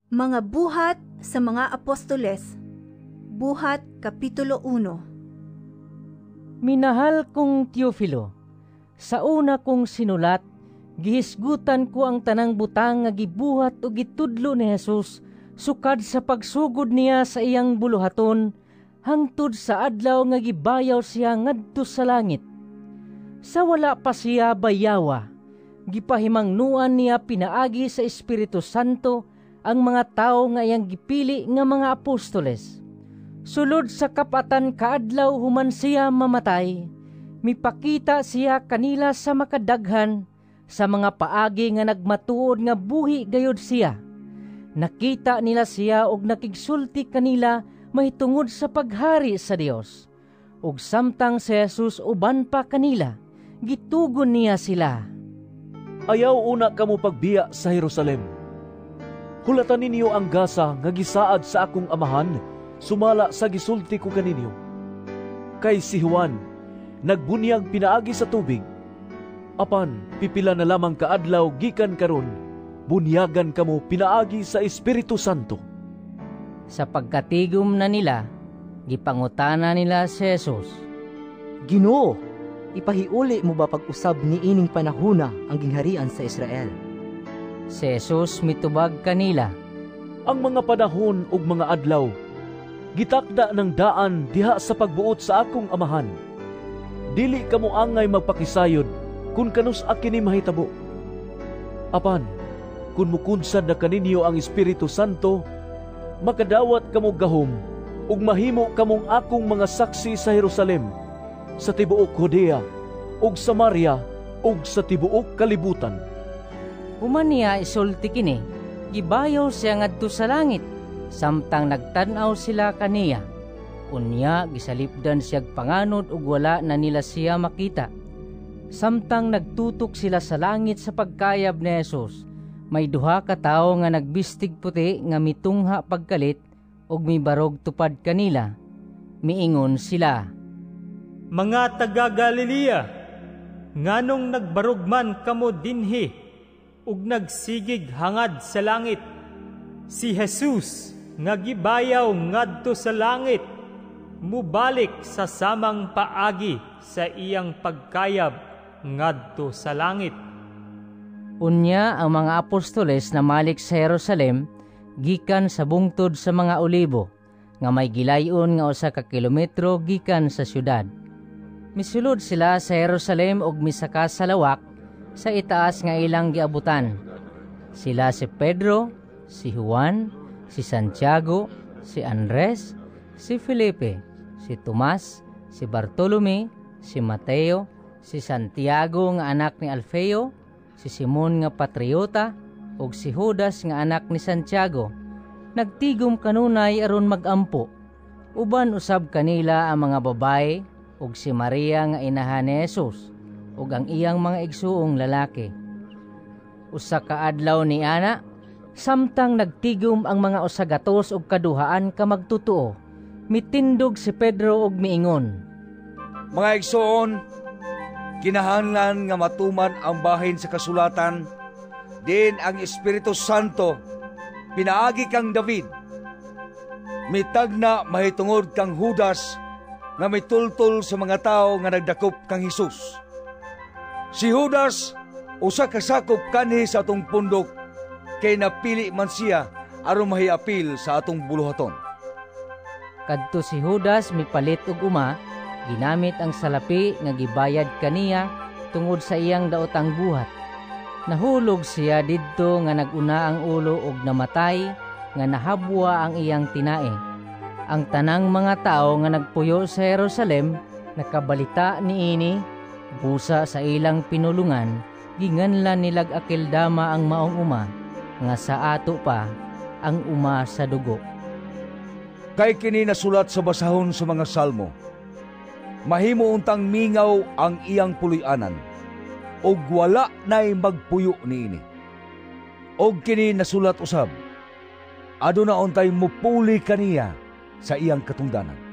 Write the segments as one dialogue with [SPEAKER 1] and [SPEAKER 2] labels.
[SPEAKER 1] Mga Buhat sa mga Apostoles. Buhat Kapitulo 1.
[SPEAKER 2] Minahal kong Teofilo, sa una kong sinulat, gihisgutan ko ang tanang butang nga gibuhat o gitudlo ni Jesus sukad sa pagsugod niya sa iyang buluhaton hangtod sa adlaw nga gibayaw siya ngadto sa langit. Sa wala pa siya bayawa, gipahimangnuan niya pinaagi sa Espiritu Santo ang mga tawo nga iyang gipili nga mga apostoles. Sulod sa kapatan kaadlaw human siya mamatay, mipakita siya kanila sa makadaghan sa mga paagi nga nagmatuod nga buhi gayud siya. Nakita nila siya og nakigsulti kanila mahitungod sa paghari sa Dios. Ug samtang si Jesus uban pa kanila, gitugon niya sila.
[SPEAKER 3] "Ayaw una kamo pagbiya sa Jerusalem. Hulatan ninyo ang gasa nga gisaad sa akong Amahan sumala sa gisulti ko kaninyo. Kay si Juan nagbunyag pinaagi sa tubig, apan pipila na lamang kaadlaw gikan karon bunyagan kamo pinaagi sa Espiritu Santo."
[SPEAKER 2] Sa pagkatigom na nila, gipangutana nila si Jesus.
[SPEAKER 4] "Ginoo, ipahiuli mo ba pag-usab niining panahona ang gingharian sa Israel?"
[SPEAKER 2] Si Jesus mitubag kanila.
[SPEAKER 3] "Ang mga panahon ug mga adlaw gitakda ng daan diha sa pagbuot sa akong Amahan. Dili kamo angay magpakisayod kun kanus-a kini mahitabo. Apan kun mukunsad na kaninyo ang Espiritu Santo, makadawat kamo gahom ug mahimo kamong akong mga saksi sa Jerusalem, sa tibuok Judea ug Samaria ug sa tibuok kalibutan."
[SPEAKER 2] Human niya isulti kini, gibayaw siya ngadto sa langit, samtang nagtan-aw sila kaniya. Unya gisalipdan siyag panganod ug wala na nila siya makita. Samtang nagtutok sila sa langit sa pagkayab ni Jesus, may duha ka tawo nga nagbistig puti nga mitungha pagkalit ug mibarog tupad kanila. Miingon sila,
[SPEAKER 5] "Mga taga Galilea, nganong nagbarog man kamo dinhi ug nagsigig hangad sa langit? Si Jesus nga gibayaw ngadto sa langit mubalik sa samang paagi sa iyang pagkayab ngadto sa langit."
[SPEAKER 2] Unya ang mga apostoles namalik sa Jerusalem gikan sa bungtod sa mga Olibo nga may gilayon nga 1 ka kilometro gikan sa syudad. Misulod sila sa Jerusalem ug misaka sa lawak sa itaas nga ilang giabutan. Sila si Pedro, si Juan, si Santiago, si Andres, si Felipe, si Tomas, si Bartolome, si Mateo, si Santiago nga anak ni Alfeo, si Simon nga patriota, ug si Judas nga anak ni Santiago. Nagtigom kanunay aron magampo. Uban usab kanila ang mga babae ug si Maria nga inahan ni Jesus ug ang iyang mga igsuong lalaki. 1 ka adlaw ni ana, samtang nagtigom ang mga 102 ka magtotoo, mitindog si Pedro ug miingon,
[SPEAKER 6] "Mga igsoon, kinahanglan nga matuman ang bahin sa kasulatan diin ang Espiritu Santo pinaagi kang David mitagna mahitungod kang Judas nga mitultol sa mga tawo nga nagdakop kang Hesus. Si Judas usa ka sakop kanhi sa atong pundok kay napili man siya aron mahiapil sa atong buluhaton."
[SPEAKER 2] Kadto si Judas mipalit og uma, ginamit ang salapi nga gibayad kaniya tungod sa iyang daotang buhat. Nahulog siya didto nga naguna ang ulo ug namatay nga nahabwa ang iyang tinai. Ang tanang mga tawo nga nagpuyo sa Jerusalem nakabalita niini, busa sa ilang pinulungan ginganlan nilag Akeldama ang maong uma nga sa ato pa ang Uma sa Dugo.
[SPEAKER 6] Kay kini nasulat sa basahon sa mga Salmo: 'Mahimo untang mingaw ang iyang puloy-anan, ug wala nay magpuyo niini.' Og kini nasulat usab: 'Aduna untay mupuli kaniya sa iyang katungdanan.'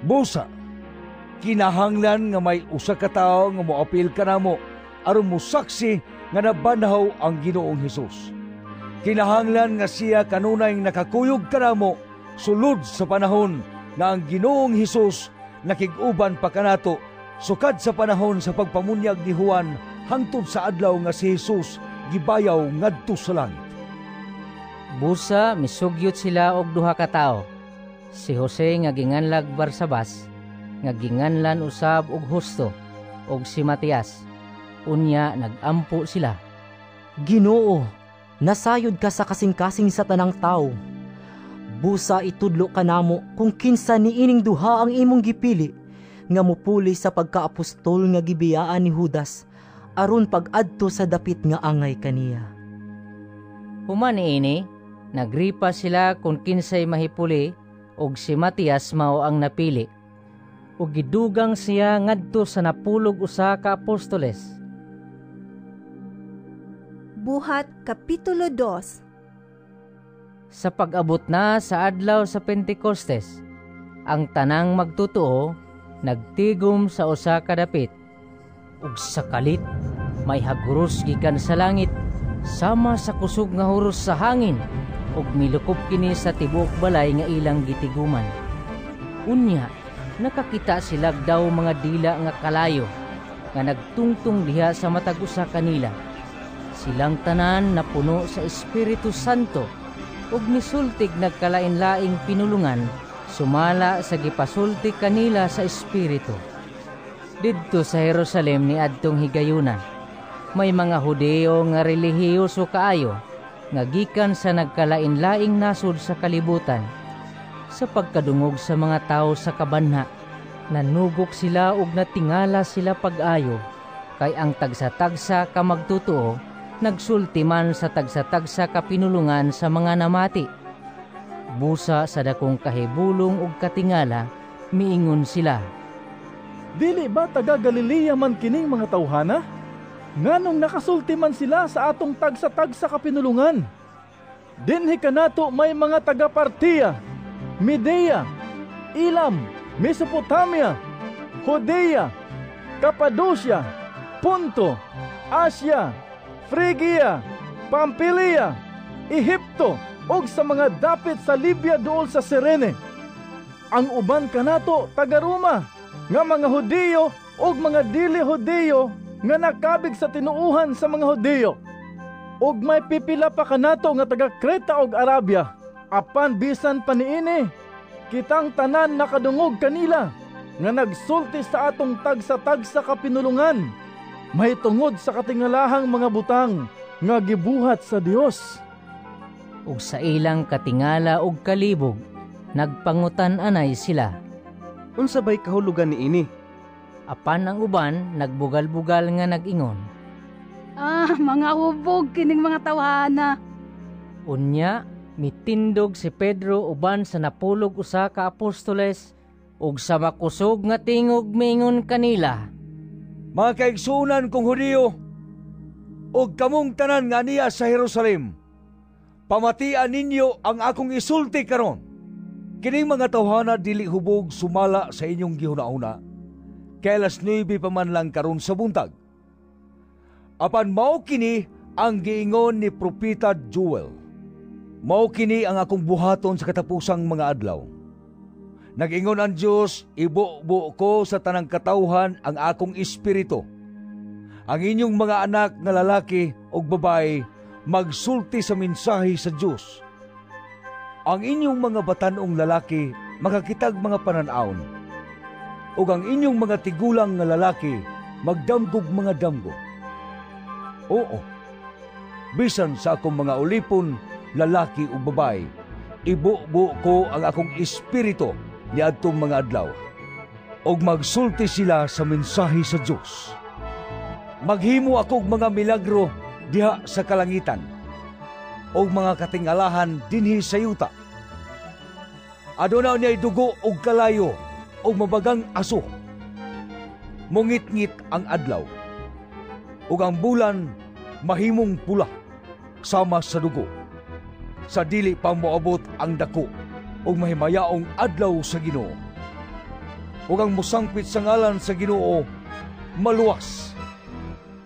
[SPEAKER 6] Busa, kinahanglan nga may usa ka tawo nga moapil kanamo aron mosaksi nga nabanhaw ang Ginoong Hesus. Kinahanglan nga siya kanunay nakakuyog kanamo sulod sa panahon nga ang Ginoong Hesus nakig-uban pa kanato sukad sa panahon sa pagpamunyag ni Juan hangtod sa adlaw nga si Hesus gibayaw ngadto sa langit.
[SPEAKER 2] Busa misugyot sila og duha ka tawo. Si Jose nga ginganlag Barsabas, nga ginganlan usab og Justo, og si Matias. Unya nagampo sila.
[SPEAKER 4] Ginoo, nasayod ka sa kasing-kasing sa tanang tawo. Busa itudlo kanamo kung kinsa niining duha ang imong gipili nga mupuli sa pagkaapostol nga gibiyaan ni Judas aron pag-adto sa dapit nga angay kaniya.
[SPEAKER 2] Human niini, nagripa sila kung kinsay mahipuli og si Matias mao ang napili. Ug gidugang siya ngadto sa 11 ka apostoles.
[SPEAKER 1] Buhat Kapitulo 2.
[SPEAKER 2] Sa pag-abot na sa adlaw sa Pentecostes, ang tanang magtotoo nagtigom sa usa ka dapit. Ug sa kalit may haguros gikan sa langit sama sa kusog nga huros sa hangin, ug milukop kini sa tibuok balay nga ilang gitiguman. Unya nakakita sila daw mga dila nga kalayo nga nagtungtong diha sa matag usa kanila. Silang tanan napuno sa Espiritu Santo ug misultig nagkalain-laing pinulungan sumala sa gipasulti kanila sa Espiritu. Didto sa Jerusalem niadtong higayuna, may mga Hudeo nga relihiyoso kaayo nga gikan sa nagkalain-laing nasod sa kalibutan. Sa pagkadungog sa mga tawo sa kabanha, nanugok sila ug natingala sila pag-ayo, kay ang tagsa-tagsa ka magtotoo nagsulti man sa tagsa-tagsa ka pinulungan sa mga namati. Busa sa dakong kahibulong ug katingala, miingon sila,
[SPEAKER 7] "Dili ba taga Galilea man kining mga tawhana? Nganong nakasulti man sila sa atong tagsa-tagsa ka pinulungan? Dinhi kanato may mga taga Partia, Medea, Elam, Mesopotamia, Judea, Capadocia, Ponto, Asia, Frigia, Pampilia, Ehipto, ug sa mga dapit sa Libya duol sa Sirene. Ang uban kanato taga Roma, nga mga Hudiyo ug mga dili Hudiyo nga nakabig sa tinuohan sa mga Hudiyo. Ug may pipila pa kanato nga taga Creta ug Arabia. Apan bisan pa niini, kitang tanan nakadungog kanila nga nagsulti sa atong tagsa-tagsa ka pinulungan mahitungod sa katingalahang mga butang nga gibuhat sa Dios."
[SPEAKER 2] Ug sa ilang katingala ug kalibog, nagpangutan-anay sila,
[SPEAKER 8] "Unsa bay kahulugan niini?"
[SPEAKER 2] Apan ang uban nagbugal-bugal nga nag-ingon,
[SPEAKER 9] "Ah, mga hubog kining mga tawhana."
[SPEAKER 2] Unya mitindog si Pedro uban sa 11 ka apostoles ug sa makusog nga tingog miingon kanila,
[SPEAKER 6] "Mga kaigsuonan kong Hudiyo, ug kamong tanan nga niya sa Jerusalem, pamatian ninyo ang akong isulti karon. Kining mga tawhana dili hubog sumala sa inyong gihuna-huna, kay 9:00 pa man lang karon sa buntag. Apan mao kini ang giingon ni Propeta Joel. Mao kini ang akong buhaton sa katapusang mga adlaw. Nag-ingon ang Dios, ibubo ko sa tanang katawhan ang akong espiritu. Ang inyong mga anak nga lalaki ug babae magsulti sa mensahe sa Dios. Ang inyong mga batan-ong lalaki makakitag mga panan-awon, ug ang inyong mga tigulang nga lalaki magdamgog mga damgo. Oo, bisan sa akong mga ulipon, lalaki ug babae, ibubo ko ang akong espiritu niadtong mga adlaw, ug magsulti sila sa mensahe sa Dios. Maghimo akog mga milagro diha sa kalangitan, ug mga katingalahan dinhi sa yuta. Aduna niya'y dugo ug kalayo ug mabagang aso. Mungitngit ang adlaw, ug ang bulan mahimong pula sama sa dugo, sa dili pa moabot ang dako ug mahimayaong adlaw sa Ginoo. Ug ang mosangpit sa ngalan sa Ginoo maluwas.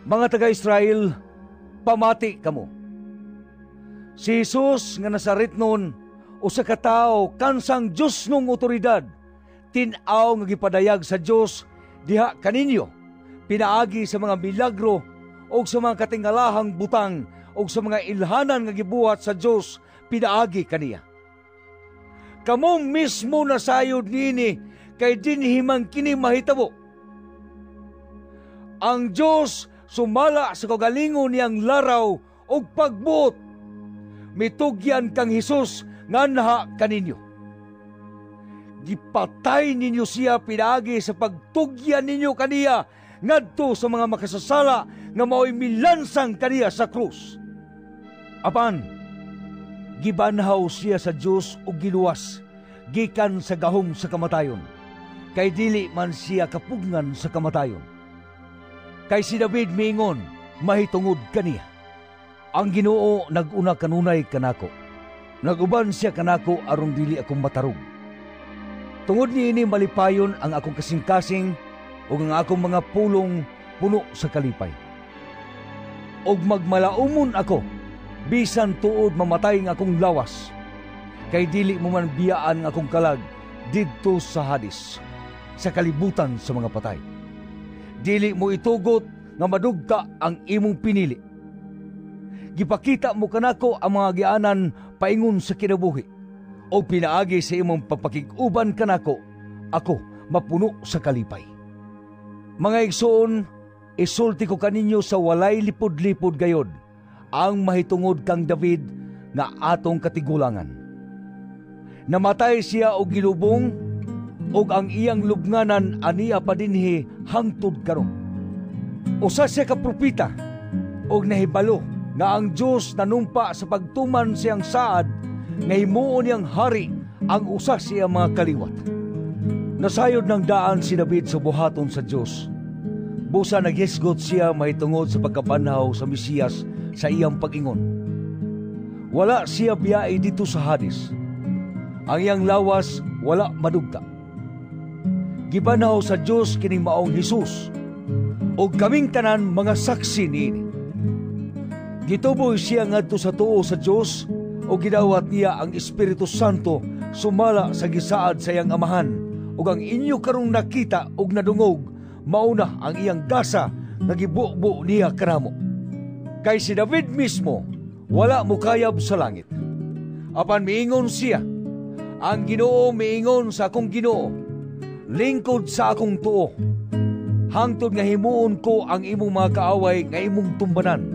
[SPEAKER 6] Mga taga-Israel, pamati kamo. Si Jesus nga Nazaretnon, usa ka tawo kansang Dios nung otoridad, tin-aw nga gipadayag sa Dios diha kaninyo pinaagi sa mga milagro ug sa mga katingalahang butang ug sa mga ilhanan nga gibuhat sa Dios pinaagi kaniya. Kamo mismo nasayod niini kay dinhi man kini mahitabo. Ang Dios, sumala sa kaugalingon niyang laraw ug pagbuot, mitugyan kang Hesus nga naha kaninyo. Gipatay ninyo siya pinaagi sa pagtugyan ninyo kaniya ngadto sa mga makasasala nga mao'y milansang kaniya sa krus. Apan gibanhaw siya sa Dios ug giluwas gikan sa gahom sa kamatayon, kay dili man siya kapugngan sa kamatayon. Kay si David miingon mahitungod kaniya: 'Ang Ginoo nag-una kanunay kanako. Naguban siya kanako aron dili ako matarog. Tungod niini malipayon ang akong kasing-kasing ug ang akong mga pulong puno sa kalipay. Ug magmalaumon ako bisan tuod mamatay ang akong lawas, kay dili mo man biyaan ang akong kalag didto sa Hades, sa kalibutan sa mga patay. Dili mo itugot nga madugta ang imong pinili. Gipakita mo kanako ang mga agianan paingon sa kinabuhi, o pinaagi sa imong pagpakig-uban kanako, ako mapuno sa kalipay.' Mga igsoon, isulti ko kaninyo sa walay lipod-lipod gayod ang mahitungod kang David nga atong katigulangan. Namatay siya og gilubong, ug ang iyang lubnganan ania pa dinhi hangtod karon. Usa siya ka propeta og nahibalo nga ang Dios nanumpa sa pagtuman siyang saad nga himuon niyang hari ang usa siya mga kaliwat. Nasayod ng daan si David sa buhaton sa Dios. Busa naghisgot siya mahitungod sa pagkabanhaw sa Mesiyas sa iyang pag-ingon. Wala siya biyai dito sa Hades. Ang iyang lawas wala madugta. Gibanhaw sa Dios kining maong Hesus, ug kaming tanan mga saksi niini. Gituboy siya ngadto sa tuo sa Dios ug gidawat niya ang Espiritu Santo sumala sa gisaad sa iyang amahan, ug ang inyo karong nakita ug nadungog mauna ang iyang gasa nga gibubo niya kanamo. Kay si David mismo wala mokayab sa langit. Apan miingon siya, 'Ang Ginoo miingon sa akong Ginoo, lingkod sa akong tuo, hangtod nga himuon ko ang imong mga kaaway nga imong tumbanan.'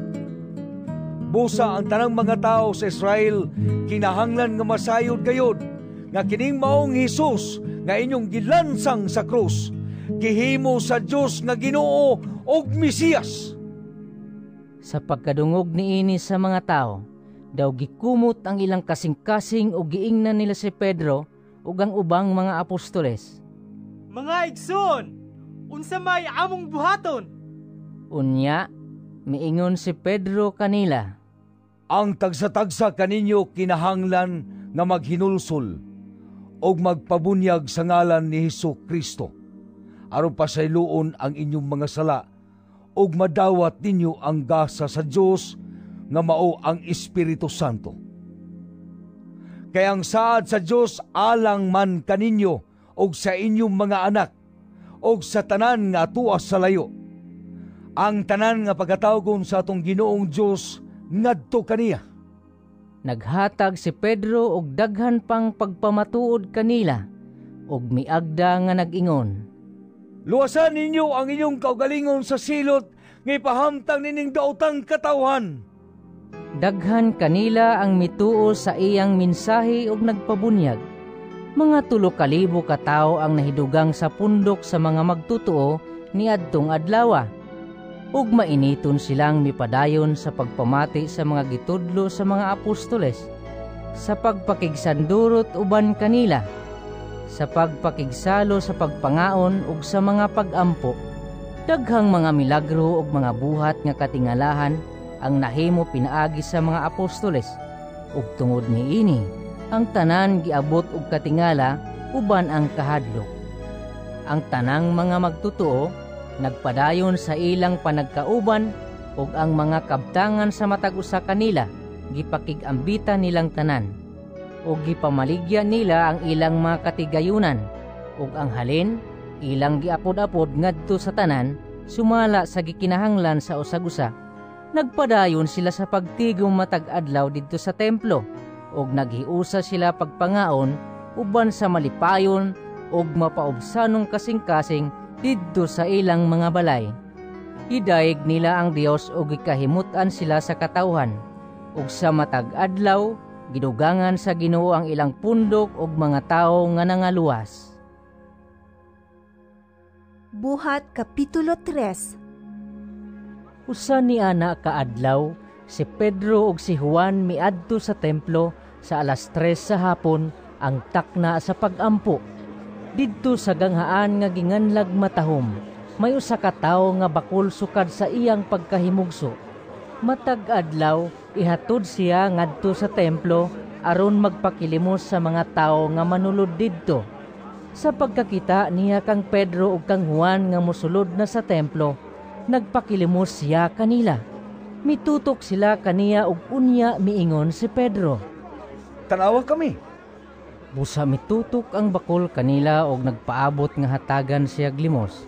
[SPEAKER 6] Busa ang tanang mga tawo sa Israel kinahanglan nga masayod gayod nga kining maong Hesus nga inyong gilansang sa krus, gihimo sa Dios nga Ginoo ug Mesiyas."
[SPEAKER 2] Sa pagkadungog niini sa mga tawo, daw gikumot ang ilang kasing-kasing ug giingnan nila si Pedro ug ang ubang mga apostoles.
[SPEAKER 5] "Mga igsoon, unsa may among buhaton?"
[SPEAKER 2] Unya, miingon si Pedro kanila,
[SPEAKER 6] "Ang tagsa-tagsa kaninyo kinahanglan nga maghinulsol ug magpabunyag sa ngalan ni Hesus Kristo aron pasayloon ang inyong mga sala ug madawat ninyo ang gasa sa Dios nga mao ang Espiritu Santo. Kay ang saad sa Dios alang man kaninyo ug sa inyong mga anak ug sa tanan nga atuas sa layo, ang tanan nga pagatawgon sa atong Ginoong Dios ngadto kaniya."
[SPEAKER 2] Naghatag si Pedro og daghan pang pagpamatuod kanila ug miagda nga nag-ingon,
[SPEAKER 6] "Luwasan ninyo ang inyong kaugalingon sa silot nga ipahamtang nining daotang katawhan."
[SPEAKER 2] Daghan kanila ang mituo sa iyang mensahe ug nagpabunyag. Mga 3,000 ka tawo ang nahidugang sa pundok sa mga magtotoo niadtong adlawa. Ug mainiton silang mipadayon sa pagpamati sa mga gitudlo sa mga apostoles, sa pagpakigsandurot uban kanila, sa pagpakigsalo sa pagpangaon ug sa mga pag-ampo. Daghang mga milagro ug mga buhat nga katingalahan ang nahimo pinaagi sa mga apostoles, ug tungod niini ang tanan giabot og katingala uban ang kahadlok. Ang tanang mga magtotoo nagpadayon sa ilang panagkauban ug ang mga kabtangan sa matag usa kanila. gipakig-ambitan nilang tanan ug gipamaligya nila ang ilang mga katigayunan, ug ang halin ilang giapod-apod ngadto sa tanan sumala sa gikinahanglan sa usag-usa. Nagpadayon sila sa pagtigom matag adlaw didto sa templo ug naghiusa sila pagpangaon uban sa malipayon ug mapaubsanong kasing-kasing didto sa ilang mga balay. Gidayeg nila ang Dios ug gikahimut-an sila sa katawhan, ug sa matag adlaw gidugangan sa Ginoo ang ilang pundok ug mga tawo nga nangaluwas.
[SPEAKER 1] Buhat Kapitulo 3.
[SPEAKER 2] Usa ni ana ka adlaw, si Pedro ug si Juan miadto sa templo sa 3:00 sa hapon, ang takna sa pag-ampo. Didto sa ganghaan nga ginganlag Matahom, may usa ka tawo nga bakol sukad sa iyang pagkahimugso. Matag adlaw ihatod siya ngadto sa templo aron magpakilimos sa mga tawo nga manulod didto. Sa pagkakita niya kang Pedro ug kang Juan nga mosulod na sa templo, nagpakilimos siya kanila. Mitutok sila kaniya ug unya miingon si Pedro,
[SPEAKER 6] "Tanawa kami."
[SPEAKER 2] Busa mitutok ang bakol kanila og nagpaabot nga hatagan siya limos.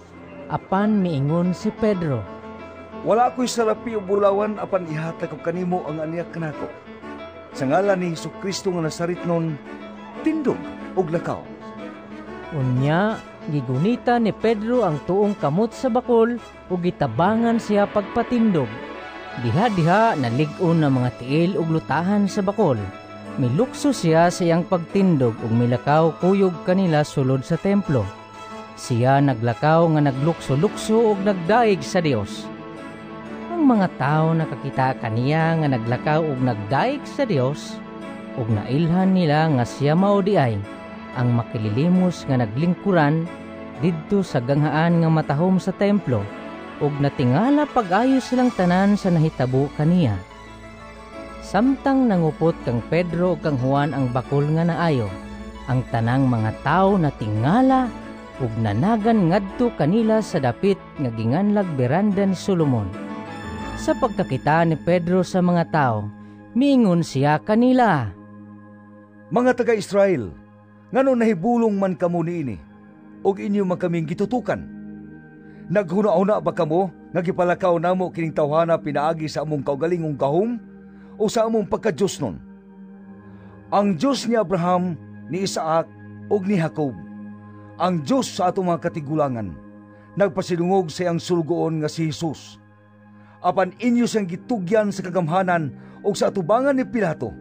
[SPEAKER 2] Apan miingon si Pedro,
[SPEAKER 6] "Wala ako'y salapi o bulawan, apan ihatag ko kanimo ang aniya kanako. Sa ngalan ni Hesukristo nga Nazaretnon, tindog og lakaw."
[SPEAKER 2] Unya gigunita ni Pedro ang tuong kamot sa bakol ug gitabangan siya pagpatindog. Diha-diha nalig-on ang mga tiil ug lutahan sa bakol. Milukso siya sa iyang pagtindog ug milakaw kuyog kanila sulod sa templo. Siya naglakaw nga naglukso-lukso ug nagdaig sa Dios. Ang mga tao nakakita kaniya nga naglakaw ug nagdaig sa Dios, ug nailhan nila nga siya mao di ay ang makililimos nga naglingkuran didto sa ganghaan nga Matahom sa templo, ug natingala pag-ayo silang tanan sa nahitabo kaniya. Samtang nangupot kang Pedro ug kang Juan ang bakol nga naayo, ang tanang mga tawo natingala ug nanagan ngadto kanila sa dapit nga ginganlag Beranda ni Solomon. Sa pagkakita ni Pedro sa mga tao, miingon siya kanila,
[SPEAKER 6] "Mga taga-Israel, ngano nahibulong man kamo niini, ug inyo man kaming gitutukan? Naghuna-huna ba kamo nga gipalakaw namo kining tawhana pinaagi sa among kaugalingong gahom o sa among pagka-Diyos nun? Ang Diyos ni Abraham, ni Isaac ug ni Jacob, ang Diyos sa atong mga katigulangan, nagpasidungog sa iyang sulugoon nga si Jesus. Apan inyo siyang gitugyan sa kagamhanan ug sa atubangan ni Pilato,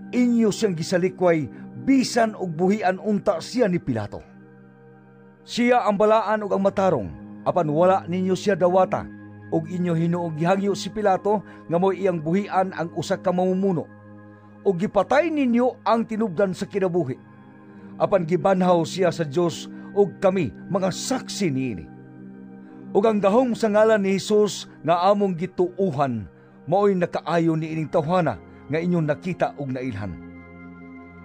[SPEAKER 6] inyo siyang gisalikway bisan og buhian unta siya ni Pilato. Siya ang balaan ug ang matarong, apan wala ninyo siya dawata, ug inyo hinuong gihangyo si Pilato nga mo'y iyang buhian ang usa ka mamumuno. Ug gipatay ninyo ang tinubdan sa kinabuhi. Apan gibanhaw siya sa Dios ug kami mga saksi niini. Ug ang gahom sa ngalan ni Hesus nga among gituohan mao'y nakaayo niining tawhana nga inyong nakita ug nailhan.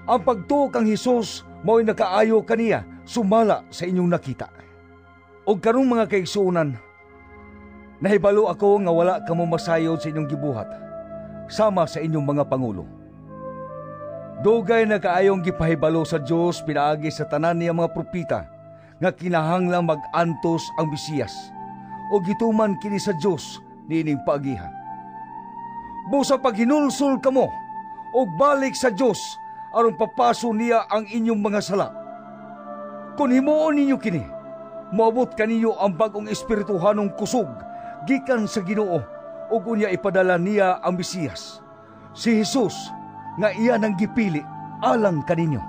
[SPEAKER 6] Ang pagtuo kang Hesus mao'y nakaayo kaniya sumala sa inyong nakita. Ug karong mga kaigsuonan, nahibalo ako nga wala kamo masayod sa inyong gibuhat sama sa inyong mga pangulo. Dugay na kaayong gipahibalo sa Dios pinaagi sa tanan niya mga propeta nga kinahanglang mag-antos ang Mesiyas, o gituman kini sa Dios niining paagiha. Busa paghinulsol kamo og balik sa Dios aron papaso niya ang inyong mga sala. Kun himuon ninyo kini, moabot kaninyo ang bag-ong espirituhanong kusog gikan sa Ginoo, ug unya ipadala niya ang Mesiyas, si Hesus nga iya nang gipili alang kaninyo.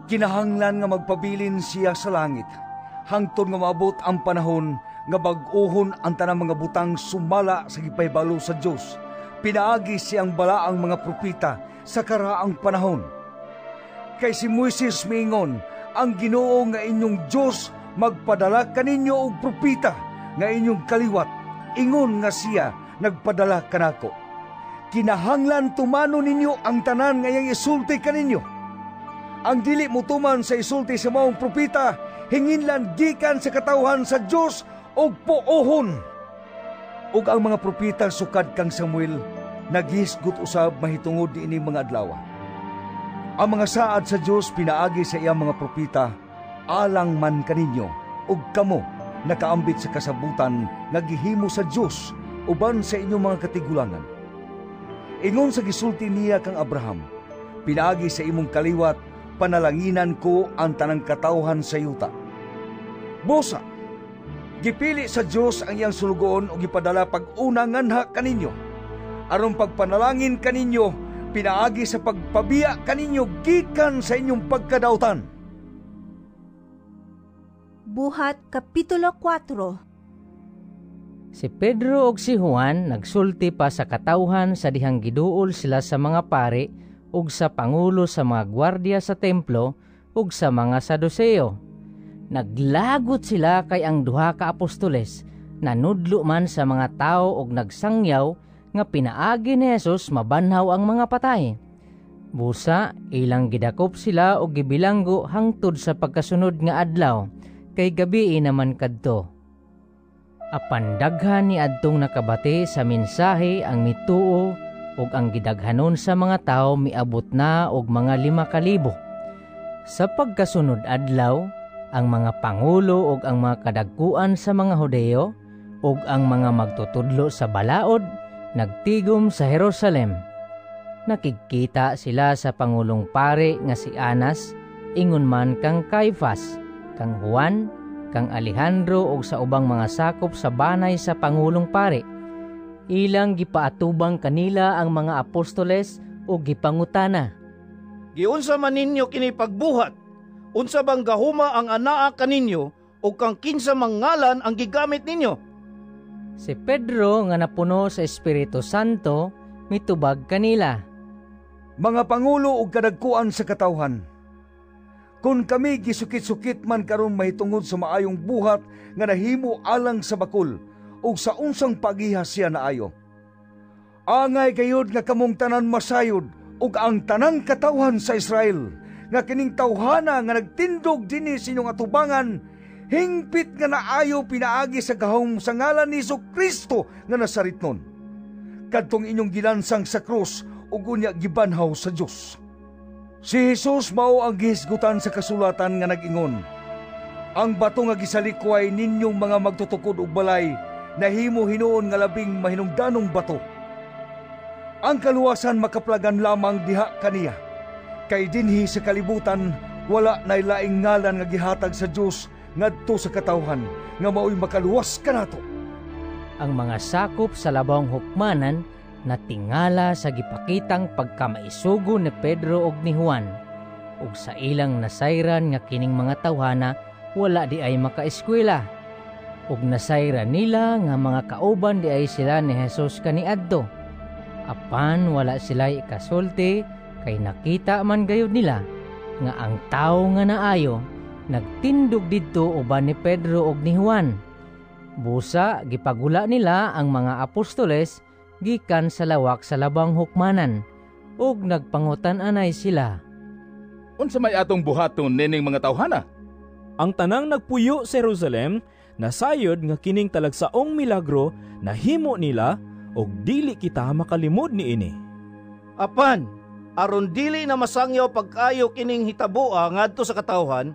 [SPEAKER 6] Kinahanglan nga magpabilin siya sa langit hangtod nga maabot ang panahon nga bag-ohon ang tanang mga butang sumala sa gipahibalo sa Dios pinaagi siyang balaang mga propeta sa karaang panahon. Kay si Moises miingon, ang Ginoo nga inyong Dios magpadala kaninyo og propeta nga inyong kaliwat, ingon nga siya nagpadala kanako. Kinahanglan tumano ninyo ang tanan nga iyang isulti kaninyo. Ang dili motuman sa isulti sa maong propeta, hinginlan gikan sa katawhan sa Dios og puohon. Ug ang mga propeta sukad kang Samuel naghisgot usab mahitungod niining mga adlaw. Ang mga saad sa Dios pinaagi sa iyang mga propeta alang man kaninyo ug kamo nakaambit sa kasabutan nga gihimo sa Dios uban sa inyong mga katigulangan. Ingon sa gisulti niya kang Abraham, pinaagi sa imong kaliwat panalanginan ko ang tanang katawhan sa yuta. Busa, gipili sa Dios ang iyang sulugoon ug gipadala pag-una nganha kaninyo, aron pagpanalangin kaninyo pinaagi sa pagpabiya kaninyo gikan sa inyong pagkadautan.
[SPEAKER 1] Buhat Kapitulo 4.
[SPEAKER 2] Si Pedro ug si Juan nagsulti pa sa katawhan sa dihang giduol sila sa mga pari ug sa pangulo sa mga gwardiya sa templo ug sa mga Saduseo. Naglagot sila kay ang duha ka apostoles nanudlo man sa mga tawo og nagsangyaw nga pinaagi ni Jesus mabanhaw ang mga patay. Busa ilang gidakop sila og gibilanggo hangtod sa pagkasunod nga adlaw kay gabii naman kadto. Apan daghan ni adtong nakabati sa mensahe ang mituo ug ang gidaghanon sa mga tawo miabot na og mga 5,000. Sa pagkasunod adlaw, ang mga pangulo ug ang mga kadagkuan sa mga Hudeo ug ang mga magtutudlo sa balaod nagtigom sa Jerusalem. Nakigkita sila sa pangulong pare nga si Anas, ingon man kang Caiphas, kang Juan, kang Alejandro ug sa ubang mga sakop sa banay sa pangulong pare. Ilang gipaatubang kanila ang mga apostoles ug gipangutana.
[SPEAKER 10] Giunsa man ninyo kini pagbuhat? Unsa bang gahuma ang anaa kaninyo ug kang kinsa mangalan ang gigamit ninyo?
[SPEAKER 2] Si Pedro nga napuno sa Espiritu Santo mitubag kanila.
[SPEAKER 6] Mga pangulo ug kadagkuan sa katawhan, kung kami gisukit-sukit man karon mahitungod sa maayong buhat nga nahimo alang sa bakul ug sa unsang pagiha siya naayo. Angay gayud nga kamong tanan masayod ug ang tanang katawhan sa Israel nga kining tawhana nga nagtindog dinhi sa inyong atubangan hingpit nga naayo pinaagi sa gahom sa ngalan ni Kristo nga Nazaretnon, kadtong inyong gilansang sa krus ug unya gibanhaw sa Dios. Si Jesus mao ang gihisgutan sa kasulatan nga nag-ingon, ang bato nga gisalikway ninyong mga magtutukod og balay nahimo hinuon nga labing mahinungdanong bato. Ang kaluwasan makaplagan lamang diha kaniya, kay dinhi sa kalibutan wala nay laing ngalan nga gihatag sa Dios ngadto sa katawhan nga maoy makaluwas kanato.
[SPEAKER 2] Ang mga sakop sa labawng hukmanan natingala sa gipakitang pagkamaisugo ni Pedro ug ni Juan, ug sa ilang nasayran nga kining mga tawhana wala di ay makaeskwela, ug nasayran nila nga mga kauban di ay sila ni Jesus kaniadto. Apan wala sila ikasulti kay nakita man gayud nila nga ang tawo nga naayo nagtindog didto uban ni Pedro ug ni Juan. Busa gipagula nila ang mga apostoles gikan sa lawak sa labang hukmanan ug nagpangutan-anay sila.
[SPEAKER 11] Unsa may atong buhaton nining mga tawhana?
[SPEAKER 12] Ang tanang nagpuyo sa Jerusalem nasayod nga kining talagsaong milagro nahimo nila ug dili kita makalimod niini.
[SPEAKER 10] Apan aron dili na masangyaw pagkayo kining hitaboa ngadto sa katawhan,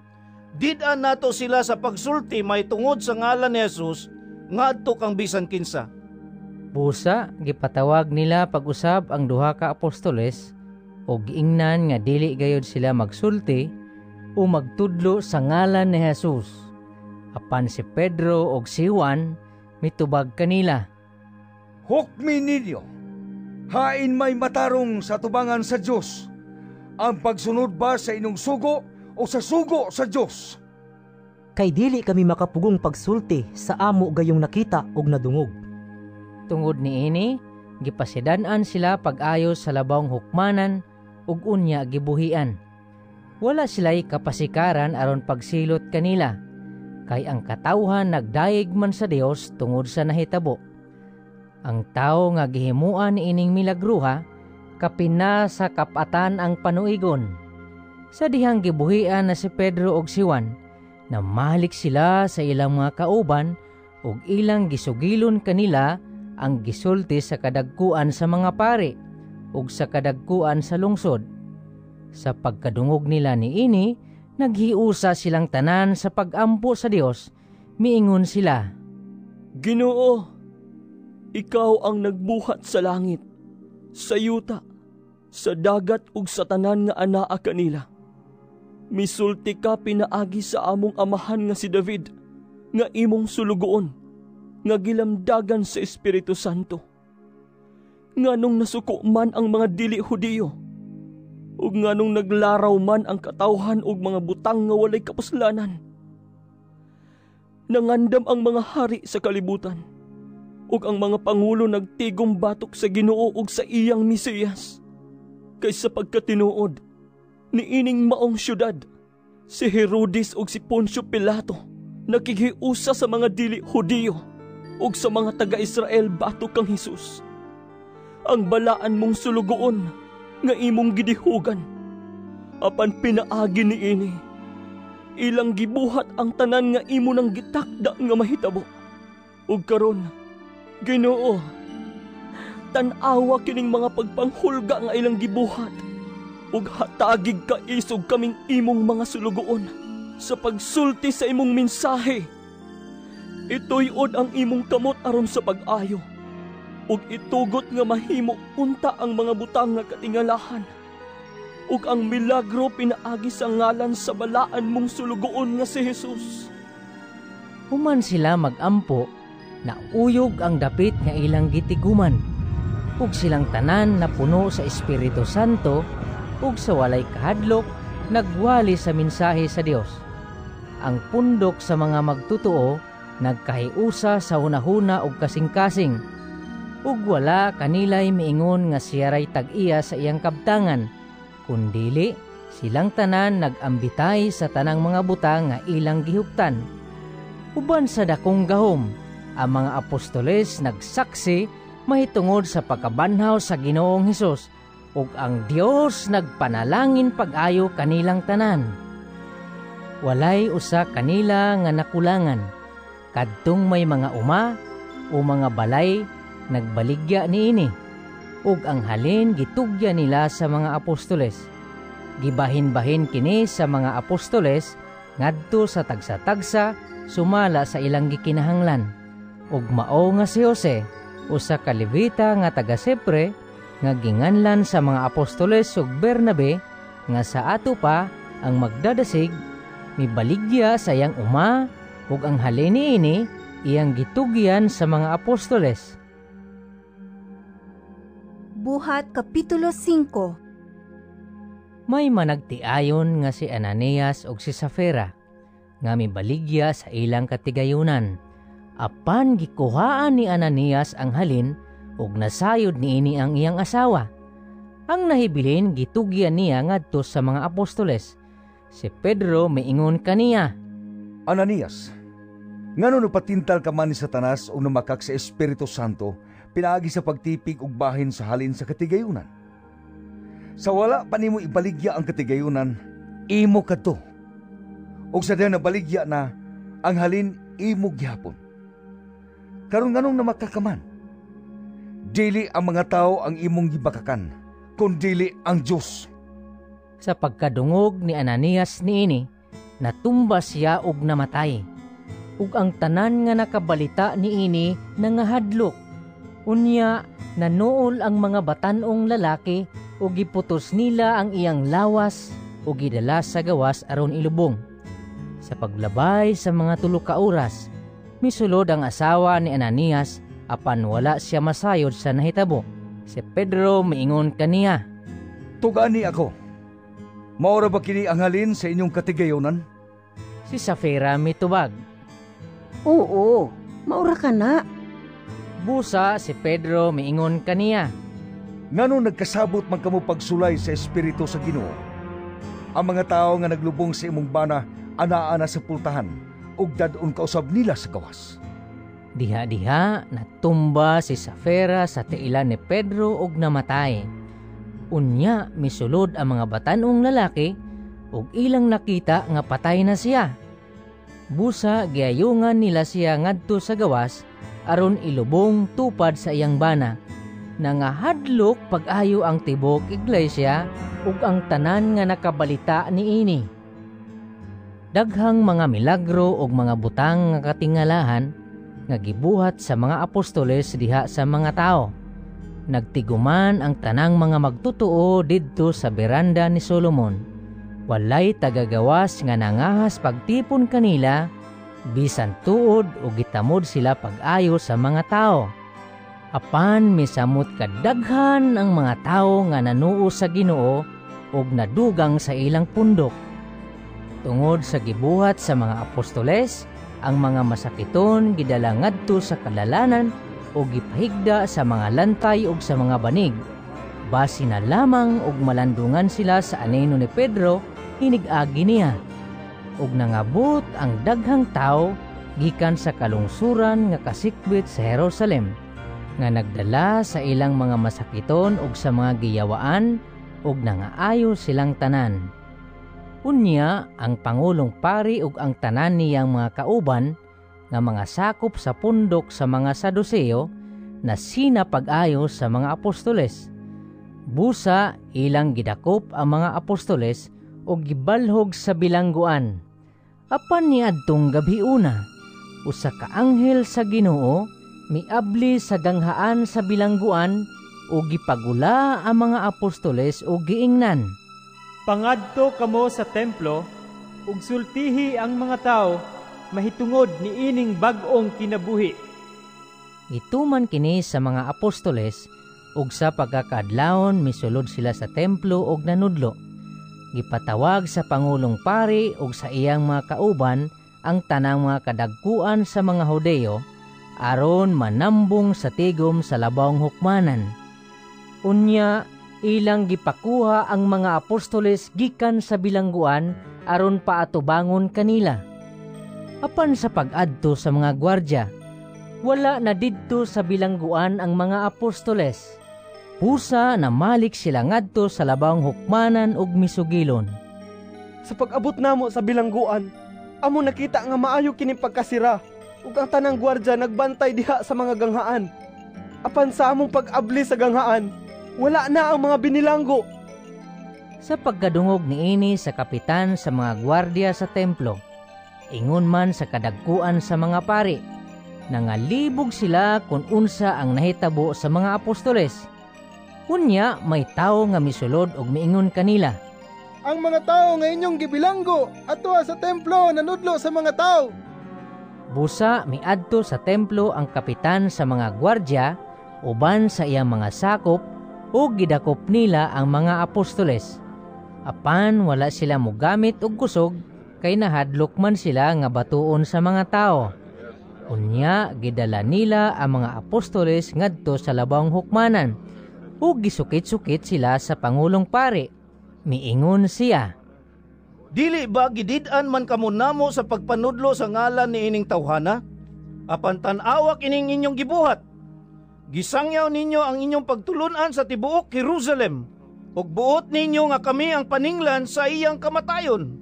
[SPEAKER 10] did-an nato sila sa pagsulti mahitungod sa ngalan ni Jesus ngadto kang bisan kinsa.
[SPEAKER 2] Busa gipatawag nila pag-usab ang duha ka apostoles ug giingnan nga dili gayud sila magsulti o magtudlo sa ngalan ni Jesus. Apan si Pedro ug si Juan mitubag kanila.
[SPEAKER 6] Hukmi ninyo, hain may matarong sa tubangan sa Dios, ang pagsunod ba sa inyong sugo o sa sugo sa Dios?
[SPEAKER 4] Kay dili kami makapugong pagsulti sa amo gayong nakita og nadungog.
[SPEAKER 2] Tungod niini, gipasidan-an sila pag-ayo sa labawng hukmanan ug unya gibuhian. Wala sila'y kapasikaran aron pagsilot kanila, kay ang katawhan nagdayeg man sa Dios tungod sa nahitabo. Ang tawo nga gihimuan niining milagruha, kapin na sa kapatan ang panuigon. Sa dihang gibuhian na si Pedro ug si Juan, namalik sila sa ilang mga kauban ug ilang gisugilon kanila ang gisulti sa kadagkuan sa mga pari ug sa kadagkuan sa lungsod. Sa pagkadungog nila niini, naghiusa silang tanan sa pag-ampo sa Dios. Miingon sila,
[SPEAKER 13] Ginoo, ikaw ang nagbuhat sa langit, sa yuta, sa dagat ug sa tanan nga anaa kanila. Misulti ka pinaagi sa among amahan nga si David, nga imong sulugoon, nga gilamdagan sa Espiritu Santo. Nganong nasuko man ang mga dili Hudiyo, ug nganong naglaraw man ang katawhan og mga butang nga walay kapuslanan. Nangandam ang mga hari sa kalibutan, ug ang mga pangulo nagtigom batok sa Ginoo ug sa iyang Mesiyas. Kay sa pagkatinuod niining maong syudad, si Herodes ug si Poncio Pilato nakighiusa sa mga dili Hudiyo ug sa mga taga-Israel batok kang Hesus, ang balaan mong sulugoon nga imong gidihugan. Apan pinaagi niini, ilang gibuhat ang tanan nga imo nang gitakda nga mahitabo. Ug karon, Ginoo, tan-awa kining mga pagpanghulga nga ilang gibuhat, ug hatagig kaisog kaming imong mga sulugoon sa pagsulti sa imong mensahe. Ituyod ang imong kamot aron sa pag-ayo, ug itugot nga mahimo unta ang mga butang nga katingalahan, ug ang milagro pinaagi sa ngalan sa balaan mong sulugoon nga si Jesus.
[SPEAKER 2] Human sila magampo, nauyog ang dapit nga ilang gitiguman, ug silang tanan napuno sa Espiritu Santo, ug sa walay kahadlok nagwali sa mensahe sa Dios. Ang pundok sa mga magtotoo nagkahiusa sa hunahuna ug kasing-kasing, ug wala kanilay miingon nga siya ray tag-iya sa iyang kabtangan, kundili silang tanan nagambitay sa tanang mga butang nga ilang gihuptan. Uban sa dakong gahom, ang mga apostoles nagsaksi mahitungod sa pagkabanhaw sa Ginoong Hesus, ug ang Dios nagpanalangin pag-ayo kanilang tanan. Walay usa kanila nga nakulangan. Kadtong may mga uma o mga balay nagbaligya niini, ug ang halin gitugya nila sa mga apostoles. Gibahin-bahin kini sa mga apostoles ngadto sa tagsa-tagsa sumala sa ilang gikinahanglan. Ug mao nga si Jose, usa ka Levita nga taga Sipre, nga ginganlan sa mga apostoles ug Bernabe, nga sa ato pa ang magdadasig, mibaligya sa iyang uma, ug ang halin niini iyang gitugyan sa mga apostoles.
[SPEAKER 1] Buhat Kapitulo 5.
[SPEAKER 2] May managtiayon nga si Ananias ug si Safira, nga mibaligya sa ilang katigayunan. Apan gikuhaan ni Ananias ang halin ug nasayod niini ang iyang asawa. Ang nahibilin gitugyan niya ngadto sa mga apostoles. Si Pedro miingon kaniya,
[SPEAKER 6] Ananias, ngano napatintal ka man ni Satanas o namakak sa Espiritu Santo pinaagi sa pagtipig og bahin sa halin sa katigayunan? Sa wala pa nimo ibaligya ang katigayunan, imo kadto. Og sa diha nabaligya na, ang halin imo gihapon. Karon nganong namakak ka man? Dili ang mga tao ang imong gibakakan, kundili ang Dios.
[SPEAKER 2] Sa pagkadungog ni Ananias niini, natumba siya og namatay. Ug ang tanan nga nakabalita niini nangahadlok. Unya nanuol ang mga batan-ong lalaki ug giputos nila ang iyang lawas ug gidala sa gawas aron ilubong. Sa paglabay sa mga 3 ka oras, misulod ang asawa ni Ananias apan wala siya masayod sa nahitabo. Si Pedro miingon kaniya,
[SPEAKER 6] Tugani ako. Maura ba kini ang halin sa inyong katigayonan?
[SPEAKER 2] Si Safira mitubag,
[SPEAKER 14] Oo, maura ka na.
[SPEAKER 2] Busa si Pedro miingon kaniya,
[SPEAKER 6] Ngano nagkasabot man kamo pagsulay sa Espiritu sa Ginoo? Ang mga tawo nga naglubong sa imong bana anaa na sa pultahan ug dad-on kausab nila sa gawas.
[SPEAKER 2] Diha-diha natumba si Safira sa tiilan ni Pedro ug namatay. Unya misulod ang mga batan-ong lalaki ug ilang nakita nga patay na siya. Busa giayungan nila siya ngadto sa gawas aron ilubong tupad sa iyang bana. Nangahadlok pag-ayo ang tibuok iglesia ug ang tanan nga nakabalita niini. Daghang mga milagro ug mga butang nga katingalahan nga gibuhat sa mga apostoles diha sa mga tawo. Nagtiguman ang tanang mga magtotoo didto sa beranda ni Solomon. Walay tagagawas nga nangahas pagtipon kanila, bisan tuod o gitamod sila pag-ayo sa mga tao. Apan misamot kadaghan ang mga tawo nga nanuo sa Ginoo ug nadugang sa ilang pundok. Tungod sa gibuhat sa mga apostoles, ang mga masakiton gidala ngadto sa kadalanan o gipahigda sa mga lantay ug sa mga banig. Basi na lamang og malandungan sila sa anino ni Pedro, inig-agi niya. Ug nangabot ang daghang tawo gikan sa kalungsuran nga kasikbit sa Jerusalem, nga nagdala sa ilang mga masakiton ug sa mga giyawaan, ug nangaayo silang tanan. Unya ang pangulong pari ug ang tanan niyang mga kauban nga mga sakop sa pundok sa mga Saduseo na sinapag-ayo sa mga apostoles. Busa ilang gidakop ang mga apostoles ug gibalhog sa bilangguan. Apan niadtong gabiuna, usa ka anghel sa Ginoo miabli sa ganghaan sa bilangguan ug gipagula ang mga apostoles ug giingnan,
[SPEAKER 5] "Pangadto kamo sa templo ug sultihi ang mga tawo mahitungod niining bag-ong kinabuhi."
[SPEAKER 2] Gituman kini sa mga apostoles ug sa pagkakaadlawon misulod sila sa templo ug nanudlo. Gipatawag sa pangulong pari ug sa iyang mga kauban ang tanang mga kadagkuan sa mga Hudeo aron manambong sa tigom sa labawng hukmanan. Unya ilang gipakuha ang mga apostoles gikan sa bilangguan aron paatubangon kanila. Apan sa pag-adto sa mga gwardya, wala na didto sa bilangguan ang mga apostoles. Pusa na malik sila ngadto sa labawng hukmanan ug misugilon.
[SPEAKER 8] "Sa pag-abot namo sa bilangguan, amo nakita nga maayo kini pagkasira ug ang tanang gwardya nagbantay diha sa mga ganghaan. Apan sa among pag-abli sa ganghaan, wala na ang mga binilanggo."
[SPEAKER 2] Sa pagkadungog niini sa kapitan sa mga gwardya sa templo, ingon man sa kadagkuan sa mga pari, nangalibog sila kung unsa ang nahitabo sa mga apostoles. Unya may tawo nga misulod og miingon kanila,
[SPEAKER 15] "Ang mga tawo nga inyong gibilanggo adtoa sa templo nanudlo sa mga tawo."
[SPEAKER 2] Busa miadto sa templo ang kapitan sa mga gwardya uban sa iyang mga sakop ug gidakop nila ang mga apostoles. Apan wala sila mogamit og kusog kay nahadlok man sila nga batuon sa mga tawo. Unya gidala nila ang mga apostoles ngadto sa labawng hukmanan ug gisukit-sukit sila sa pangulong pari. Miingon siya,
[SPEAKER 10] "Dili ba gidid-an man kamo namo sa pagpanudlo sa ngalan niining tawhana? Apan tan-awa kining inyong gibuhat. Gisangyaw ninyo ang inyong pagtulun-an sa tibuok Jerusalem, ug buot ninyo nga kami ang paninglan sa iyang kamatayon."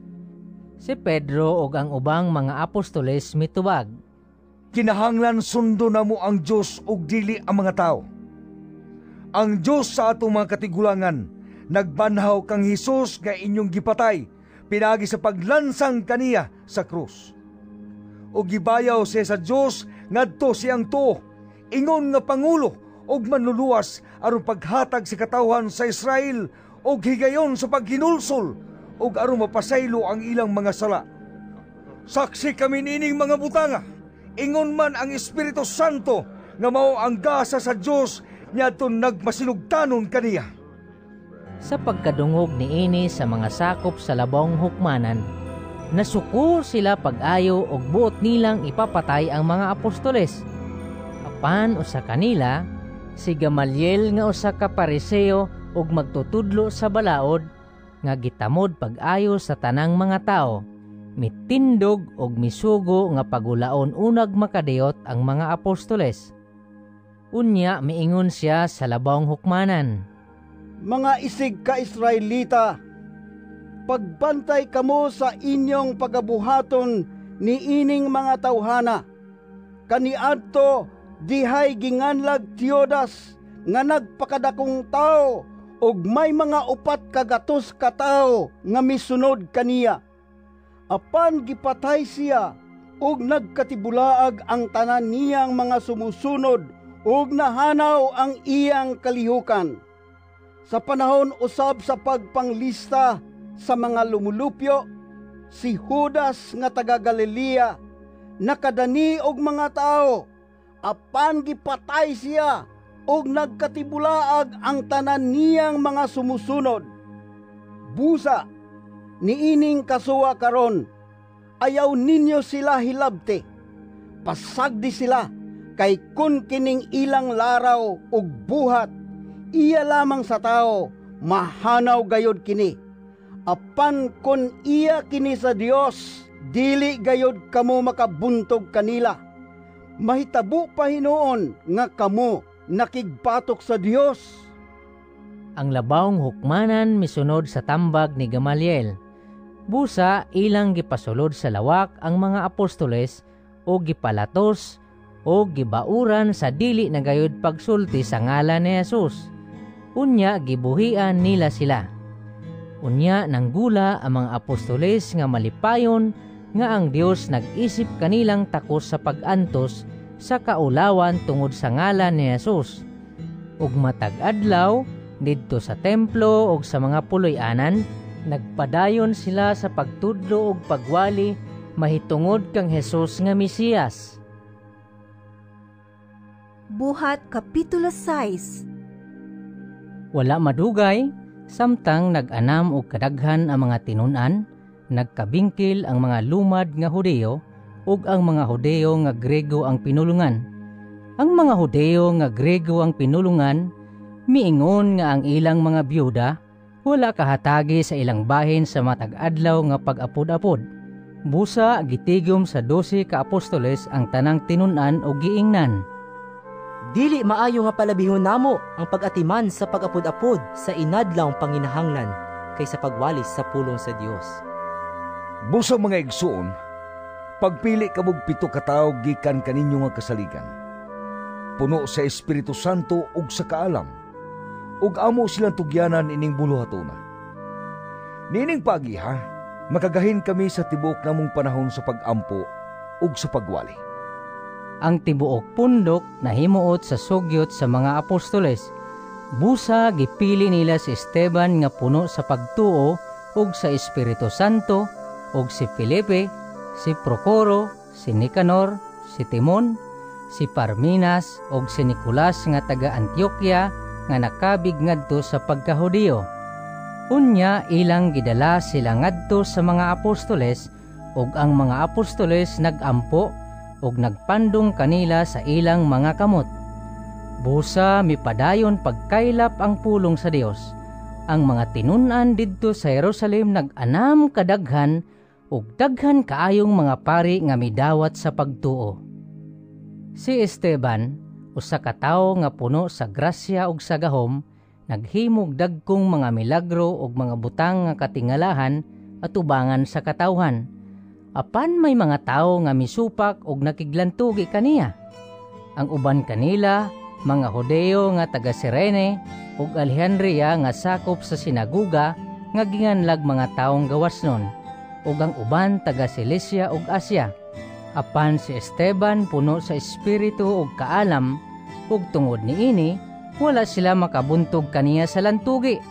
[SPEAKER 2] Si Pedro ug ang ubang mga apostoles mitubag,
[SPEAKER 6] "Kinahanglan sundo namo ang Dios ug dili ang mga tawo. Ang Dios sa atong mga katigulangan nagbanhaw kang Hesus nga inyong gipatay pinaagi sa paglansang kaniya sa krus. Ug gibayaw siya sa Dios ngadto siyang tuo, ingon nga pangulo ug manluluwas aron paghatag sa katawhan sa Israel og higayon sa paghinulsol ug aron mapasaylo ang ilang mga sala. Saksi kami niining mga butanga, ingon man ang Espiritu Santo nga mao ang gasa sa Dios niadtong nagmasinugtanon kaniya."
[SPEAKER 2] Sa pagkadungog niini sa mga sakop sa labawng hukmanan, nasuko sila pag-ayo og buot nilang ipapatay ang mga apostoles. Apan usa kanila, si Gamaliel nga usa ka Pariseo ug magtutudlo sa balaod, nga gitamod pag-ayo sa tanang mga tawo, mitindog og misugo nga pagulaon unag makadiyot ang mga apostoles. Unya miingon siya sa labawng hukmanan,
[SPEAKER 16] "Mga isig ka Israelita, pagbantay kamo sa inyong pagabuhaton niining mga tawhana. Kaniadto Dihay ginganlag Teodas nga nagpakadakong tawo ug may mga 400 ka tawo nga misunod kaniya. Apan gipatay siya ug nagkatibulaag ang tanan niyang mga sumusunod ug nahanaw ang iyang kalihukan. Sa panahon usab sa pagpanglista sa mga lumulupyo, si Judas nga taga Galilea nakadani og mga tawo, apan gipatay siya ug nagkatibulaag ang tanan niyang mga sumusunod. Busa, niining kasuwa karon, ayaw ninyo sila hilabti. Pasagdi sila, kay kun kining ilang laraw ug buhat, iya lamang sa tao, mahanaw gayod kini. Apan kun iya kini sa Dios, dili gayod kamo makabuntog kanila. Mahitabo pa hinuon nga kamo nakigbatok sa Dios.
[SPEAKER 2] Ang labawng hukmanan misunod sa tambag ni Gamaliel. Busa ilang gipasulod sa lawak ang mga apostoles o gipalatos o gibauran sa dili na gayud pagsulti sa ngalan ni Jesus. Unya gibuhian nila sila. Unya nanggula ang mga apostoles nga malipayon nga ang Dios nag-isip kanilang takos sa pag-antos sa kaulawan tungod sa ngalan ni Jesus. Ug matag adlaw didto sa templo ug sa mga puloy-anan, nagpadayon sila sa pagtudlo ug pagwali mahitungod kang Jesus nga Mesiyas.
[SPEAKER 1] Buhat Kapitulo 6.
[SPEAKER 2] Wala madugay, samtang nag-anam og kadaghan ang mga tinun-an, nagkabingkil ang mga lumad nga Hudeo ug ang mga Hudeo nga Grego ang pinulungan. Ang mga Hudeo nga Grego ang pinulungan, miingon nga ang ilang mga byuda wala kahatagi sa ilang bahin sa matag adlaw nga pag-apod-apod. Busa gitigom sa 12 ka apostoles ang tanang tinun-an og giingnan.
[SPEAKER 4] Dili maayo nga palabihon namo ang pag-atiman sa pag-apod-apod sa inadlawng panginahanglan kaysa pagwalis sa pulong sa Dios.
[SPEAKER 6] Busa mga igsoon, pagpili kamog 7 ka tawo gikan kaninyo nga kasaligan, puno sa Espiritu Santo ug sa kaalam, ug amo silang tugyanan ining buluhatona. Nining pagiha, makagahin kami sa tibuok namong panahon sa pag-ampo ug sa pagwali.
[SPEAKER 2] Ang tibuok pundok nahimuot sa sugyot sa mga apostoles. Busa gipili nila si Esteban nga puno sa pagtuo ug sa Espiritu Santo, ug si Felipe, si Procoro, si Nicanor, si Timon, si Parminas ug si Nicolas nga taga Antioquia nga nakabig ngadto sa pagkahudiyo. Unya ilang gidala sila ngadto sa mga apostoles, ug ang mga apostoles nagampo ug nagpandong kanila sa ilang mga kamot. Busa mipadayon pagkaylap ang pulong sa Dios. Ang mga tinun-an didto sa Jerusalem nag-anam kadaghan ug daghan kaayong mga pari nga midawat sa pagtuo. Si Esteban, usa ka tawo nga puno sa grasya ug sa gahom, naghimog dagkong mga milagro ug mga butang nga katingalahan atubangan sa katawhan. Apan may mga tawo nga misupak ug nakiglantugi kaniya. Ang uban kanila, mga Hudeo nga taga Sirene ug Alejandria nga sakop sa sinaguga nga ginganlag mga taong gawasnon, ug ang uban taga Cilicia ug Asia. Apan si Esteban puno sa espiritu ug kaalam, ug tungod niini wala sila makabuntog kaniya sa lantugi.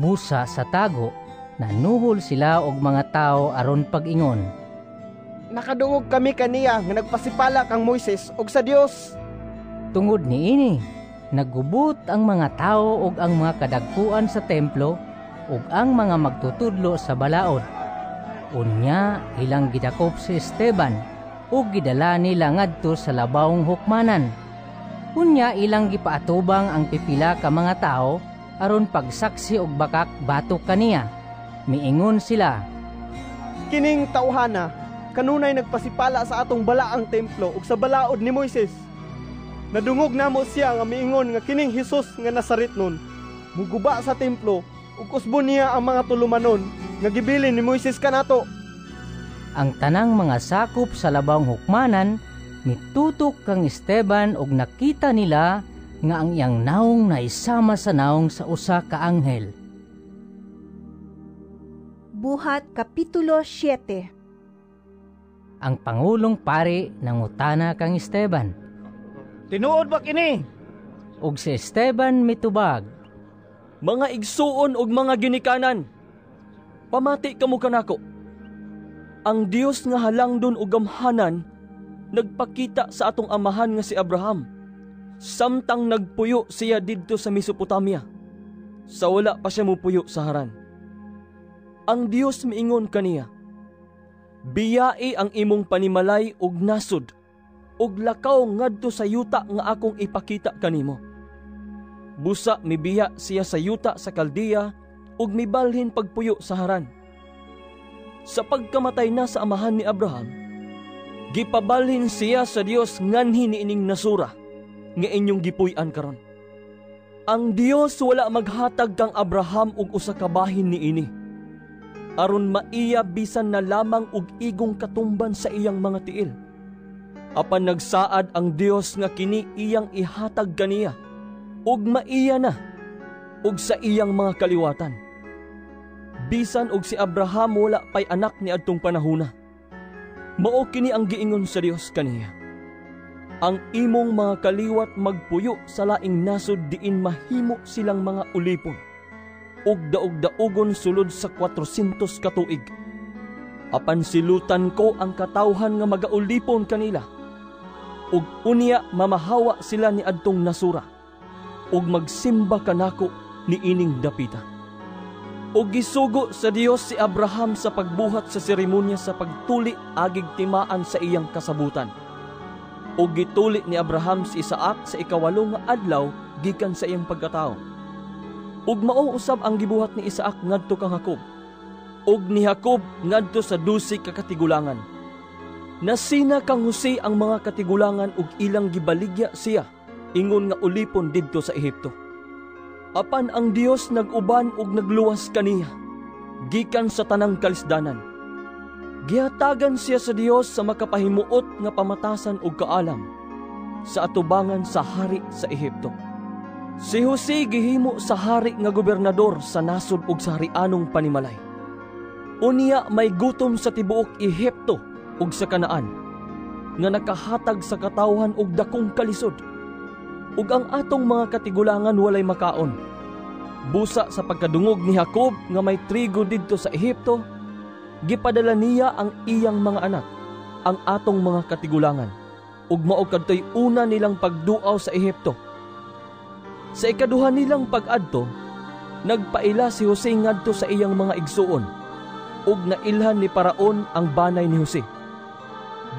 [SPEAKER 2] Busa sa tago, nanuhol sila og mga tao aron pag-ingon.
[SPEAKER 8] Nakadungog kami kaniya nga nagpasipala kang Moises ug sa Dios.
[SPEAKER 2] Tungod niini, naggubot ang mga tao ug ang mga kadagkuan sa templo ug ang mga magtutudlo sa balaod. Unya ilang gidakop si Esteban ug gidala nila ngadto sa labawong hukmanan. Unya ilang gipaatubang ang pipila ka mga tao aron pagsaksi og bakak batok kaniya. Miingon sila,
[SPEAKER 8] "Kining tawhana kanunay nagpasipala sa atong balaang templo ug sa balaod ni Moises. Nadungog namo siya nga miingon nga kining Hesus nga Nazaretnon muguba sa templo ug usbon niya ang mga tulumanon nga gibilin ni Moises kanato."
[SPEAKER 2] Ang tanang mga sakop sa labawong hukmanan Mitutok kang Esteban og nakita nila nga ang iyang nawong naisama sa nawong sa usa ka anghel.
[SPEAKER 1] Buhat Kapitulo 7.
[SPEAKER 2] Ang pangulong pari nangutana kang Esteban,
[SPEAKER 10] "Tinuod ba kini?"
[SPEAKER 2] Ug si Esteban mitubag,
[SPEAKER 13] "Mga igsuon ug mga ginikanan, pamati kamo kanako. Ang Dios nga halangdon ug gamhanan nagpakita sa atong amahan nga si Abraham samtang nagpuyo siya didto sa Mesopotamia, sa wala pa siya mupuyo sa Haran. Ang Dios miingon kaniya, biyai ang imong panimalay ug nasod, ug lakaw ngadto sa yuta nga akong ipakita kanimo. Busa mibiya siya sa yuta sa Kaldea ug mibalhin pagpuyo sa Haran. Sa pagkamatay na sa amahan ni Abraham, gipabalhin siya sa Dios nganhi niining nasura nga inyong gipuy-an karon. Ang Dios wala maghatag kang Abraham og usa ka bahin niini, aron maiya bisan na lamang og igong katumban sa iyang mga tiil. Apan nagsaad ang Dios nga kini iyang ihatag kaniya, ug maiya na ug sa iyang mga kaliwatan. Bisan og si Abraham wala pay anak ni adtong panahona, mao kini ang giingon sa Dios kaniya: Ang imong mga kaliwat magpuyo sa laing nasod diin mahimo silang mga ulipon, ug daog-daogon sulod sa 400 ka tuig. Apan silutan ko ang katawhan nga magaulipon kanila, ug unya mamahawa sila ni adtong nasura, ug magsimba kanako niining dapita." Ug gisugo sa Dios si Abraham sa pagbuhat sa seremonya sa pagtuli agig timaan sa iyang kasabutan. Ug gituli ni Abraham si Isaac sa 8 nga adlaw gikan sa iyang pagkatawo. Ug mao usab ang gibuhat ni Isaac ngadto kang Jacob, ug ni Jacob ngadto sa 12 ka katigulangan. Nasina kang Jose ang mga katigulangan ug ilang gibaligya siya ingon nga ulipon didto sa Ehipto. Apan ang Dios nag-uban ug nagluwas kaniya gikan sa tanang kalisdanan. Gihatagan siya sa Dios sa makapahimuot nga pamatasan ug kaalam sa atubangan sa hari sa Ehipto. Si Jose gihimo sa hari nga gobernador sa nasod ug sa harianong panimalay. Unya may gutom sa tibuok Ehipto ug sa Kanaan nga nakahatag sa katawhan og dakong kalisod. Ug ang atong mga katigulangan walay makaon. Busa sa pagkadungog ni Jacob nga may trigo didto sa Ehipto, gipadala niya ang iyang mga anak, ang atong mga katigulangan, ug mao kadtoy una nilang pagduaw sa Ehipto. Sa ikaduha nilang pag-adto, nagpaila si Jose ngadto sa iyang mga igsuon, ug nailhan ni Paraon ang banay ni Jose.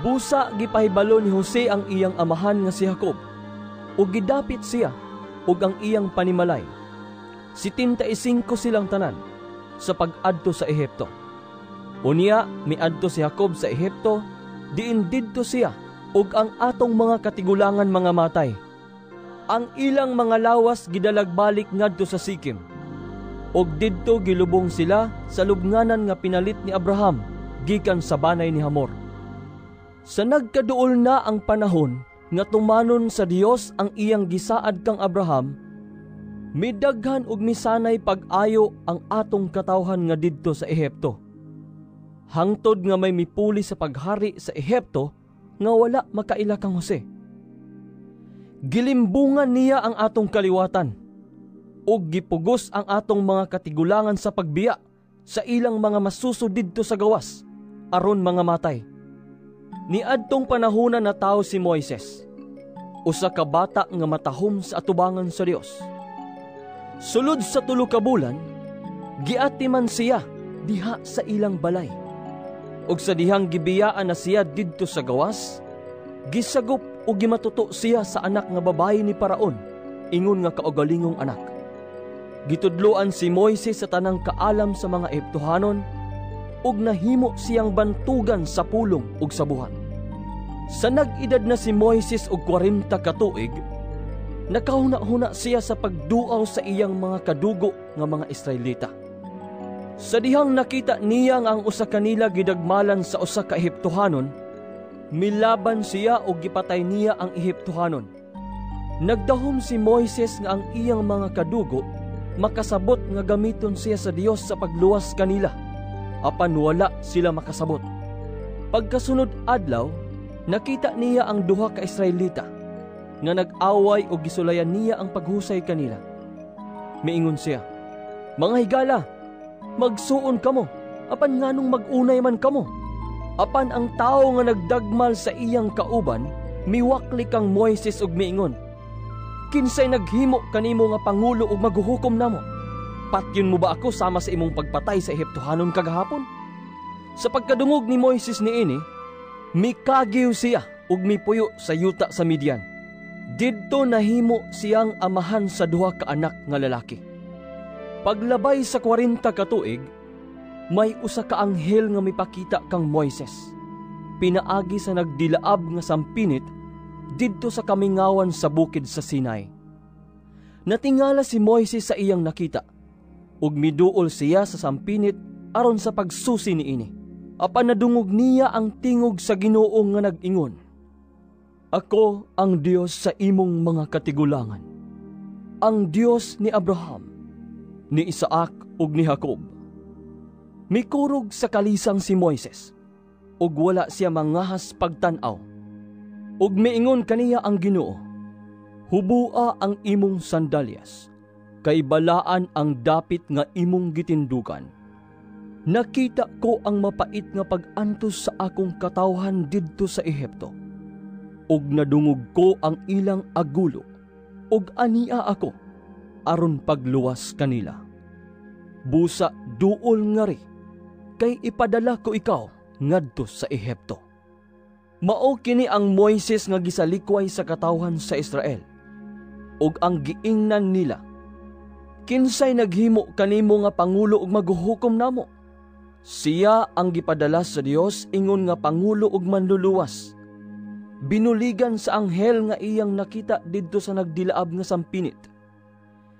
[SPEAKER 13] Busa gipahibalo ni Jose ang iyang amahan nga si Jacob, ug gidapit siya ug ang iyang panimalay. 75 silang tanan sa pag-adto sa Ehipto. Unya miadto si Jacob sa Ehipto, diin didto siya ug ang atong mga katigulangan mga matay. Ang ilang mga lawas gidalagbalik ngadto sa Sikim, ug didto gilubong sila sa lubnganan nga pinalit ni Abraham gikan sa banay ni Hamor. Sa nagkaduol na ang panahon nga tumanon sa Dios ang iyang gisaad kang Abraham, midaghan og misanay pag-ayo ang atong katawhan nga didto sa Ehipto. Hangtod nga may mipuli sa paghari sa Ehipto nga wala makaila kang Jose. Gilimbungan niya ang atong kaliwatan, ug gipugos ang atong mga katigulangan sa pagbiya sa ilang mga masuso didto sa gawas aron mga matay. Niadtong panahona na tawo si Moises, usa ka bata nga matahom sa atubangan sa Dios. Sulod sa 3 ka bulan, giatiman siya diha sa ilang balay. Ug sa dihang gibiyaan na siya didto sa gawas, gisagop ug gimatuto siya sa anak nga babayi ni Paraon, ingon nga kaugalingong anak. Gitudloan si Moises sa tanang kaalam sa mga Ehiptohanon, ug nahimo siyang bantugan sa pulong ug sa buhat. Sa nag-edad na si Moises og 40 ka tuig, nakahuna-huna siya sa pagduaw sa iyang mga kadugo nga mga Israelita. Sa dihang nakita niya nga ang usa kanila gidagmalan sa usa ka Ehiptohanon, Milaban siya og gipatay niya ang Ehiptohanon. Nagdahom si Moises nga ang iyang mga kadugo makasabot nga gamiton siya sa Dios sa pagluwas kanila, apan wala sila makasabot. Pagkasunod adlaw, nakita niya ang duha ka Israelita nga nag-away og gisulayan niya ang paghusay kanila. Miingon siya, "Mga higala, magsuon kamo, apan nganong mag-unay man kamo?" Apan ang tawo nga nagdagmal sa iyang kauban miwakli kang Moises og miingon, "Kinsay naghimo kanimo nga pangulo ug maghuhukom namo? Patyon mo ba ako sama sa imong pagpatay sa Ehiptohanon kagahapon?" Sa pagkadungog ni Moises niini, mikagiw siya ug mipuyo sa yuta sa Midian. Didto nahimo siyang amahan sa duha ka anak nga lalaki. Paglabay sa 40 ka tuig, may usa ka anghel nga mipakita kang Moises. Pinaagi sa nagdilaab nga sampinit didto sa kamingawan sa bukid sa Sinai. Natingala si Moises sa iyang nakita, ug miduol siya sa sampinit aron sa pagsusi niini. Apan nadungog niya ang tingog sa Ginoo nga nag-ingon, "Ako ang Dios sa imong mga katigulangan, ang Dios ni Abraham, ni Isaac ug ni Jacob." Mikurog sa kalisang si Moises, ug wala siya mangahas pagtan-aw. Ug miingon kaniya ang Ginoo, "Hubua ang imong sandalyas, kay balaan ang dapit nga imong gitindugan. Nakita ko ang mapait nga pag-antos sa akong katawhan didto sa Ehipto, ug nadungog ko ang ilang agulo, ug ania ako aron pagluwas kanila. Busa duol ngari, kay ipadala ko ikaw ngadto sa Ehipto." Mao kini ang Moises nga gisalikway sa katawhan sa Israel, ug ang giingnan nila, "Kinsay naghimo kanimo nga pangulo ug maghuhukom namo?" Siya ang gipadala sa Dios ingon nga pangulo ug manluluwas. Binuligan sa anghel nga iyang nakita didto sa nagdilaab nga sampinit.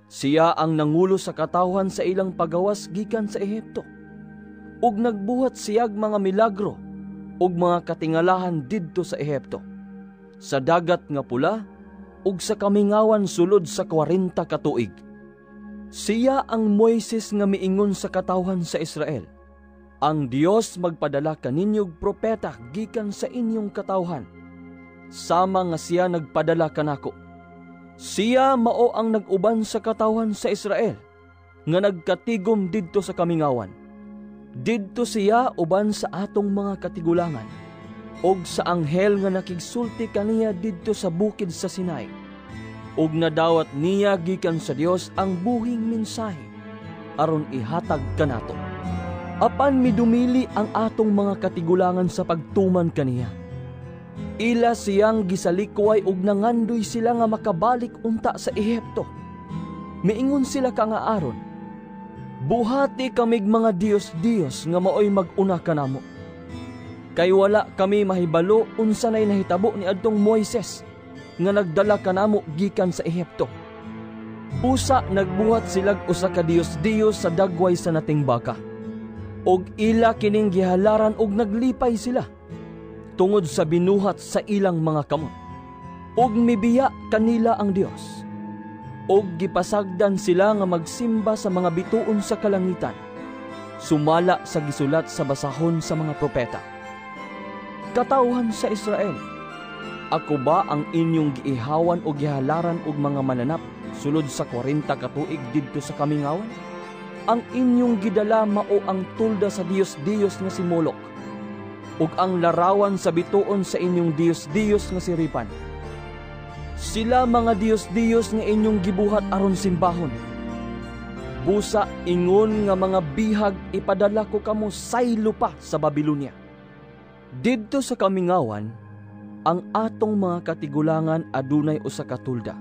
[SPEAKER 13] Siya ang nangulo sa katawhan sa ilang pagawas gikan sa Ehipto, ug nagbuhat siyag mga milagro ug mga katingalahan didto sa Ehipto, sa dagat nga pula ug sa kamingawan sulod sa 40 ka tuig. Siya ang Moises nga miingon sa katawhan sa Israel, "Ang Dios magpadala kaninyog propeta gikan sa inyong katawhan, sama nga siya nagpadala kanako. Siya mao ang nag-uban sa katawhan sa Israel nga nagkatigom didto sa kamingawan. Didto siya uban sa atong mga katigulangan ug sa anghel nga nakigsulti kaniya didto sa bukid sa Sinai. Ug nadawat niya gikan sa Dios ang buhing mensahe aron ihatag kanato. Apan midumili ang atong mga katigulangan sa pagtuman kaniya. Ila siyang gisalikway ug nangandoy sila nga makabalik unta sa Ehipto. Miingon sila ka nga aron, buhati kamig mga Dios-Dios nga maoy mag-una kanamo. Kay wala kami mahibalo unsa nay nahitabo ni adtong Moises nga nagdala kanamo gikan sa Ehipto." Usa nagbuhat silag usa ka Dios-Dios sa dagway sa nating baka. Og ila kining gihalaran og naglipay sila tungod sa binuhat sa ilang mga kamot. Og mibiya kanila ang Dios. Og gipasagdan sila nga magsimba sa mga bituon sa kalangitan, sumala sa gisulat sa basahon sa mga propeta. Katawhan sa Israel, ako ba ang inyong giihawan o gihalaran og mga mananap sulod sa 40 ka tuig didto sa kamingawan? Ang inyong gidala mao ang tulda sa Dios-Dios nga si Molok, ug ang larawan sa bituon sa inyong Dios-Dios nga si Ripan. Sila mga Dios-Dios nga inyong gibuhat aron simbahon. Busa ingon nga mga bihag ipadala ko kamo saylo pa sa Babilonia. Didto sa kamingawan, ang atong mga katigulangan adunay usa ka tulda,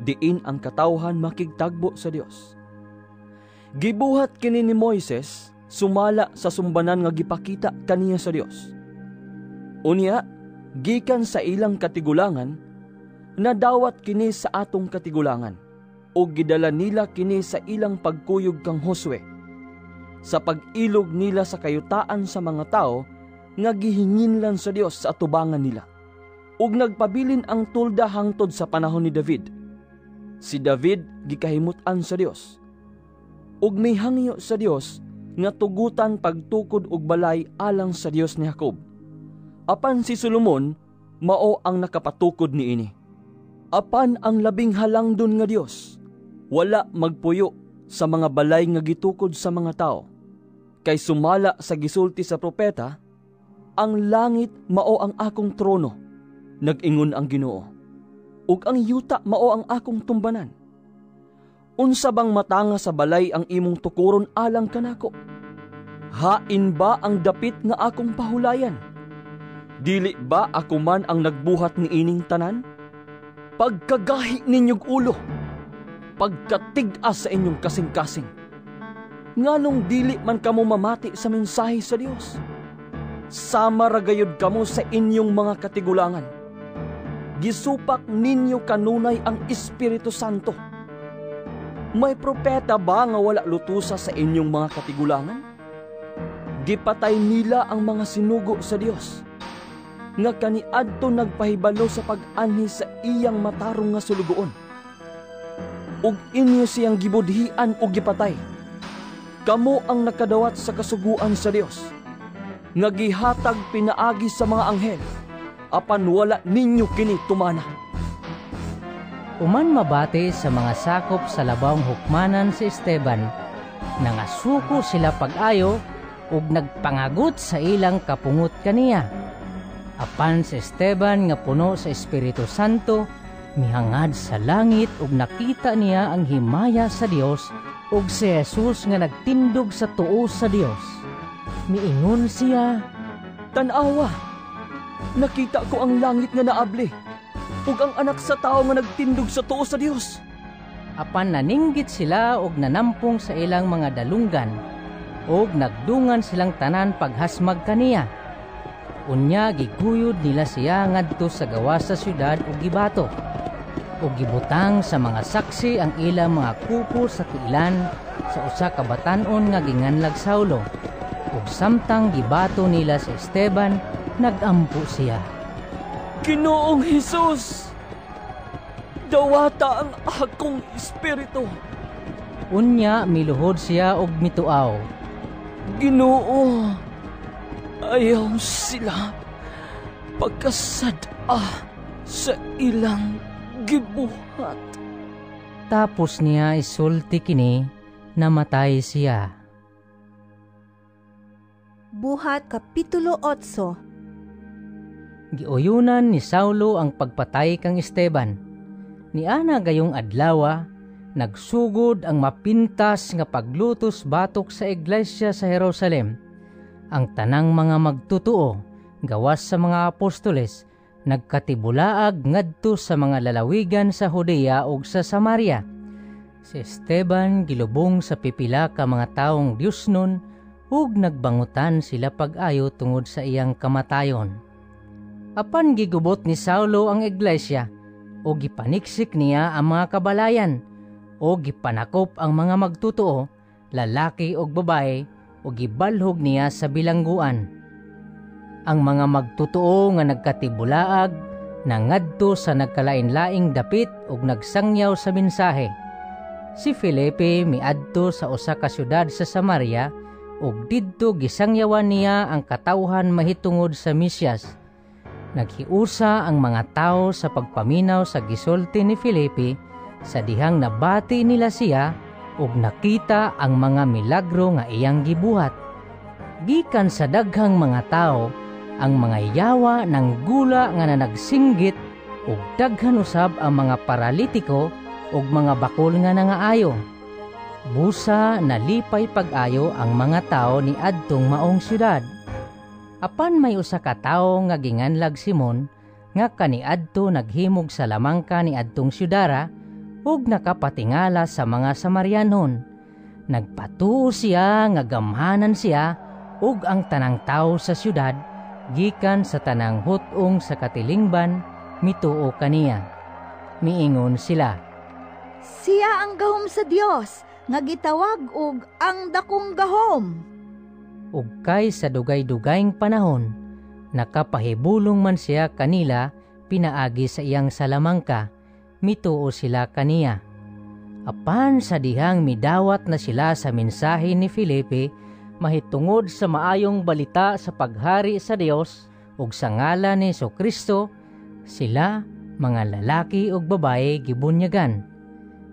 [SPEAKER 13] diin ang katawhan makigtagbo sa Dios. Gibuhat kini ni Moises sumala sa sumbanan nga gipakita kaniya sa Dios. Unya, gikan sa ilang katigulangan, nadawat kini sa atong katigulangan, ug gidala nila kini sa ilang pagkuyog kang Josue, sa pag-ilog nila sa kayutaan sa mga tao nga gihinginlan sa Dios sa atubangan nila. Ug nagpabilin ang tolda hangtod sa panahon ni David. Si David gikahimut-an sa Dios ug mihangyo sa Dios nga tugutan pagtukod og balay alang sa Dios ni Jacob. Apan si Solomon mao ang nakapatukod niini. Apan ang labing halangdon nga Dios wala magpuyo sa mga balay nga gitukod sa mga tawo. Kay sumala sa gisulti sa propeta, ang langit mao ang akong trono, nag-ingon ang Ginoo, ug ang yuta mao ang akong tumbanan. Unsa bang matanga sa balay ang imong tukuron alang kanako? Hain ba ang dapit nga akong pahulayan? Dili ba ako man ang nagbuhat niining tanan? Pagkagahi ninyog ulo, pagkatig-as sa inyong kasing-kasing. Nganong dili man kamo mamati sa mensahe sa Dios? Sama ra gayud kamo sa inyong mga katigulangan. Gisupak ninyo kanunay ang Espiritu Santo. May propeta ba nga wala lutusa sa inyong mga katigulangan? Gipatay nila ang mga sinugo sa Dios, nga kaniadto nagpahibalo sa pag-anhi sa iyang matarong nga sulugoon. Ug inyo siyang gibudhian ug gipatay. Kamo ang nakadawat sa kasuguan sa Dios, nga gihatag pinaagi sa mga anghel, apan wala ninyo kini tumana.
[SPEAKER 2] Uman mabati sa mga sakop sa labawng hukmanan si Esteban, nangasuko sila pag-ayo ug nagpangagot sa ilang kapungot kaniya. Apan si Esteban nga puno sa Espiritu Santo, mihangad sa langit ug nakita niya ang himaya sa Dios ug si Jesus nga nagtindog sa tuo sa Dios. Miingon siya,
[SPEAKER 13] "Tan-awa, nakita ko ang langit nga naabli ug ang anak sa tawo nga nagtindog sa tuo sa Dios."
[SPEAKER 2] Apan naninggit sila og nanampong sa ilang mga dalunggan ug nagdungan silang tanan paghasmag kaniya. Unya giguyod nila siya ngadto sa gawas sa syudad ug gibato, ug gibutang sa mga saksi ang ilang mga kupo sa tiilan sa usa ka batan-on nga ginganlag Saulo. Ug samtang gibato nila si Esteban, nagampo siya,
[SPEAKER 13] "Ginoong Hesus, dawata ang akong espiritu."
[SPEAKER 2] Unya miluhod siya og mituaw,
[SPEAKER 13] "Ginoo, ayaw sila pagkasad-a sa ilang gibuhat."
[SPEAKER 2] Tapos niya isulti kini, namatay siya.
[SPEAKER 1] Buhat Kapitulo 8.
[SPEAKER 2] Giuyunan ni Saulo ang pagpatay kang Esteban. Niana gayong adlawa, nagsugod ang mapintas nga paglutos batok sa iglesia sa Jerusalem. Ang tanang mga magtutuo, gawas sa mga apostoles, nagkatibulaag ngadto sa mga lalawigan sa Judea ug sa Samaria. Si Esteban gilubong sa pipila ka mga taong Diosnon ug nagbangutan sila pag-ayo tungod sa iyang kamatayon. Apan gigubot ni Saulo ang iglesia o gipaniksik niya ang mga kabalayan o gipanakop ang mga magtutuo, lalaki o babae, o gibalhog niya sa bilangguan. Ang mga magtutuo nga nagkatibulaag nangadto sa nagkalain-laing dapit ug nagsangyaw sa mensahe. Si Felipe miadto sa usa ka syudad sa Samaria ug didto gisangyawan niya ang katawhan mahitungod sa Mesiyas. Naghiusa ang mga tao sa pagpaminaw sa gisulti ni Felipe sa dihang nabati nila siya ug nakita ang mga milagro nga iyang gibuhat. Gikan sa daghang mga tao, ang mga yawa ng gula nga nanagsinggit ug daghan usab ang mga paralitiko ug mga bakol nga nangaayo. Busa nalipay pag-ayo ang mga tao ni adtong maong syudad. Apan may usa ka tawo nga ginganlag Simon nga kaniadto naghimog sa lamangka ni adtong syudara ug nakapatingala sa mga Samarianon. Nagpatuo siya nga gamhanan siya ug ang tanang tawo sa syudad gikan sa tanang hut-ong sa katilingban mituo kaniya. Miingon sila,
[SPEAKER 17] "Siya ang gahom sa Dios nga gitawag og ang dakong gahom."
[SPEAKER 2] Ug kay sa dugay-dugayng panahon, Nakapahibulong man siya kanila pinaagi sa iyang salamangka, mituo sila kaniya. Apan sa dihang midawat na sila sa mensahe ni Felipe mahitungod sa maayong balita sa paghari sa Dios ug sa ngalan ni Hesukristo, sila mga lalaki ug babaye gibunyagan.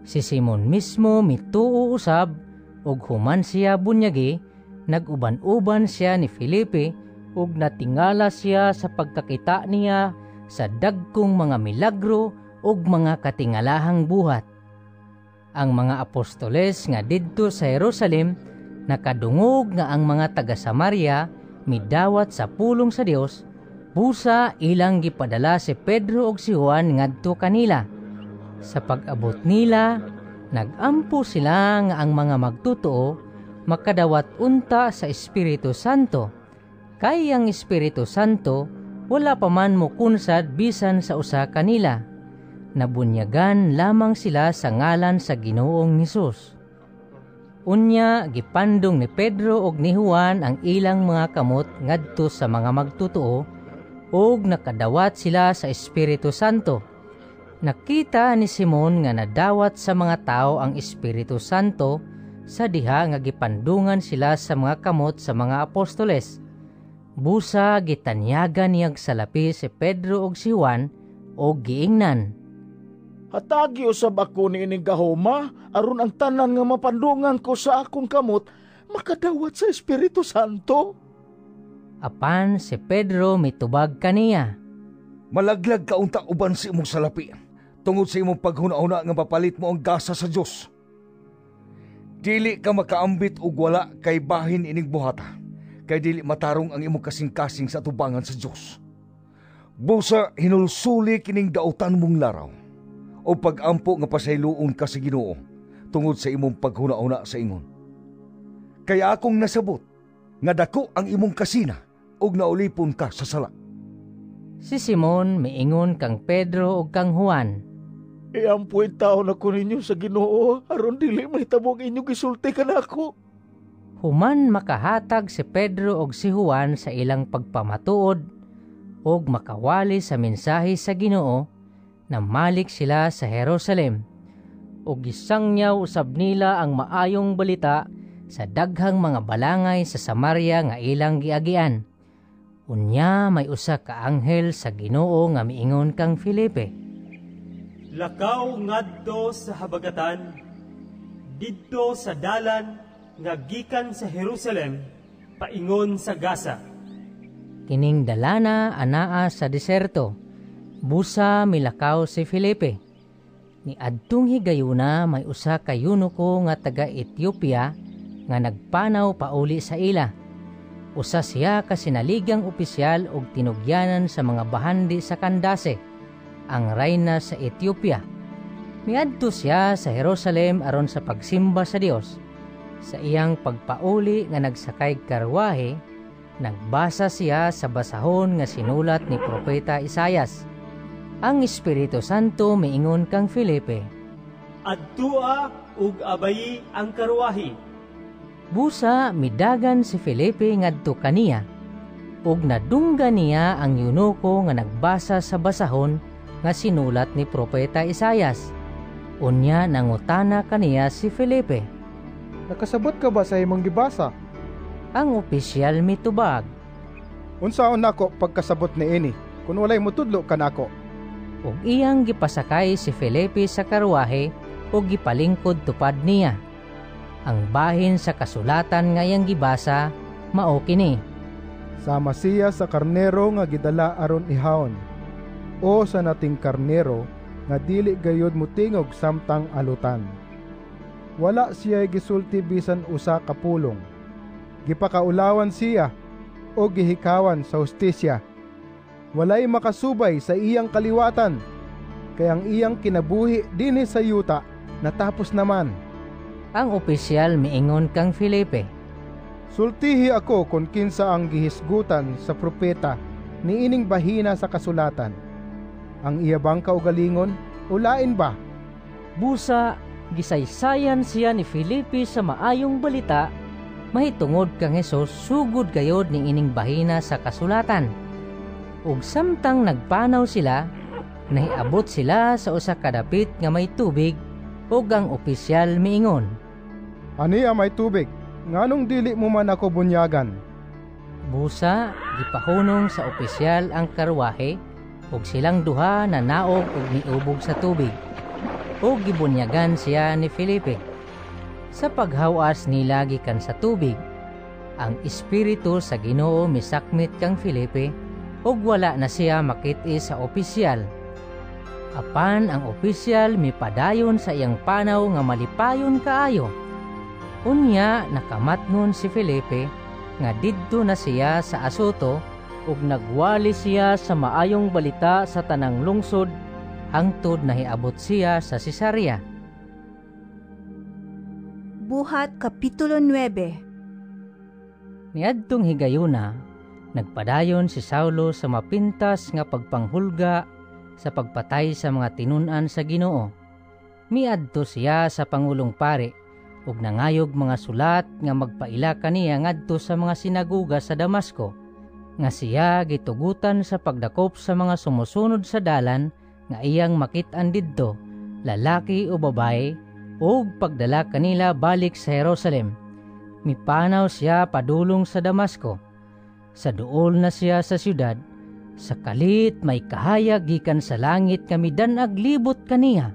[SPEAKER 2] Si Simon mismo mituo usab ug human siya bunyagi, nag-uban-uban siya ni Felipe ug natingala siya sa pagkakita niya sa dagkong mga milagro ug mga katingalahang buhat. Ang mga apostoles nga didto sa Jerusalem nakadungog nga ang mga taga Samaria midawat sa pulong sa Dios, busa ilang gipadala si Pedro ug si Juan ngadto kanila. Sa pag-abot nila, nagampo sila nga ang mga magtotoo makadawat unta sa Espiritu Santo, kay ang Espiritu Santo wala pa man mokunsad bisan sa usa kanila. Nabunyagan lamang sila sa ngalan sa Ginoong Hesus. Unya gipandong ni Pedro ug ni Juan ang ilang mga kamot ngadto sa mga magtotoo ug nakadawat sila sa Espiritu Santo. Nakita ni Simon nga nadawat sa mga tao ang Espiritu Santo sa diha nga gipandungan sila sa mga kamot sa mga apostoles. Busa gitanyagan niyag salapi si Pedro ug si Juan og giingnan,
[SPEAKER 18] "Hatagi usab ako niining gahoma aron ang tanan nga mapandungan ko sa akong kamot makadawat sa Espiritu Santo."
[SPEAKER 2] Apan si Pedro mitubag kaniya,
[SPEAKER 6] "Malaglag ka unta uban sa imong salapi tungod sa imong paghuna-huna nga mapalit mo ang gasa sa Dios. Dili ka makaambit og wala kay bahin ining buhata, kay dili matarong ang imong kasing-kasing sa atubangan sa Dios. Busa hinulsuli kining dautan mong laraw o pag-ampo nga pasayloon ka sa Ginoo tungod sa imong paghuna-huna sa ingon. Kaya akong nasabot nga dako ang imong kasina ug naulipon ka sa sala."
[SPEAKER 2] Si Simon miingon kang Pedro ug kang Juan,
[SPEAKER 18] "Iampo taon ako ninyo sa Ginoo aron dili mahitabo ang inyong gisulti kanako."
[SPEAKER 2] Human makahatag si Pedro ug si Juan sa ilang pagpamatuod ug makawali sa mensahe sa Ginoo, namalik sila sa Jerusalem ug gisangyaw usab nila ang maayong balita sa daghang mga balangay sa Samaria nga ilang giagian. Unya may usa ka anghel sa Ginoo nga miingon kang Felipe,
[SPEAKER 5] "Lakaw ngadto sa habagatan, didto sa dalan nga gikan sa Jerusalem paingon sa Gaza."
[SPEAKER 2] Kining dalana anaa sa diserto. Busa milakaw si Felipe. Ni adtong higayuna may usa ka eunuko nga taga Ethiopia nga nagpanaw pauli sa ila. Usa siya ka sinaligang opisyal og tinugyanan sa mga bahandi sa Candace, ang rayna sa Ethiopia. Miadto siya sa Jerusalem aron sa pagsimba sa Dios. Sa iyang pagpauli nga nagsakay karwahe, nagbasa siya sa basahon nga sinulat ni Propeta Isayas. Ang Espiritu Santo miingon kang Felipe,
[SPEAKER 5] "Adtua ug abayi ang karwahe."
[SPEAKER 2] Busa midagan si Felipe ngadto kaniya, ug nadunggan niya ang eunuko nga nagbasa sa basahon nga sinulat ni Propeta Isayas. Unya nangutana kaniya si Felipe,
[SPEAKER 15] "Nakasabot ka ba sa imong gibasa?"
[SPEAKER 2] Ang opisyal mitubag,
[SPEAKER 15] "Unsaon nako pagkasabot niini kun walay motudlo kanako?"
[SPEAKER 2] Ug iyang gipasakay si Felipe sa karwahe ug gipalingkod tupad niya. Ang bahin sa kasulatan nga iyang gibasa mao kini,
[SPEAKER 15] "Sama siya sa karnero nga gidala aron ihawon, o sa nating karnero nga dili gayud motingog samtang alutan. Wala siya gisulti bisan usa ka pulong. Gipakaulawan siya o gihikawan sa hustisya. Walay makasubay sa iyang kaliwatan, kay ang iyang kinabuhi dinhi sa yuta natapos naman."
[SPEAKER 2] Ang opisyal miingon kang Felipe,
[SPEAKER 15] "Sultihi ako kung kinsa ang gihisgutan sa propeta niining bahina sa kasulatan. Ang iya bang kaugalingon o lain ba?"
[SPEAKER 2] Busa gisaysayan siya ni Felipe sa maayong balita mahitungod kang Hesus sugod gayod niining bahina sa kasulatan. Ug samtang nagpanaw sila, nahiabot sila sa usa ka dapit nga may tubig ug ang opisyal miingon,
[SPEAKER 15] "Ania may tubig, nganong dili mo man ako bunyagan?"
[SPEAKER 2] Busa gipahunong sa opisyal ang karwahe ug silang duha nanaog ug miubog sa tubig. Ug gibunyagan siya ni Felipe. Sa paghawas nila gikan sa tubig, ang espiritu sa Ginoo misakmit kang Felipe ug wala na siya makit-i sa opisyal. Apan ang opisyal mipadayon sa iyang panaw nga malipayon kaayo. Unya nakamatngon si Felipe nga didto na siya sa Asoto ug nagwali siya sa maayong balita sa tanang lungsod hangtod nahiabot siya sa Cesarea.
[SPEAKER 1] Buhat Kapitulo 9.
[SPEAKER 2] Niadtong higayuna, nagpadayon si Saulo sa mapintas nga pagpanghulga sa pagpatay sa mga tinun-an sa Ginoo. Miadto siya sa pangulong pari ug nangayog mga sulat nga magpaila kaniya ngadto sa mga sinaguga sa Damasco, nga siya gitugutan sa pagdakop sa mga sumusunod sa dalan nga iyang makit-an didto, lalaki o babae, ug pagdala kanila balik sa Jerusalem. Mipanaw siya padulong sa Damasco. Sa duol na siya sa syudad, sa kalit may kahayag gikan sa langit nga midan-ag libot kaniya.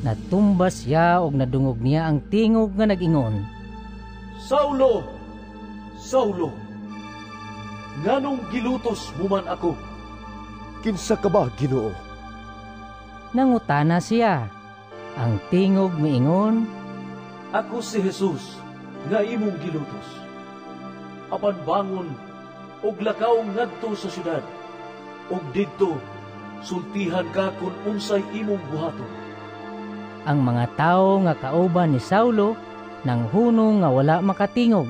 [SPEAKER 2] Natumba siya og nadungog niya ang tingog nga nag-ingon,
[SPEAKER 3] "Saulo, Saulo, nganong gilutos mo man ako?"
[SPEAKER 19] "Kinsa ka ba, Ginoo?"
[SPEAKER 2] Nangutana siya. Ang tingog miingon,
[SPEAKER 3] "Ako si Jesus nga imong gilutos. Apan bangon og lakaw ngadto sa syudad, ug didto sultihan ka kun unsay imong buhaton."
[SPEAKER 2] Ang mga tawo nga kauban ni Saulo nanghunong nga wala makatingog.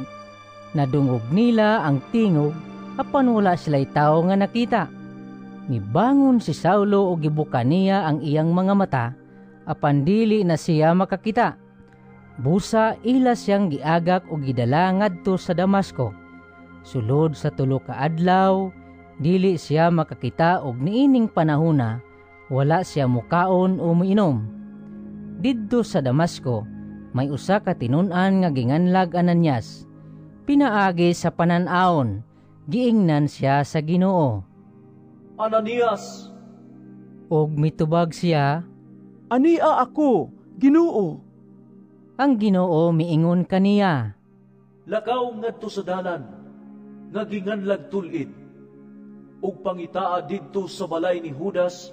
[SPEAKER 2] Nadungog nila ang tingog apan wala sila'y tawo nga nakita. Mibangon si Saulo ug gibuka niya ang iyang mga mata, apan dili na siya makakita. Busa ila siyang giagak og gidala ngadto sa Damasco. Sulod sa tulo ka adlaw, dili siya makakita og niining panahona wala siya mukaon o muinom. Didto sa Damasco, may usa ka tinun-an nga ginganlag Ananias. Pinaagi sa panan-awon, giingnan siya sa Ginoo,
[SPEAKER 3] "Ananias!"
[SPEAKER 2] Og mitubag siya,
[SPEAKER 20] "Ania ako, Ginoo."
[SPEAKER 2] Ang Ginoo miingon kaniya,
[SPEAKER 3] "Lakaw ngadto sa dalan nga ginganlag Tul-id, ug pangitaa didto sa balay ni Judas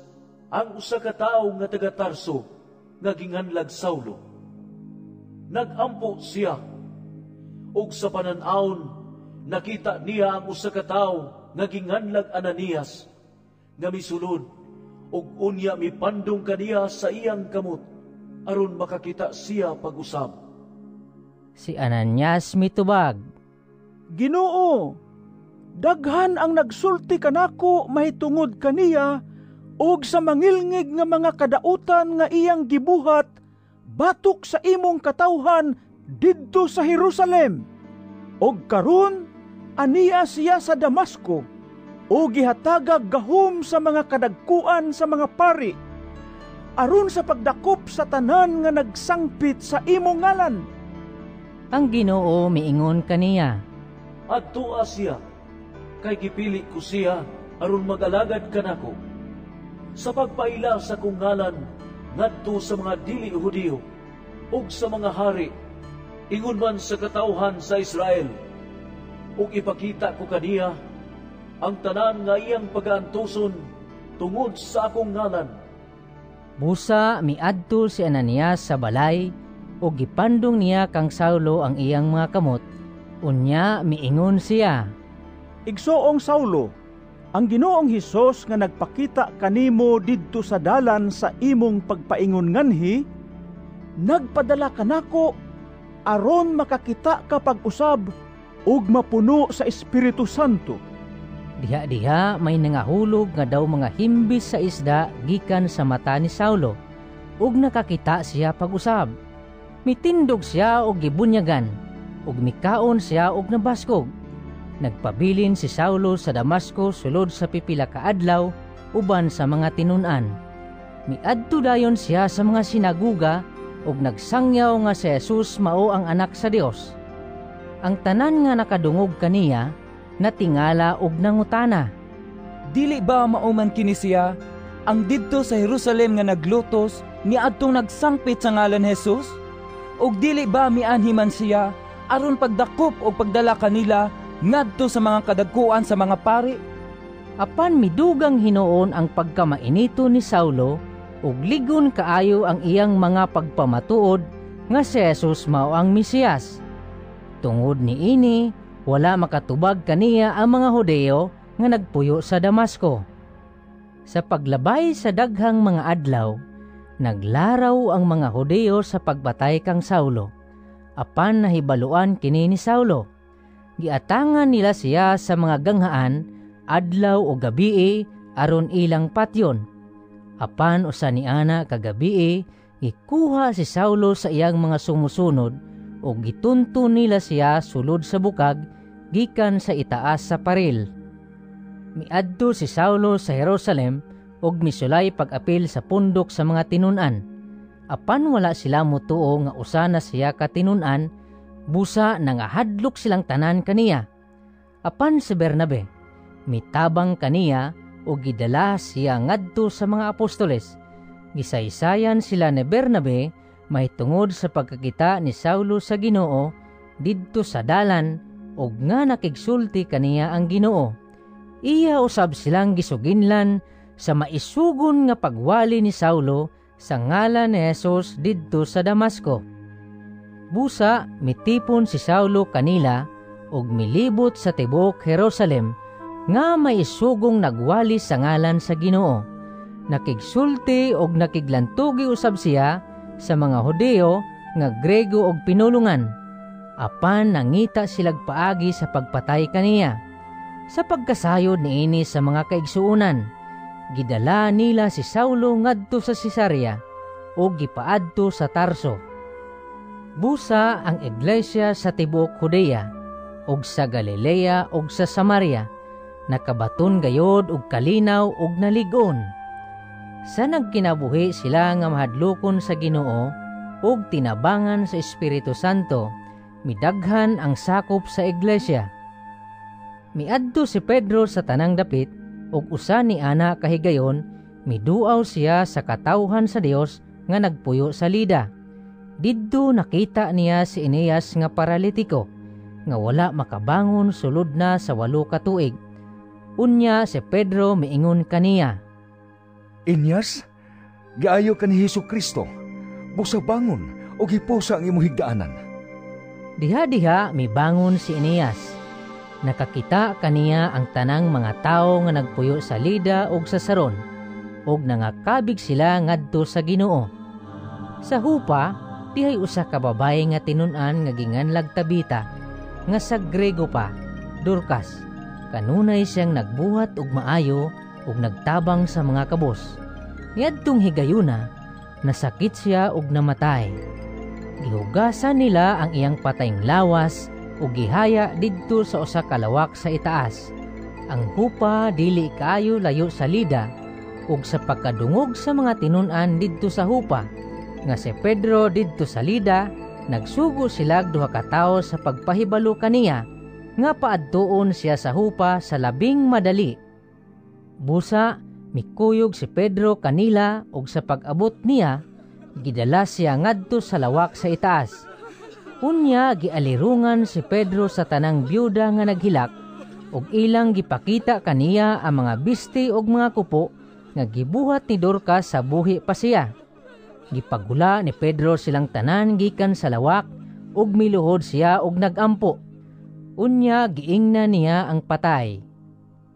[SPEAKER 3] ang usa ka tawo nga taga Tarso nga ginganlag Saulo. Nagampo siya, ug sa panan-awon nakita niya ang usa ka tawo nga ginganlag Ananias nga misulod ug unya mipandong kaniya sa iyang kamot aron makakita siya pag-usab."
[SPEAKER 2] Si Ananias mitubag,
[SPEAKER 20] "Ginoo, daghan ang nagsulti kanako mahitungod kaniya ug sa mangilngig nga mga kadautan nga iyang gibuhat batok sa imong katawhan didto sa Jerusalem. Og karon ania siya sa Damasco ug gihatagag gahom sa mga kadagkuan sa mga pari aron sa pagdakop sa tanan nga nagsangpit sa imong ngalan."
[SPEAKER 2] Ang Ginoo miingon kaniya,
[SPEAKER 3] "Adtoa siya, kay gipili ko siya aron mag-alagad kanako sa pagpaila sa kong ngalan ngadto sa mga dili Hudiyo ug sa mga hari, ingon man sa katawhan sa Israel, ug ipakita ko kaniya ang tanan nga iyang pagaantuson tungod sa akong ngalan."
[SPEAKER 2] Busa miadto si Ananias sa balay ug gipandong niya kang Saulo ang iyang mga kamot. Unya miingon siya,
[SPEAKER 20] "Igsoong Saulo, ang Ginoong Hesus nga nagpakita kanimo didto sa dalan sa imong pagpaingon nganhi, nagpadala kanako aron makakita ka pag-usab ug mapuno sa Espiritu Santo."
[SPEAKER 2] Diha-diha may nangahulog nga daw mga himbis sa isda gikan sa mata ni Saulo, ug nakakita siya pag-usab. Mitindog siya og gibunyagan, ug mikaon siya og nabaskog. Nagpabilin si Saulo sa Damasco sulod sa pipila ka adlaw uban sa mga tinun-an. Miadto dayon siya sa mga sinaguga ug nagsangyaw nga si Jesus mao ang anak sa Dios. Ang tanan nga nakadungog kaniya natingala og nangutana,
[SPEAKER 21] "Dili ba mao man kini siya ang didto sa Jerusalem nga naglutos niadtong nagsangpit sa ngalan ni Jesus? Ug dili ba mianhi man siya aron pagdakop og pagdala kanila ngadto sa mga kadagkuan sa mga pari?"
[SPEAKER 2] Apan midugang hinuon ang pagkamainito ni Saulo ug ligon kaayo ang iyang mga pagpamatuod nga si Jesus mao ang Mesiyas. Tungod niini, wala makatubag kaniya ang mga Hudeo nga nagpuyo sa Damasco. Sa paglabay sa daghang mga adlaw, naglaraw ang mga Hudeo sa pagbatay kang Saulo. Apan nahibaluan kini ni Saulo. Giatangan nila siya sa mga ganghaan adlaw o gabii aron ilang patyon. Apan usa ni ana kagabii, gikuha si Saulo sa iyang mga sumusunod ug gitunto nila siya sulod sa bukag gikan sa itaas sa paril. Miadto si Saulo sa Jerusalem ug misulay pag-apil sa pundok sa mga tinun-an. Apan wala sila motuo nga usa na siya ka tinun-an, busa nangahadlok silang tanan kaniya. Apan si Bernabe mitabang kaniya ug gidala siya ngadto sa mga apostoles. Gisaysayan sila ni Bernabe mahitungod sa pagkakita ni Saulo sa Ginoo didto sa dalan ug nga nakigsulti kaniya ang Ginoo. Iya usab silang gisuginlan sa maisugon nga pagwali ni Saulo sa ngalan ni Jesus didto sa Damasco. Busa mitipon si Saulo kanila ug milibot sa tibuok Jerusalem nga maisugong nagwali sa ngalan sa Ginoo. Nakigsulti og nakiglantugi usab siya sa mga Hudeo nga Grego og pinulungan. Apan nangita silag paagi sa pagpatay kaniya. Sa pagkasayod niini sa mga kaigsuonan, gidala nila si Saulo ngadto sa Cesarea ug gipaadto sa Tarso. Busa ang iglesia sa tibuok Judea ug sa Galilea ug sa Samaria nakabaton gayod og kalinaw ug nalig-on. Sa nagkinabuhi sila nga mahadlokon sa Ginoo ug tinabangan sa Espiritu Santo, midaghan ang sakop sa iglesia. Miadto si Pedro sa tanang dapit ug usa ni ana kahigayon miduaw siya sa katawhan sa Dios nga nagpuyo sa Lida. Didto nakita niya si Eneas nga paralitiko nga wala makabangon sulod na sa 8 ka tuig. Unya si Pedro miingon kaniya,
[SPEAKER 6] "Eneas, giayo ka ni Hesus Kristo. Busa bangon ug hipusa ang imong higdaanan."
[SPEAKER 2] Diha-diha mibangon si Eneas. Nakakita kaniya ang tanang mga tawo nga nagpuyo sa Lida ug sa Saron, ug nangakabig sila ngadto sa Ginoo. Sa Hupa, dihay usa ka babaye nga tinun-an nga ginganlag Tabita, nga sa Grego pa, Dorcas. Kanunay siyang nagbuhat og maayo ug nagtabang sa mga kabos. Niadtong higayuna, nasakit siya ug namatay. Gihugasan nila ang iyang patayng lawas ug gihaya didto sa usa ka lawak sa itaas. Ang Hupa dili kaayo layo sa Lida, ug sa pagkadungog sa mga tinun-an didto sa Hupa nga si Pedro didto sa Lida, nagsugo silag duha ka tawo sa pagpahibalo kaniya nga paadtuon siya sa Hupa sa labing madali. Busa mikuyog si Pedro kanila ug sa pag-abot niya gidala siya ngadto sa lawak sa itaas. Unya gialirungan si Pedro sa tanang byuda nga naghilak ug ilang gipakita kaniya ang mga bisti ug mga kupo nga gibuhat ni Dorcas sa buhi pa siya. Gipagula ni Pedro silang tanan gikan sa lawak ug miluhod siya ug nagampo. Unya giingna niya ang patay,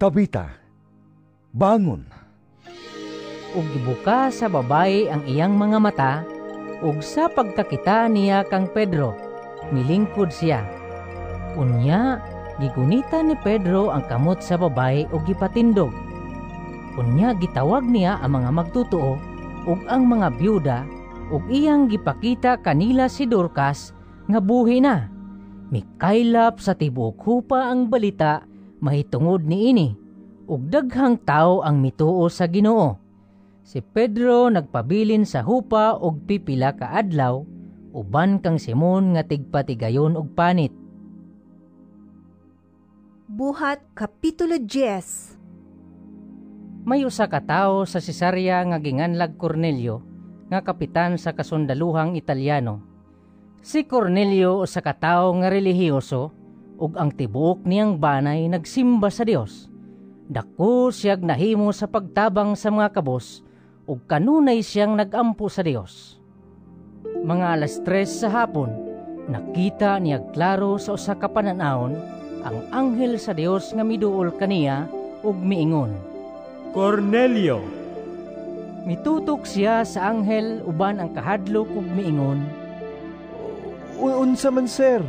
[SPEAKER 6] "Tabita, bangon."
[SPEAKER 2] Ug gibuka sa babaye ang iyang mga mata, ug sa pagkakita niya kang Pedro, milingkod siya. Unya gigunita ni Pedro ang kamot sa babaye ug gipatindog. Unya gitawag niya ang mga magtotoo ug ang mga byuda ug iyang gipakita kanila si Dorcas nga buhi na. Mikaylap sa tibuok Jopa ang balita mahitungod niini, ug daghang tawo ang mituo sa Ginoo. Si Pedro nagpabilin sa Jopa og pipila ka adlaw uban kang Simon nga tigpatigayon og panit.
[SPEAKER 1] Buhat Kapitulo 10.
[SPEAKER 2] May usa ka tawo sa Cesarea nga ginganlag Cornelio, nga kapitan sa kasundaluhang Italyano. Si Cornelio usa ka tawo nga relihiyoso ug ang tibuok niyang banay nagsimba sa Dios. Dako siyag nahimo sa pagtabang sa mga kabos ug kanunay siyang nagampo sa Dios. Mga 3:00 sa hapon, nakita niya klaro sa usa ka panan-awon ang anghel sa Dios nga miduol kaniya ug miingon,
[SPEAKER 5] "Cornelio!"
[SPEAKER 2] Mitutok siya sa anghel uban ang kahadlok ug miingon,
[SPEAKER 8] "Unsa man, sir?"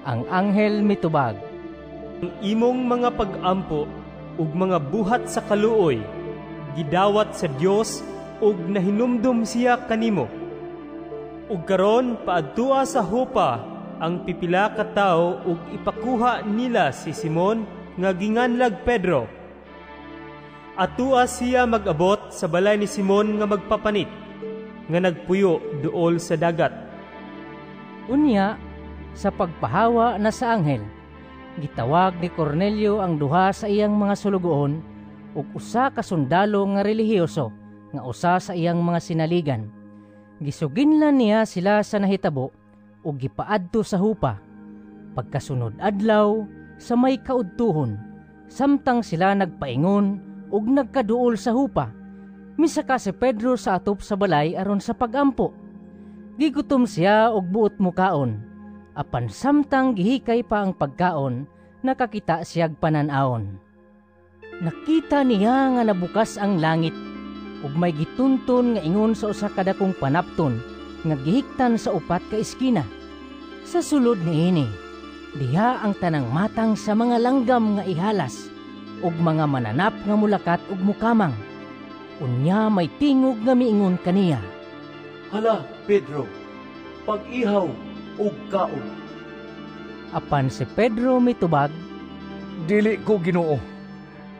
[SPEAKER 2] Ang anghel mitubag,
[SPEAKER 5] "Ang imong mga pag-ampo ug mga buhat sa kaluoy gidawat sa Dios ug nahinumdum siya kanimo. Ug karon paadtua sa Jopa ang pipila ka tawo ug ipakuha nila si Simon nga ginganlag Pedro. Atua siya mag-abot sa balay ni Simon nga magpapanit, nga nagpuyo duol sa dagat."
[SPEAKER 2] Unya, sa pagpahawa na sa anghel, gitawag ni Cornelio ang duha sa iyang mga sulugoon ug usa ka sundalo nga relihiyoso nga usa sa iyang mga sinaligan. Gisuginlan niya sila sa nahitabo ug gipaadto sa Jopa. Pagkasunod adlaw, sa may kaudtuhon, samtang sila nagpaingon ug nagkaduol sa Jopa, misaka si Pedro sa atop sa balay aron sa pagampo. Gigutom siya og buot mukaon, apan samtang gihikay pa ang pagkaon, nakakita siyag panan-awon. Nakita niya nga nabukas ang langit ug may gitunton nga ingon sa usa ka dakong panapton nga gihiktan sa upat ka eskina. Sa sulod niini, diha ang tanang matang sa mga langgam nga ihalas ug mga mananap nga mulakat ug mukamang. Unya may tingog nga miingon kaniya,
[SPEAKER 3] "Hala, Pedro, pag-ihaw ug kaon."
[SPEAKER 2] Apan si Pedro mitubag,
[SPEAKER 6] "Dili ko, Ginoo,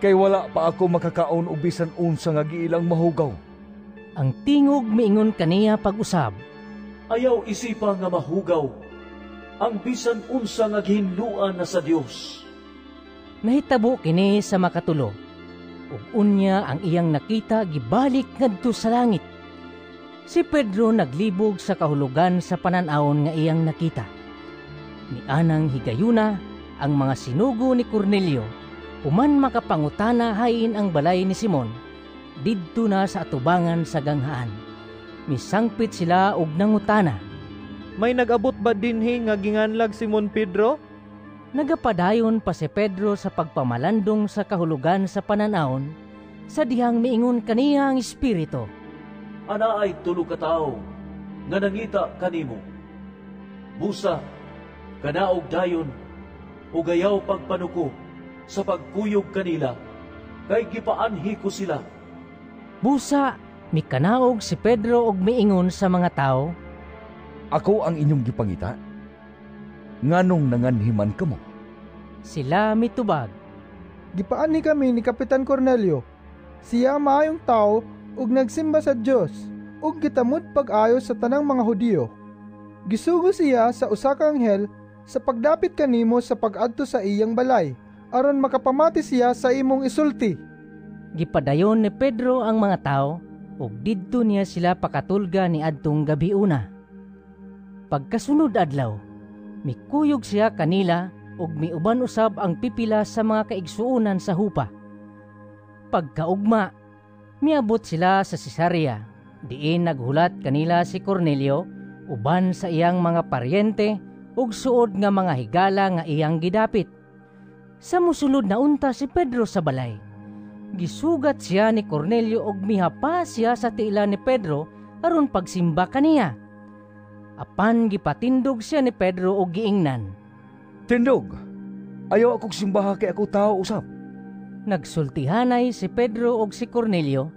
[SPEAKER 6] kay wala pa ako makakaon og bisan unsa nga giilang mahugaw."
[SPEAKER 2] Ang tingog miingon kaniya pag-usab,
[SPEAKER 3] "Ayaw isipa nga mahugaw ang bisan unsa nga gihinloan na sa Dios."
[SPEAKER 2] Nahitabo kini sa makatulo, ug unya ang iyang nakita gibalik ngadto sa langit. Si Pedro naglibog sa kahulugan sa panan-awon nga iyang nakita. Mianang higayuna ang mga sinugo ni Cornelio, human makapangutana hain ang balay ni Simon, didto na sa atubangan sa ganghaan. Misangpit sila og nangutana,
[SPEAKER 8] "May nag-abot ba dinhi nga ginganlag Simon Pedro?"
[SPEAKER 2] Nagapadayon pa si Pedro sa pagpamalandong sa kahulugan sa panan-awon, sa dihang miingon kaniya ang Espiritu,
[SPEAKER 3] "Anaay tulo ka tawo nga nangita kanimo. Busa, kanaog dayon, ug ayaw pagpanuko sa pagkuyog kanila, kay gipaanhi ko sila."
[SPEAKER 2] Busa, mikanaog si Pedro og miingon sa mga tawo,
[SPEAKER 6] "Ako ang inyong gipangita? Nganong nanganhiman kamo?"
[SPEAKER 2] Sila mitubag,
[SPEAKER 15] "Gipaanhi kami ni Kapitan Cornelio. Siya maayong tawo ug nagsimba sa Dios ug gitamod pag-ayo sa tanang mga Hudiyo. Gisugo siya sa usa ka anghel sa pagdapit kanimo sa pag-adto sa iyang balay aron makapamati siya sa imong isulti."
[SPEAKER 2] Gipadayon ni Pedro ang mga tawo ug didto niya sila pakatulga ni adtong gabiuna. Pagkasunod adlaw, mikuyog siya kanila ug miuban usab ang pipila sa mga kaigsuonan sa Jopa. Pagkaugma, miabot sila sa Cesarea, diin naghulat kanila si Cornelio uban sa iyang mga paryente ug suod nga mga higala nga iyang gidapit. Sa mosulod na unta si Pedro sa balay. Gisugat siya ni Cornelio ug mihapa siya sa tiila ni Pedro aron pagsimba kaniya. Apan gipatindog siya ni Pedro og giingnan,
[SPEAKER 6] "Tindog, ayaw akong simbaha kay ako tao usab."
[SPEAKER 2] Nagsultihanay si Pedro og si Cornelio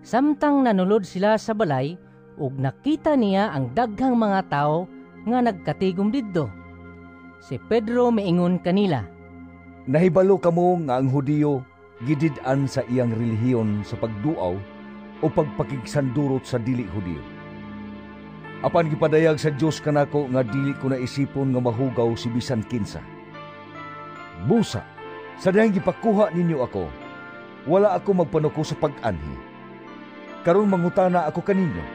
[SPEAKER 2] samtang nanulod sila sa balay ug nakita niya ang daghang mga tawo nga nagkatigom didto. Si Pedro miingon kanila,
[SPEAKER 6] "Nahibalo kamo nga ang Hudiyo gidid-an sa iyang relihiyon sa pagduaw o pagpakigsandurot sa dili Hudiyo. Apan gipadayag sa Dios kanako nga dili ko na isipon nga mahugaw si bisan kinsa. Busa, sa dihang gipakuha ninyo ako, wala ako magpanuko sa pag-anhi. Karon mangutana ako kaninyo,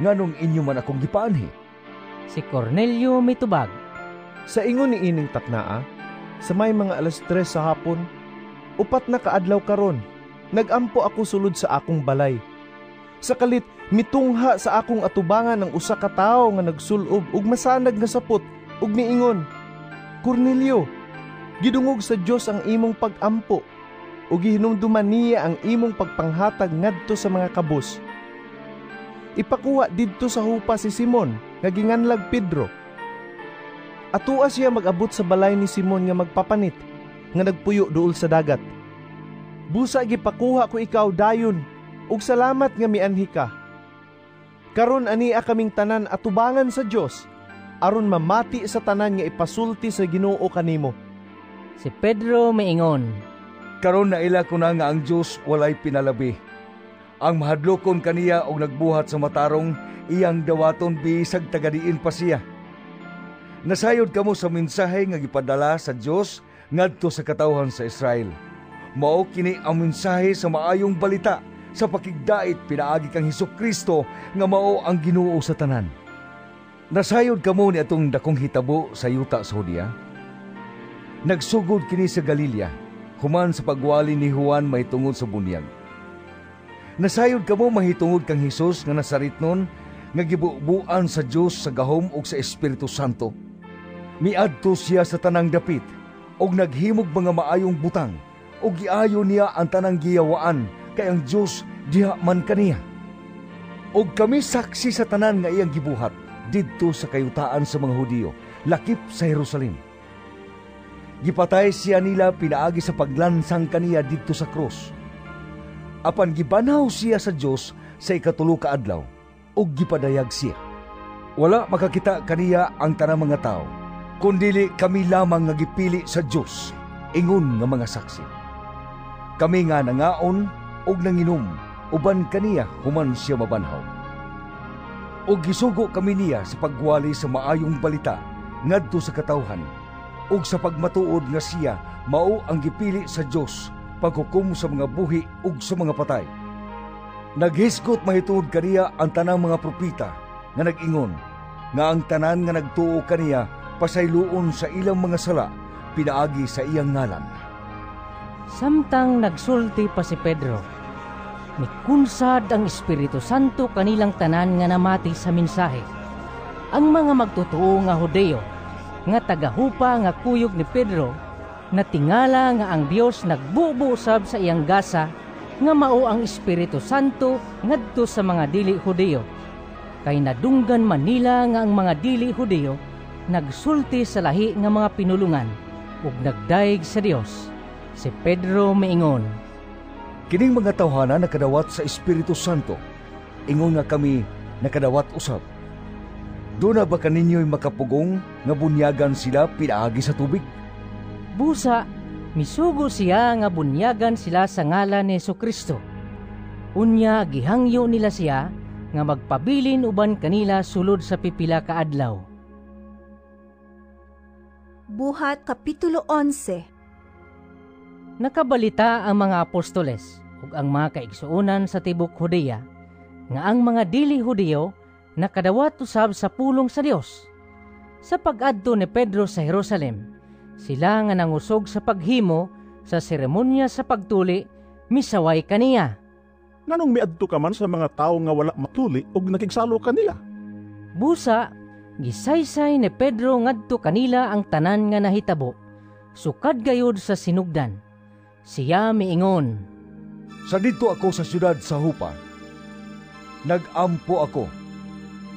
[SPEAKER 6] nganong inyo man akong gipaanhi?"
[SPEAKER 2] Si Cornelio mitubag,
[SPEAKER 8] "Sa ingon ni ining taknaa, sa may mga 3:00 sa hapon, 4 na kaadlaw karon, nagampo ako sulod sa akong balay. Sa kalit, mitungha sa akong atubangan ang usa ka tawo nga nagsulob og masanag nga sapot ug niingon, Cornelio, gidungog sa Dios ang imong pagampo ug gihinumduman niya ang imong pagpanghatag ngadto sa mga kabus. Ipakuha didto sa Hupa si Simon nga ginganlag Pedro. Atua siya mag-abot sa balay ni Simon nga magpapanit, nga nagpuyo duol sa dagat. Busa gipakuha ko ikaw dayon, ug salamat nga mianhi ka. Karon ania kaming tanan atubangan sa Dios, aron mamati sa tanan nga ipasulti sa Ginoo kanimo."
[SPEAKER 2] Si Pedro miingon,
[SPEAKER 6] "Karon naila ko na nga ang Dios walay pinalabi. Ang mahadlokon kaniya og nagbuhat sa matarong, iyang dawaton bisag tagadiin pa siya. Nasayod kamo sa mensahe nga gipadala sa Dios ngadto sa katawhan sa Israel. Mao kini ang mensahe sa maayong balita sa pakigdait pinaagi kang Hesukristo nga mao ang Ginoo sa tanan. Nasayod kamo ni atong dakong hitabo sa yuta sa Judea. Nagsugod kini sa Galilea, human sa pagwali ni Juan mahitungod sa bunyag. Nasayod kamo mahitungod kang Hesus nga Nazaretnon nga gibubuan sa Dios sa gahom ug sa Espiritu Santo. Miadto siya sa tanang dapit og naghimog mga maayong butang ug giayo niya ang tanang giyawaan kay ang Dios diha man kaniya. Og kami saksi sa tanan nga iyang gibuhat didto sa kayutaan sa mga Hudiyo, lakip sa Jerusalem. Gipatay siya nila pinaagi sa paglansang kaniya didto sa krus. Apan gibanhaw siya sa Dios sa 3 ka adlaw ug gipadayag siya. Wala makakita kaniya ang tanang mga tawo, kundili kami lamang nga gipili sa Dios, ingon nga mga saksi. Kami nga nangaon ug nanginom uban kaniya human siya mabanhaw. Ug gisugo kami niya sa pagwali sa maayong balita ngadto sa katawhan ug sa pagmatuod nga siya mao ang gipili sa Dios paghukom sa mga buhi ug sa mga patay. Naghisgot mahitungod kaniya ang tanang mga propeta nga nag-ingon nga ang tanan nga nagtuo kaniya pasayloon sa ilang mga sala pinaagi sa iyang ngalan."
[SPEAKER 2] Samtang nagsulti pa si Pedro, mikunsad ang Espiritu Santo kanilang tanan nga namati sa mensahe. Ang mga magtotoo nga Hudiyo nga tagahupa nga kuyog ni Pedro, natingala nga ang Dios nagbubo usab sa iyang gasa nga mao ang Espiritu Santo ngadto sa mga dili Hudiyo. Kay nadunggan man nila nga ang mga dili Hudiyo nagsulti sa lahi nga mga pinulungan ug nagdayeg sa Dios. Si Pedro miingon,
[SPEAKER 6] "Kining mga tawhana nakadawat sa Espiritu Santo, ingon nga kami nakadawat usab. Duna ba kaninyo'y makapugong nga bunyagan sila pinaagi sa tubig?"
[SPEAKER 2] Busa, misugo siya nga bunyagan sila sa ngalan ni Hesukristo. Unya gihangyo nila siya nga magpabilin uban kanila sulod sa pipila ka adlaw.
[SPEAKER 1] Buhat Kapitulo 11.
[SPEAKER 2] Nakabalita ang mga apostoles ug ang mga kaigsuonan sa tibok Judea nga ang mga dili Hudiyo nakadawat usab sa pulong sa Dios. Sa pag-adto ni Pedro sa Jerusalem, sila nga nangusog sa paghimo sa seremonya sa pagtuli, misaway kaniya.
[SPEAKER 18] "Nganong miadto ka man sa mga tawo nga wala matuli ug nakigsalo kanila?"
[SPEAKER 2] Busa, gisaysay ni Pedro ngadto kanila ang tanan nga nahitabo, sukad gayud sa sinugdan. Siya miingon,
[SPEAKER 6] "Sa didto ako sa syudad sa Hupa, nagampo ako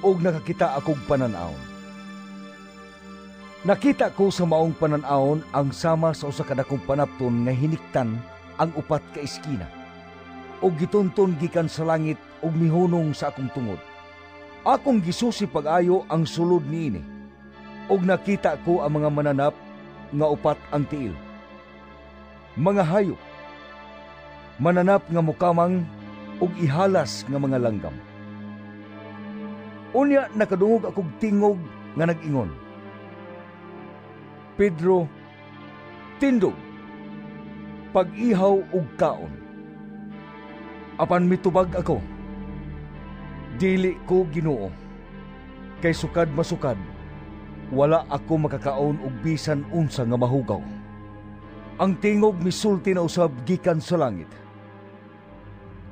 [SPEAKER 6] ug nakakita akog panan-awon. Nakita ko sa maong panan-awon ang sama sa usa ka dakong panapton nga hiniktan ang 4 ka eskina ug gitunton gikan sa langit ug mihunong sa akong tungod. Akong gisusi pag-ayo ang sulod niini, Ug nakita ko ang mga mananap nga upat ang tiil, mga hayop, mananap nga mukamang ug ihalas nga mga langgam. Unya nakadungog akog tingog nga nag-ingon, "Pedro, tindog, pag-ihaw ug kaon." Apan mitubag ako, "Dili ko, Ginoo, kay sukad masukad, wala ako makakaon og bisan unsa nga mahugaw." Ang tingog misulti na usab gikan sa langit,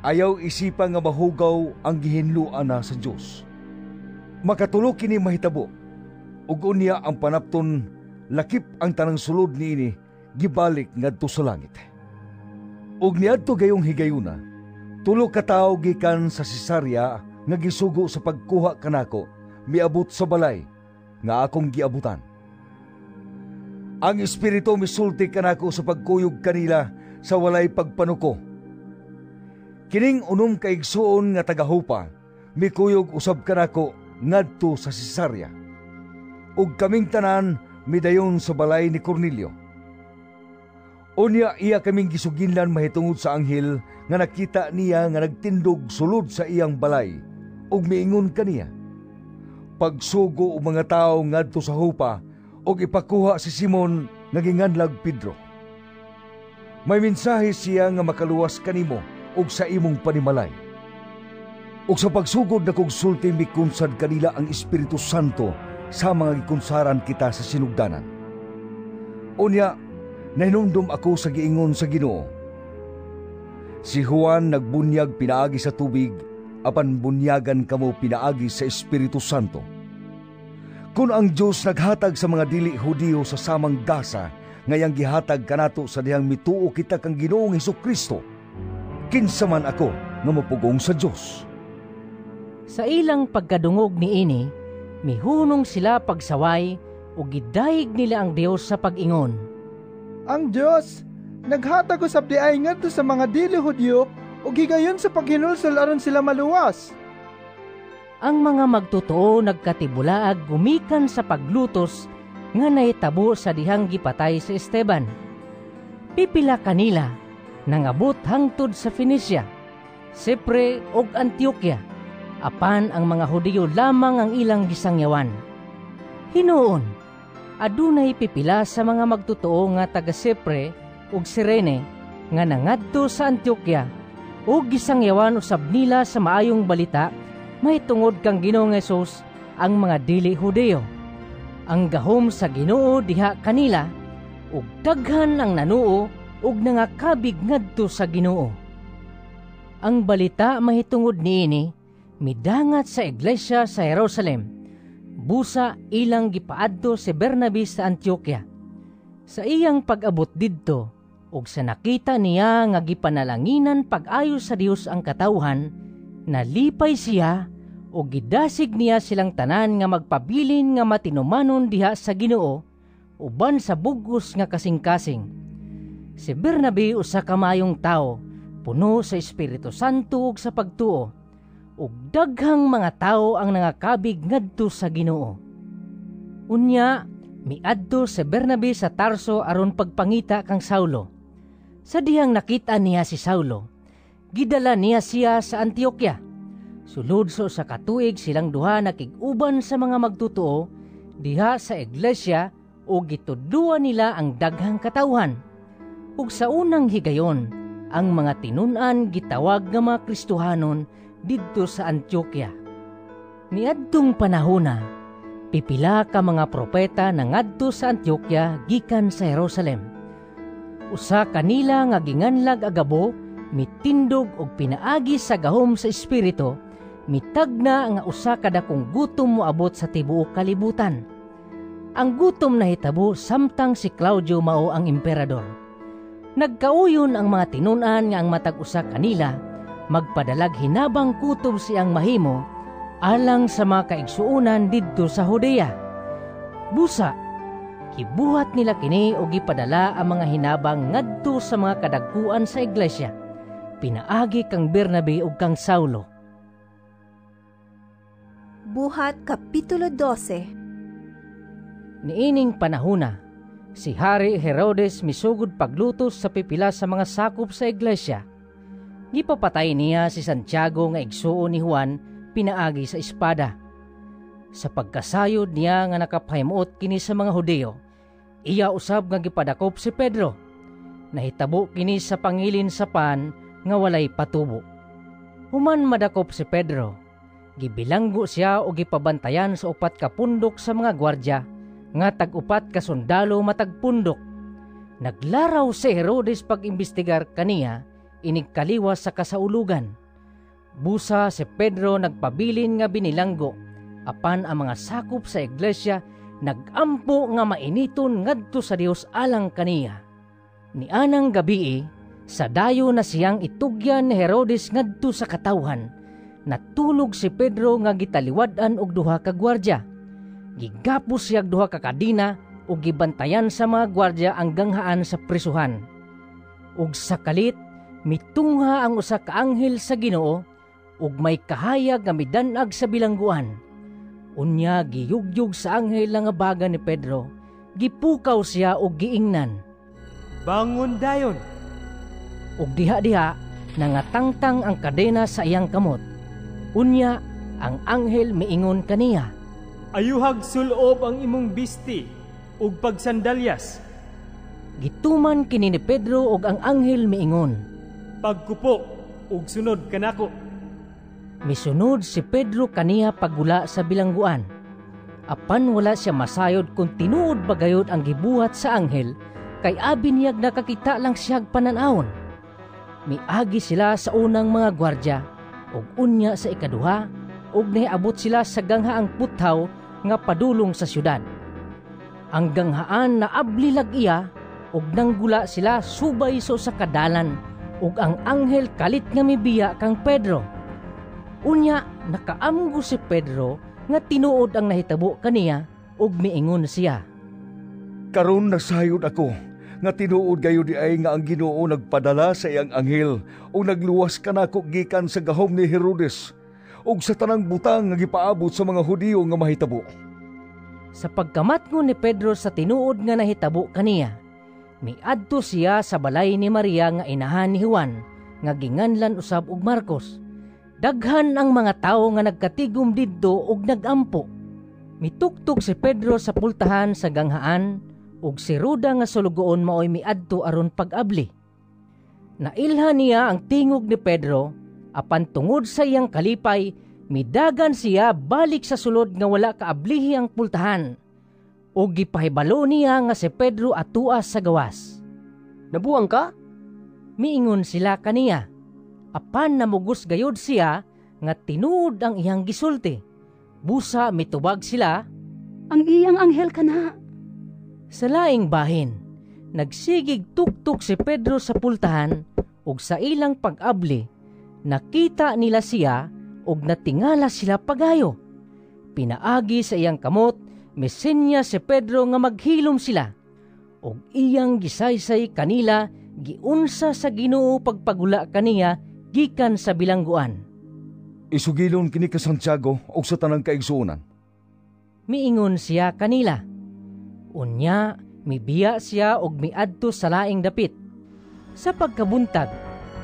[SPEAKER 6] "Ayaw isipa nga mahugaw ang gihinloan na sa Dios." Makatulo kini mahitabo, ug unya ang panapton lakip ang tanang sulod niini gibalik ngadto sa langit. Ug niadto gayong higayuna, tulo ka tawo gikan sa Cesarea nga gisugo sa pagkuha kanako miabot sa balay nga akong giabutan. Ang Espiritu misulti kanako sa pagkuyog kanila sa walay pagpanuko. Kining unom ka igsuon nga taga-Jopa mikuyog usab kanako ngadto sa Cesarea. Ug kaming tanan midayon sa balay ni Cornelio. Unya iya kaming gisuginlan mahitungod sa anghel nga nakita niya nga nagtindog sulod sa iyang balay ug miingon kaniya, "Pagsugo og mga tawo ngadto sa Jopa ug ipakuha si Simon nga ginganlag Pedro. May mensahe siya nga makaluwas kanimo ug sa imong panimalay." Ug sa pagsugod na kog sulti, mikunsad kanila ang Espiritu Santo sa mga gikunsaran kita sa sinugdanan. Unya, nahinumdum ako sa giingon sa Ginoo, "Si Juan nagbunyag pinaagi sa tubig, apan bunyagan kamo pinaagi sa Espiritu Santo." Kung ang Dios naghatag sa mga dili Hudiyo sa samang gasa ngayang gihatag kanato sa dihang mituo kita kang Ginoong Hesukristo, kinsa man ako nga mopugong sa Dios?
[SPEAKER 2] Sa ilang pagkadungog niini, mihunong sila pagsaway ug gidayeg nila ang Dios sa pag-ingon,
[SPEAKER 15] "Ang Dios naghatag usab diay ngadto sa mga dili Hudiyo ug higayon sa paghinulsol aron sila maluwas."
[SPEAKER 2] Ang mga magtotoo nagkatibulaag gumikan sa paglutos nga nahitabo sa dihang gipatay si Esteban. Pipila kanila nangabot hangtod sa Phoenicia, Sipre ug Antioquia, apan ang mga Hudiyo lamang ang ilang gisangyawan. Hinuon, adunay pipila sa mga magtotoo nga taga Sipre ug Sirene nga nangadto sa Antioquia ug gisangyawan usab nila sa maayong balita mahitungod kang Ginoong Hesus ang mga dili Hudiyo. Ang gahom sa Ginoo diha kanila ug daghan ang nanuo ug nangakabig ngadto sa Ginoo. Ang balita mahitungod niini midangat sa iglesia sa Jerusalem. Busa ilang gipaadto si Bernabe sa Antioquia. Sa iyang pag-abot didto ug sa nakita niya nga gipanalanginan pag-ayo sa Dios ang katawhan, nalipay siya ug gidasig niya silang tanan nga magpabilin nga matinumanon diha sa Ginoo uban sa bug-os nga kasing-kasing. Si Bernabe usa ka maayong tawo, puno sa Espiritu Santo ug sa pagtuo, ug daghang mga tawo ang nangakabig ngadto sa Ginoo. Unya miadto si Bernabe sa Tarso aron pagpangita kang Saulo. Sa dihang nakita niya si Saulo, gidala niya siya sa Antioquia. Sulod sa katuig silang duha nakig-uban sa mga magtotoo diha sa iglesia ug gitudluan nila ang daghang katawhan. Ug sa unang higayon, ang mga tinun-an gitawag nga mga Kristohanon didto sa Antioquia. Niadtong panahona, pipila ka mga propeta nangadto sa Antioquia gikan sa Jerusalem. Usa kanila nga ginganlag Agabo mitindog og pinaagi sa gahom sa Espiritu, mitagna nga usa ka dakong gutom moabot sa tibuok kalibutan. Ang gutom nahitabo samtang si Claudio mao ang emperador. Nagkauyon ang mga tinun-an nga ang matag usa kanila magpadalag hinabang kutob siyang mahimo alang sa mga kaigsuonan didto sa Judea. Busa, gibuhat nila kini og gipadala ang mga hinabang ngadto sa mga kadagkuan sa iglesia, pinaagi kang Bernabe ug kang Saulo.
[SPEAKER 1] Buhat Kapitulo 12.
[SPEAKER 2] Niining panahuna, si Hari Herodes misugod paglutos sa pipila sa mga sakop sa iglesia. Gipapatay niya si Santiago nga igsuon ni Juan pinaagi sa espada. Sa pagkasayod niya nga nakapahimuot kini sa mga Hudiyo, iya usab nga gipadakop si Pedro. Nahitabo kini sa pangilin sa pan nga walay patubo. Human madakop si Pedro, gibilanggo siya o gipabantayan sa 4 ka pundok sa mga gwardya, nga tag-4 ka sundalo matag pundok. Naglaraw si Herodes pag-imbestigar kaniya, inigkaliwas sa kasaulugan. Busa si Pedro nagpabilin nga binilanggo, apan ang mga sakop sa iglesia nagampo nga mainiton ngadto sa Dios alang kaniya. Nianang gabii, sa dayo na siyang itugyan ni Herodes ngadto sa katawhan, natulog si Pedro nga gitaliwad-an og 2 ka gwardya. Gigapos siyag 2 ka kadina ug gibantayan sa mga gwardya ang ganghaan sa prisuhan. Ug sa kalit, mitungha ang usa ka anghel sa Ginoo ug may kahayag nga midan-ag sa bilangguan. Unya giyugyog sa anghel nga baga ni Pedro, gipukaw siya og giingnan,
[SPEAKER 5] "Bangon dayon!"
[SPEAKER 2] Ug diha-diha nangatangtang ang kadena sa iyang kamot. Unya ang anghel miingon kaniya,
[SPEAKER 5] "Ayuhag sulob ang imong bisti ug pagsandalyas."
[SPEAKER 2] Gituman kini ni Pedro ug ang anghel miingon,
[SPEAKER 5] "Pagkupo ug sunod kanako."
[SPEAKER 2] Misunod si Pedro kaniya paggula sa bilangguan. Apan wala siya masayod kung tinuod ba gayud ang gibuhat sa anghel, kay abi niyag nakakita lang siyag panan-awon. Miagi sila sa unang mga gwardya ug unya sa ikaduha, ug nahiabot sila sa ganghaang puthaw nga padulong sa syudad. Ang ganghaan naabli lag iya ug nanggula sila subay sa usa ka dalan, ug ang anghel kalit nga mibiya kang Pedro. Unya nakaamgo si Pedro nga tinuod ang nahitabo kaniya ug miingon siya,
[SPEAKER 6] "Karon nasayod ako nga tinuod gayud di ay nga ang Ginoo nagpadala sa iyang anghel ug nagluwas kanako gikan sa gahom ni Herodes ug sa tanang butang nga gipaabot sa mga Hudiyo nga mahitabo."
[SPEAKER 2] Sa pagkamatngon ni Pedro sa tinuod nga nahitabo kaniya, miadto siya sa balay ni Maria nga inahan ni Juan nga ginganlan usab og Marcos. Daghan ang mga tawo nga nagkatigom didto ug nagampo. Mituktok si Pedro sa pultahan sa ganghaan ug si Ruda nga sulugoon maoy miadto aron pag-abli. Nailhan niya ang tingog ni Pedro, apan tungod sa iyang kalipay, midagan siya balik sa sulod nga wala kaablihi ang pultahan. Ug gipahibalo niya nga si Pedro atua sa gawas.
[SPEAKER 13] "Nabuang ka?"
[SPEAKER 2] Miingon sila kaniya. Apan namugos gayod siya nga tinuod ang iyang gisulti. Busa mitubag sila,
[SPEAKER 9] "Ang iyang anghel kana."
[SPEAKER 2] Sa laing bahin, nagsigig tuktok si Pedro sa pultahan ug sa ilang pag-abli, nakita nila siya ug natingala sila pagayo. Pinaagi sa iyang kamot, misenya si Pedro nga maghilom sila. Ug iyang gisaysay kanila giunsa sa Ginoo pagpagula kaniya gikan sa bilangguan.
[SPEAKER 6] "Isugilon kini ka Santiago ug sa tanang kaigsuonan."
[SPEAKER 2] Miingon siya kanila. Unya, mibiya siya og miadto sa laing dapit. Sa pagkabuntag,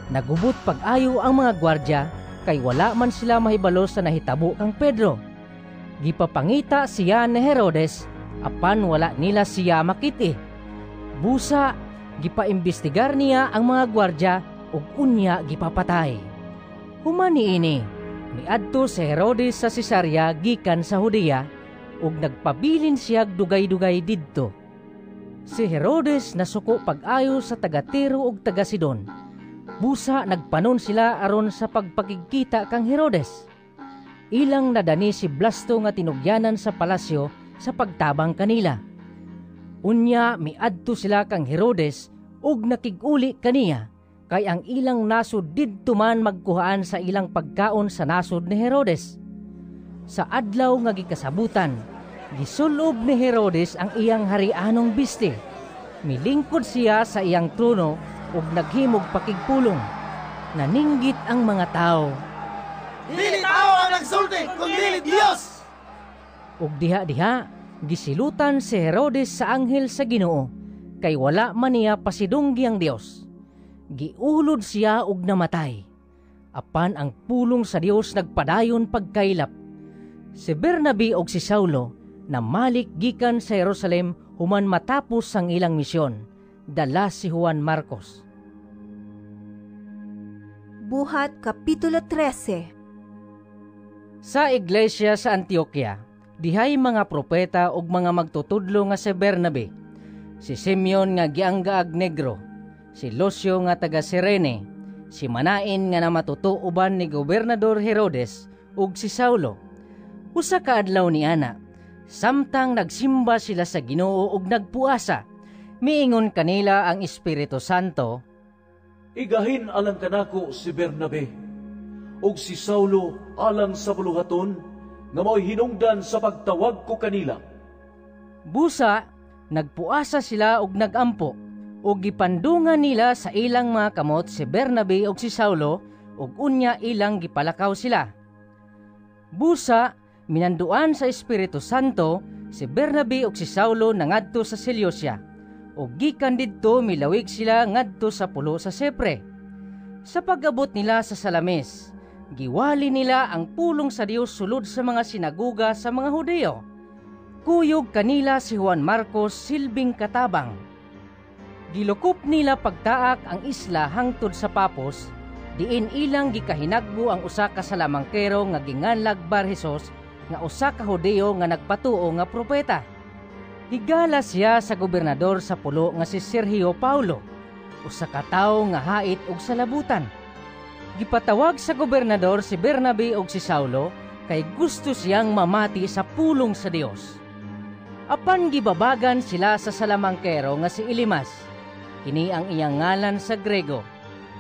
[SPEAKER 2] nagubot pag-ayo ang mga gwardya kay wala man sila mahibalo sa nahitabo kang Pedro. Gipapangita siya ni Herodes, apan wala nila siya makiti. Busa, gipaimbestigar niya ang mga gwardya ug unya gipapatay. Human niini, miadto si Herodes sa Cesarea gikan sa Judea ug nagpabilin siya dugay-dugay didto. Si Herodes nasuko pag-ayo sa taga Tiro ug taga Sidon. Busa nagpanon sila aron sa pagpakigkita kang Herodes. Ilang nadani si Blasto nga tinugyanan sa palasyo sa pagtabang kanila. Unya miadto sila kang Herodes ug nakig-uli kaniya, kay ang ilang nasod didto man magkuhaan sa ilang pagkaon sa nasod ni Herodes. Sa adlaw nga gikasabutan, gisulob ni Herodes ang iyang harianong biste. Milingkod siya sa iyang trono ug naghimog pakigpulong. Naninggit ang mga tao.
[SPEAKER 10] "Dili tao ang nagsulti, kundi Dios!"
[SPEAKER 2] Ug diha-diha, Gisilutan si Herodes sa anghel sa Ginoo, kay wala man niya pasidunggi ang Dios. Giulod siya og namatay. Apan ang pulong sa Dios nagpadayon pagkaylap. Si Bernabe og si Saulo namalik gikan sa Jerusalem human matapos ang ilang misyon. Dala si Juan Marcos.
[SPEAKER 1] Buhat Kapitulo 13.
[SPEAKER 2] Sa iglesia sa Antioquia, dihay mga propeta ug mga magtutudlo nga si Bernabe, si Simeon nga gianggaag Negro, si Lucio nga taga Cirene, si Manain nga namatuto uban ni Gobernador Herodes ug si Saulo. Usa ka adlaw ni ana, samtang nagsimba sila sa Ginoo ug nagpuasa, miingon kanila ang Espiritu Santo,
[SPEAKER 3] "Igahin alang kanako si Bernabe ug si Saulo alang sa buluhaton nga mao'y hinungdan sa pagtawag ko kanila."
[SPEAKER 2] Busa, nagpuasa sila ug nagampo, ug gipandungan nila sa ilang mga kamot si Bernabe ug si Saulo, ug unya ilang gipalakaw sila. Busa, minanduan sa Espiritu Santo, si Bernabe ug si Saulo nangadto sa Seleucia, ug gikan didto milawig sila ngadto sa pulo sa Sipre. Sa pag-abot nila sa Salamis, giwali nila ang pulong sa Dios sulod sa mga sinaguga sa mga Hudeo. Kuyog kanila si Juan Marcos silbing katabang. Gilukop nila pagtaak ang isla hangtod sa Papos, diin ilang gikahinagbo ang usa ka salamangkero nga ginganlag Bar Jesus, nga usa ka Hudeo nga nagpatuo nga propeta. Higala siya sa gobernador sa pulo nga si Sergio Paulo, usa ka tawo nga hait og salabutan. Gipatawag sa gobernador si Bernabe og si Saulo kay gusto siyang mamati sa pulong sa Dios. Apan gibabagan sila sa salamangkero nga si Elimas. Kini ang iyang ngalan sa Grego,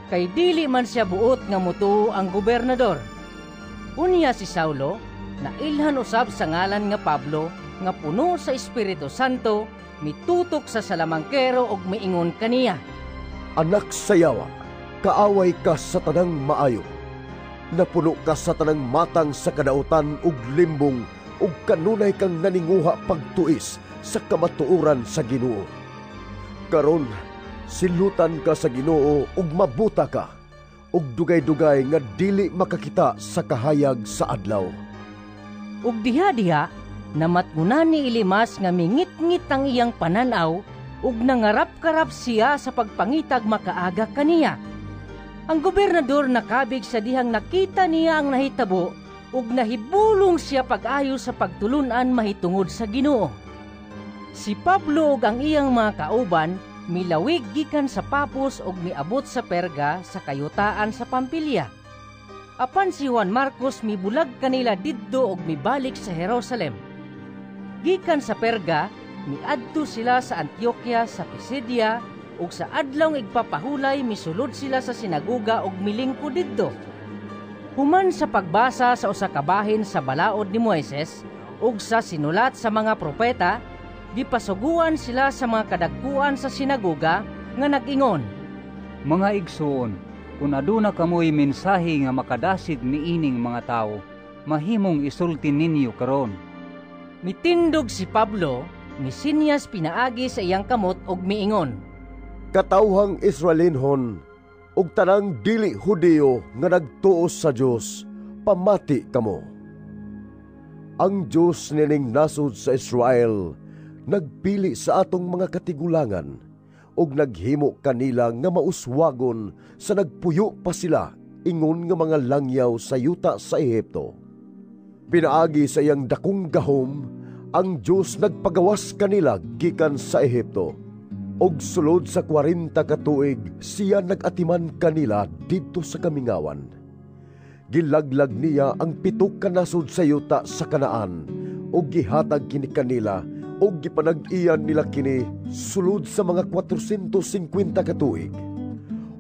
[SPEAKER 2] kay dili man siya buot nga mutuo ang gobernador. Unya si Saulo nailhan usab sa ngalan nga Pablo, nga puno sa Espiritu Santo, mitutok sa salamangkero og miingon kaniya,
[SPEAKER 19] "Anak sa yawa, kaaway ka sa tanang maayo. Napuno ka sa tanang matang sa kadautan ug limbong, ug kanunay kang naninguha pagtuis sa kamatuoran sa Ginoo. Karon silutan ka sa Ginoo ug mabuta ka, ug dugay-dugay nga dili makakita sa kahayag sa adlaw."
[SPEAKER 2] Ug diha-diha namatngunan ni Elimas nga mingitngit ang iyang pananaw ug nangarap-karap siya sa pagpangitag makaaga kaniya. Ang gobernador nakabig sa dihang nakita niya ang nahitabo ug nahibulong siya pag-ayo sa pagtulun-an mahitungod sa Ginoo. Si Pablo ug ang iyang mga kauban milawig gikan sa Papos ug miabot sa Perga sa kayutaan sa Pampilya. Apan si Juan Marcos mibulag kanila didto ug mibalik sa Jerusalem. Gikan sa Perga, miadto sila sa Antioquia sa Pisidia ug sa adlawng igpapahulay misulod sila sa sinaguga ug milingkod didto. Human sa pagbasa sa usa ka bahin sa balaod ni Moises ug sa sinulat sa mga propeta, gipasuguan sila sa mga kadagkuan sa sinaguga nga nag-ingon,
[SPEAKER 7] "Mga igsoon, kung aduna kamoy mensahe nga makadasig niining mga tawo, mahimong isulti ninyo karon."
[SPEAKER 2] Mitindog si Pablo, misinyas pinaagi sa iyang kamot ug miingon,
[SPEAKER 19] "Katawhang Israelinhon ug tanang dili Hudiyo nga nagtuo sa Dios, pamati kamo. Ang Dios nining nasod sa Israel nagpili sa atong mga katigulangan ug naghimo kanila nga mauswagon sa nagpuyo pa sila ingon nga mga langyaw sa yuta sa Ehipto. Pinaagi sa iyang dakong gahom, ang Dios nagpagawas kanila gikan sa Ehipto. Ug sulod sa 40 ka tuig siya nag-atiman kanila didto sa kamingawan. Gilaglag niya ang 7 ka nasod sa yuta sa Kanaan ug gihatag kini kanila ug gipanag-iyan nila kini sulod sa mga 450 ka tuig.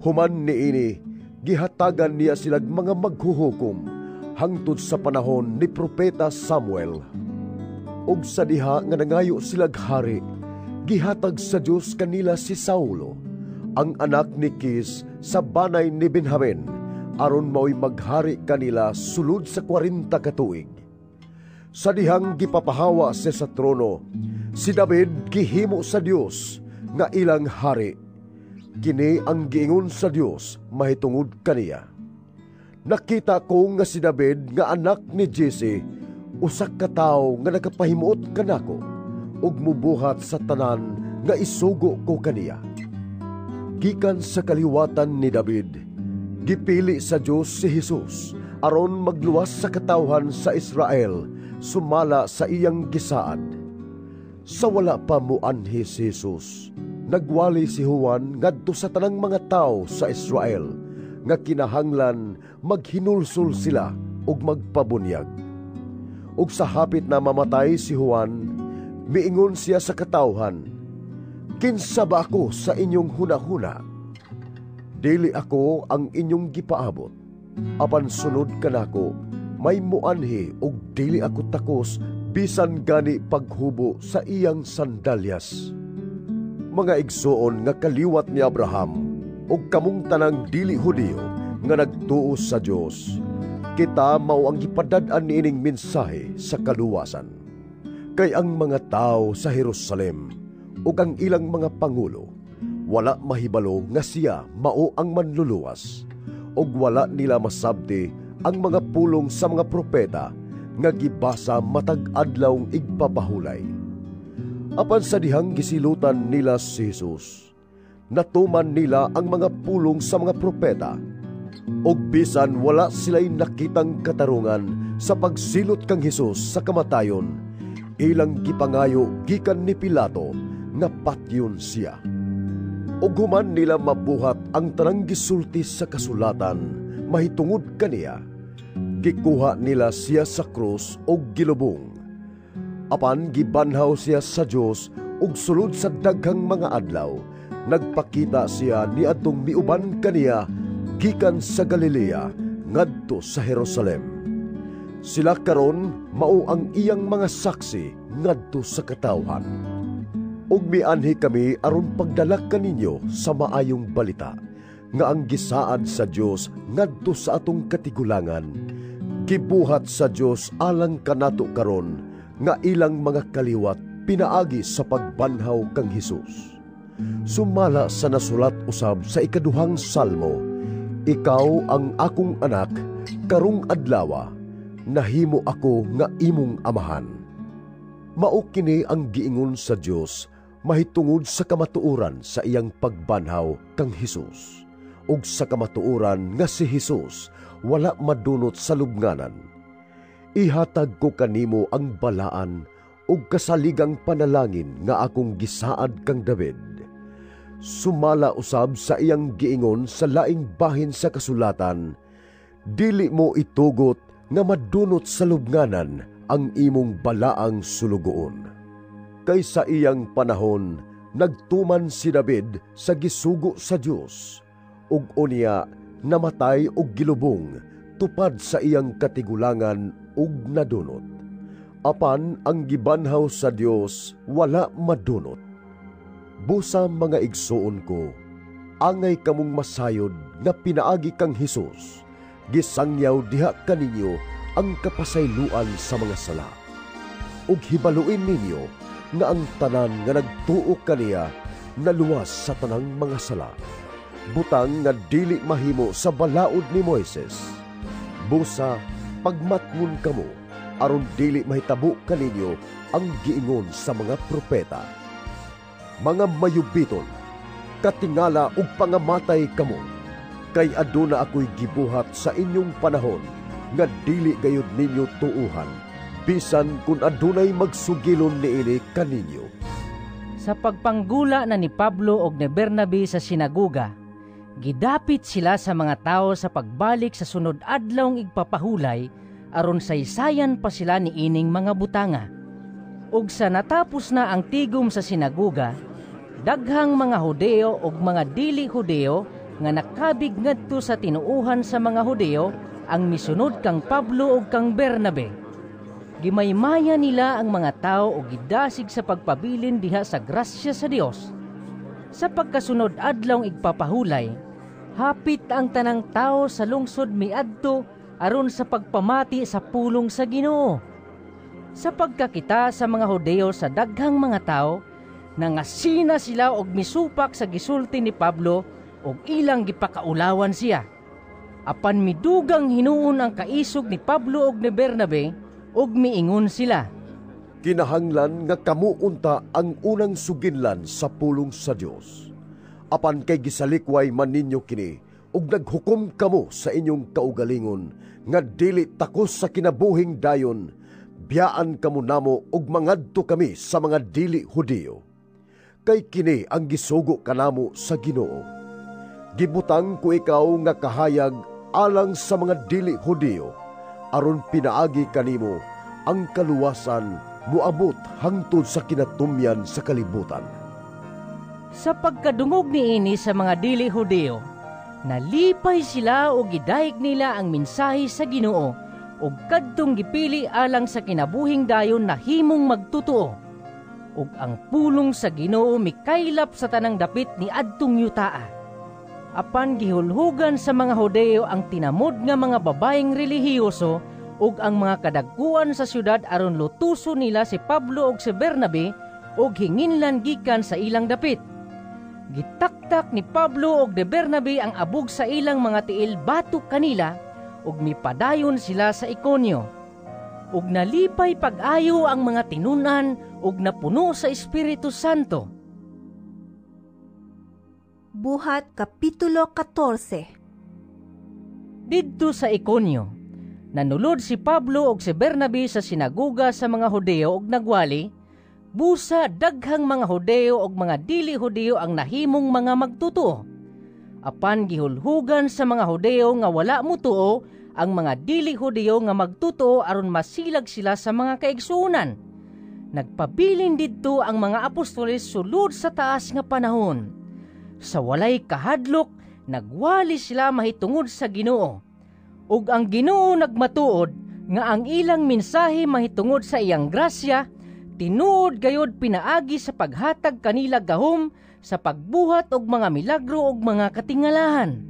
[SPEAKER 19] Human niini, gihatagan niya silag mga maghuhukom hangtod sa panahon ni Propeta Samuel. Ug sa diha nga nangayo silag hari, gihatag sa Dios kanila si Saulo, ang anak ni Kis sa banay ni Benjamin, aron mao'y maghari kanila sulod sa 40 ka tuig. Sa dihang gipapahawa siya sa trono, si David gihimo sa Dios nga ilang hari. Kini ang giingon sa Dios mahitungod kaniya. Nakita ko nga si David nga anak ni Jesse, usa ka tawo nga nakapahimuot kanako ug mubuhat sa tanan nga isugo ko kaniya. Gikan sa kaliwatan ni David, gipili sa Dios si Jesus aron magluwas sa katawhan sa Israel sumala sa iyang gisaad. Sa wala pa muanhi si Jesus, nagwali si Juan ngadto sa tanang mga tawo sa Israel nga kinahanglan maghinulsol sila ug magpabunyag. Ug sa hapit na mamatay si Juan, miingon siya sa katawhan, "Kinsa ba ako sa inyong hunahuna? Dili ako ang inyong gipaabot, apan sunod kanako may muanhi ug dili ako takos bisan gani paghubo sa iyang sandalyas." Mga igsuon nga kaliwat ni Abraham ug kamong tanang dili Hudiyo nga nagtuo sa Dios, kita mao ang gipadad-an niining mensahe sa kaluwasan. Kay ang mga tawo sa Jerusalem ug ang ilang mga pangulo wala mahibalo nga siya mao ang manluluwas, ug wala nila masabti ang mga pulong sa mga propeta nga gibasa matag adlaw igpapahulay. Apan sa dihang gisilutan nila si Jesus, natuman nila ang mga pulong sa mga propeta, ug bisan wala sila'y nakitang katarungan sa pagsilot kang Jesus sa kamatayon, ilang gipangayo gikan ni Pilato nga patyon siya. Ug human nila mabuhat ang tanang gisulti sa kasulatan mahitungod kaniya, gikuha nila siya sa krus ug gilubong. Apan gibanhaw siya sa Dios ug sulod sa daghang mga adlaw nagpakita siya niadtong miuban kaniya gikan sa Galilea ngadto sa Jerusalem. Sila karon mao ang iyang mga saksi ngadto sa katawhan. Ug mianhi kami aron pagdala kaninyo sa maayong balita nga ang gisaad sa Dios ngadto sa atong katigulangan, gibuhat sa Dios alang kanato karon nga ilang mga kaliwat pinaagi sa pagbanhaw kang Hesus. Sumala sa nasulat usab sa ikaduhang salmo, "Ikaw ang akong anak, karong adlawa nahimo ako nga imong amahan." Mao kini ang giingon sa Dios mahitungod sa kamatuoran sa iyang pagbanhaw kang Hesus, ug sa kamatuoran nga si Hesus wala madunot sa lubnganan. Ihatag ko kanimo ang balaan ug kasaligang panalangin nga akong gisaad kang David. Sumala usab sa iyang giingon sa laing bahin sa kasulatan, dili mo itugot nga madunot sa lubnganan ang imong balaang sulugoon. Kay sa iyang panahon nagtuman si David sa gisugo sa Dios, ug unya namatay og gilubong tupad sa iyang katigulangan ug nadunot. Apan ang gibanhaw sa Dios wala madunot. Busa mga igsuon ko, angay kamong masayod nga pinaagi kang Hesus, gisangyaw diha kaninyo ang kapasayloan sa mga sala. Ug hibaluin ninyo nga ang tanan nga nagtuo kaniya naluwas sa tanang mga sala, butang nga dili mahimo sa balaod ni Moises. Busa pagmatngon kamo aron dili mahitabo kaninyo ang giingon sa mga propeta. Mga mayubiton, katingala ug pangamatay kamo, kay aduna ako'y gibuhat sa inyong panahon nga dili gayud ninyo tuuhan, bisan kun adunay magsugilon niini kaninyo.
[SPEAKER 2] Sa pagpanggula na ni Pablo og ni Bernabe sa sinagoga, gidapit sila sa mga tawo sa pagbalik sa sunod adlawng igpapahulay aron saysayan pa sila niining mga butanga. Ug sa natapos na ang tigom sa sinagoga, daghang mga Hudeo ug mga dili Hudeo nga nakabig ngadto sa tinuohan sa mga Hudeo ang misunod kang Pablo ug kang Bernabe. Gimaymaya nila ang mga tao ug gidasig sa pagpabilin diha sa grasya sa Dios. Sa pagkasunod adlawng igpapahulay, hapit ang tanang tao sa lungsod miadto aron sa pagpamati sa pulong sa Ginoo. Sa pagkakita sa mga Hudeo sa daghang mga tawo, nangasina sila og misupak sa gisulti ni Pablo og ilang gipakaulawan siya. Apan midugang hinuon ang kaisog ni Pablo og ni Bernabe og miingon sila,
[SPEAKER 19] "Kinahanglan nga kamo unta ang unang suginlan sa pulong sa Dios. Apan kay gisalikway man ninyo kini ug naghukom kamo sa inyong kaugalingon nga dili takos sa kinabuhing dayon, biyaan kamo namo ug mangadto kami sa mga dili Hudiyo. Kay kini ang gisugo kanamo sa Ginoo. Gibutang ko ikaw nga kahayag alang sa mga dili Hudiyo, aron pinaagi kanimo ang kaluwasan moabot hangtod sa kinatumyan sa kalibutan."
[SPEAKER 2] Sa pagkadungog niini sa mga dili Hudiyo, nalipay sila og gidayeg nila ang mensahe sa Ginoo ug kadtong gipili alang sa kinabuhing dayon nahimong magtotoo. Ug ang pulong sa Ginoo mikaylap sa tanang dapit ni adtong yutaa. Apan gihulhugan sa mga Hudeo ang tinamod nga mga babaeng relihiyoso ug ang mga kadagkuan sa syudad aron lutuso nila si Pablo ug si Bernabe ug hinginlan gikan sa ilang dapit. Gitaktak ni Pablo ug ni Bernabe ang abog sa ilang mga tiil batok kanila ug mipadayon sila sa Iconio. Ug nalipay pag-ayo ang mga tinun-an ug napuno sa Espiritu Santo.
[SPEAKER 1] Buhat Kapitulo 14.
[SPEAKER 2] Didto sa Iconio, nanulod si Pablo ug si Bernabe sa sinagoga sa mga Hudeo ug nagwali, busa daghang mga Hudeo ug mga dili Hudeo ang nahimong mga magtutuo. Apan gihulhugan sa mga Hudeo nga wala motuo ang mga dili Hudeo nga magtutuo aron masilag sila sa mga kaigsuonan. Nagpabilin didto ang mga apostoles sulod sa taas nga panahon. Sa walay kahadlok, nagwali sila mahitungod sa Ginoo. Ug ang Ginoo nagmatuod nga ang ilang mensahe mahitungod sa iyang grasya, tinuod gayod pinaagi sa paghatag kanila gahom sa pagbuhat og mga milagro ug mga katingalahan.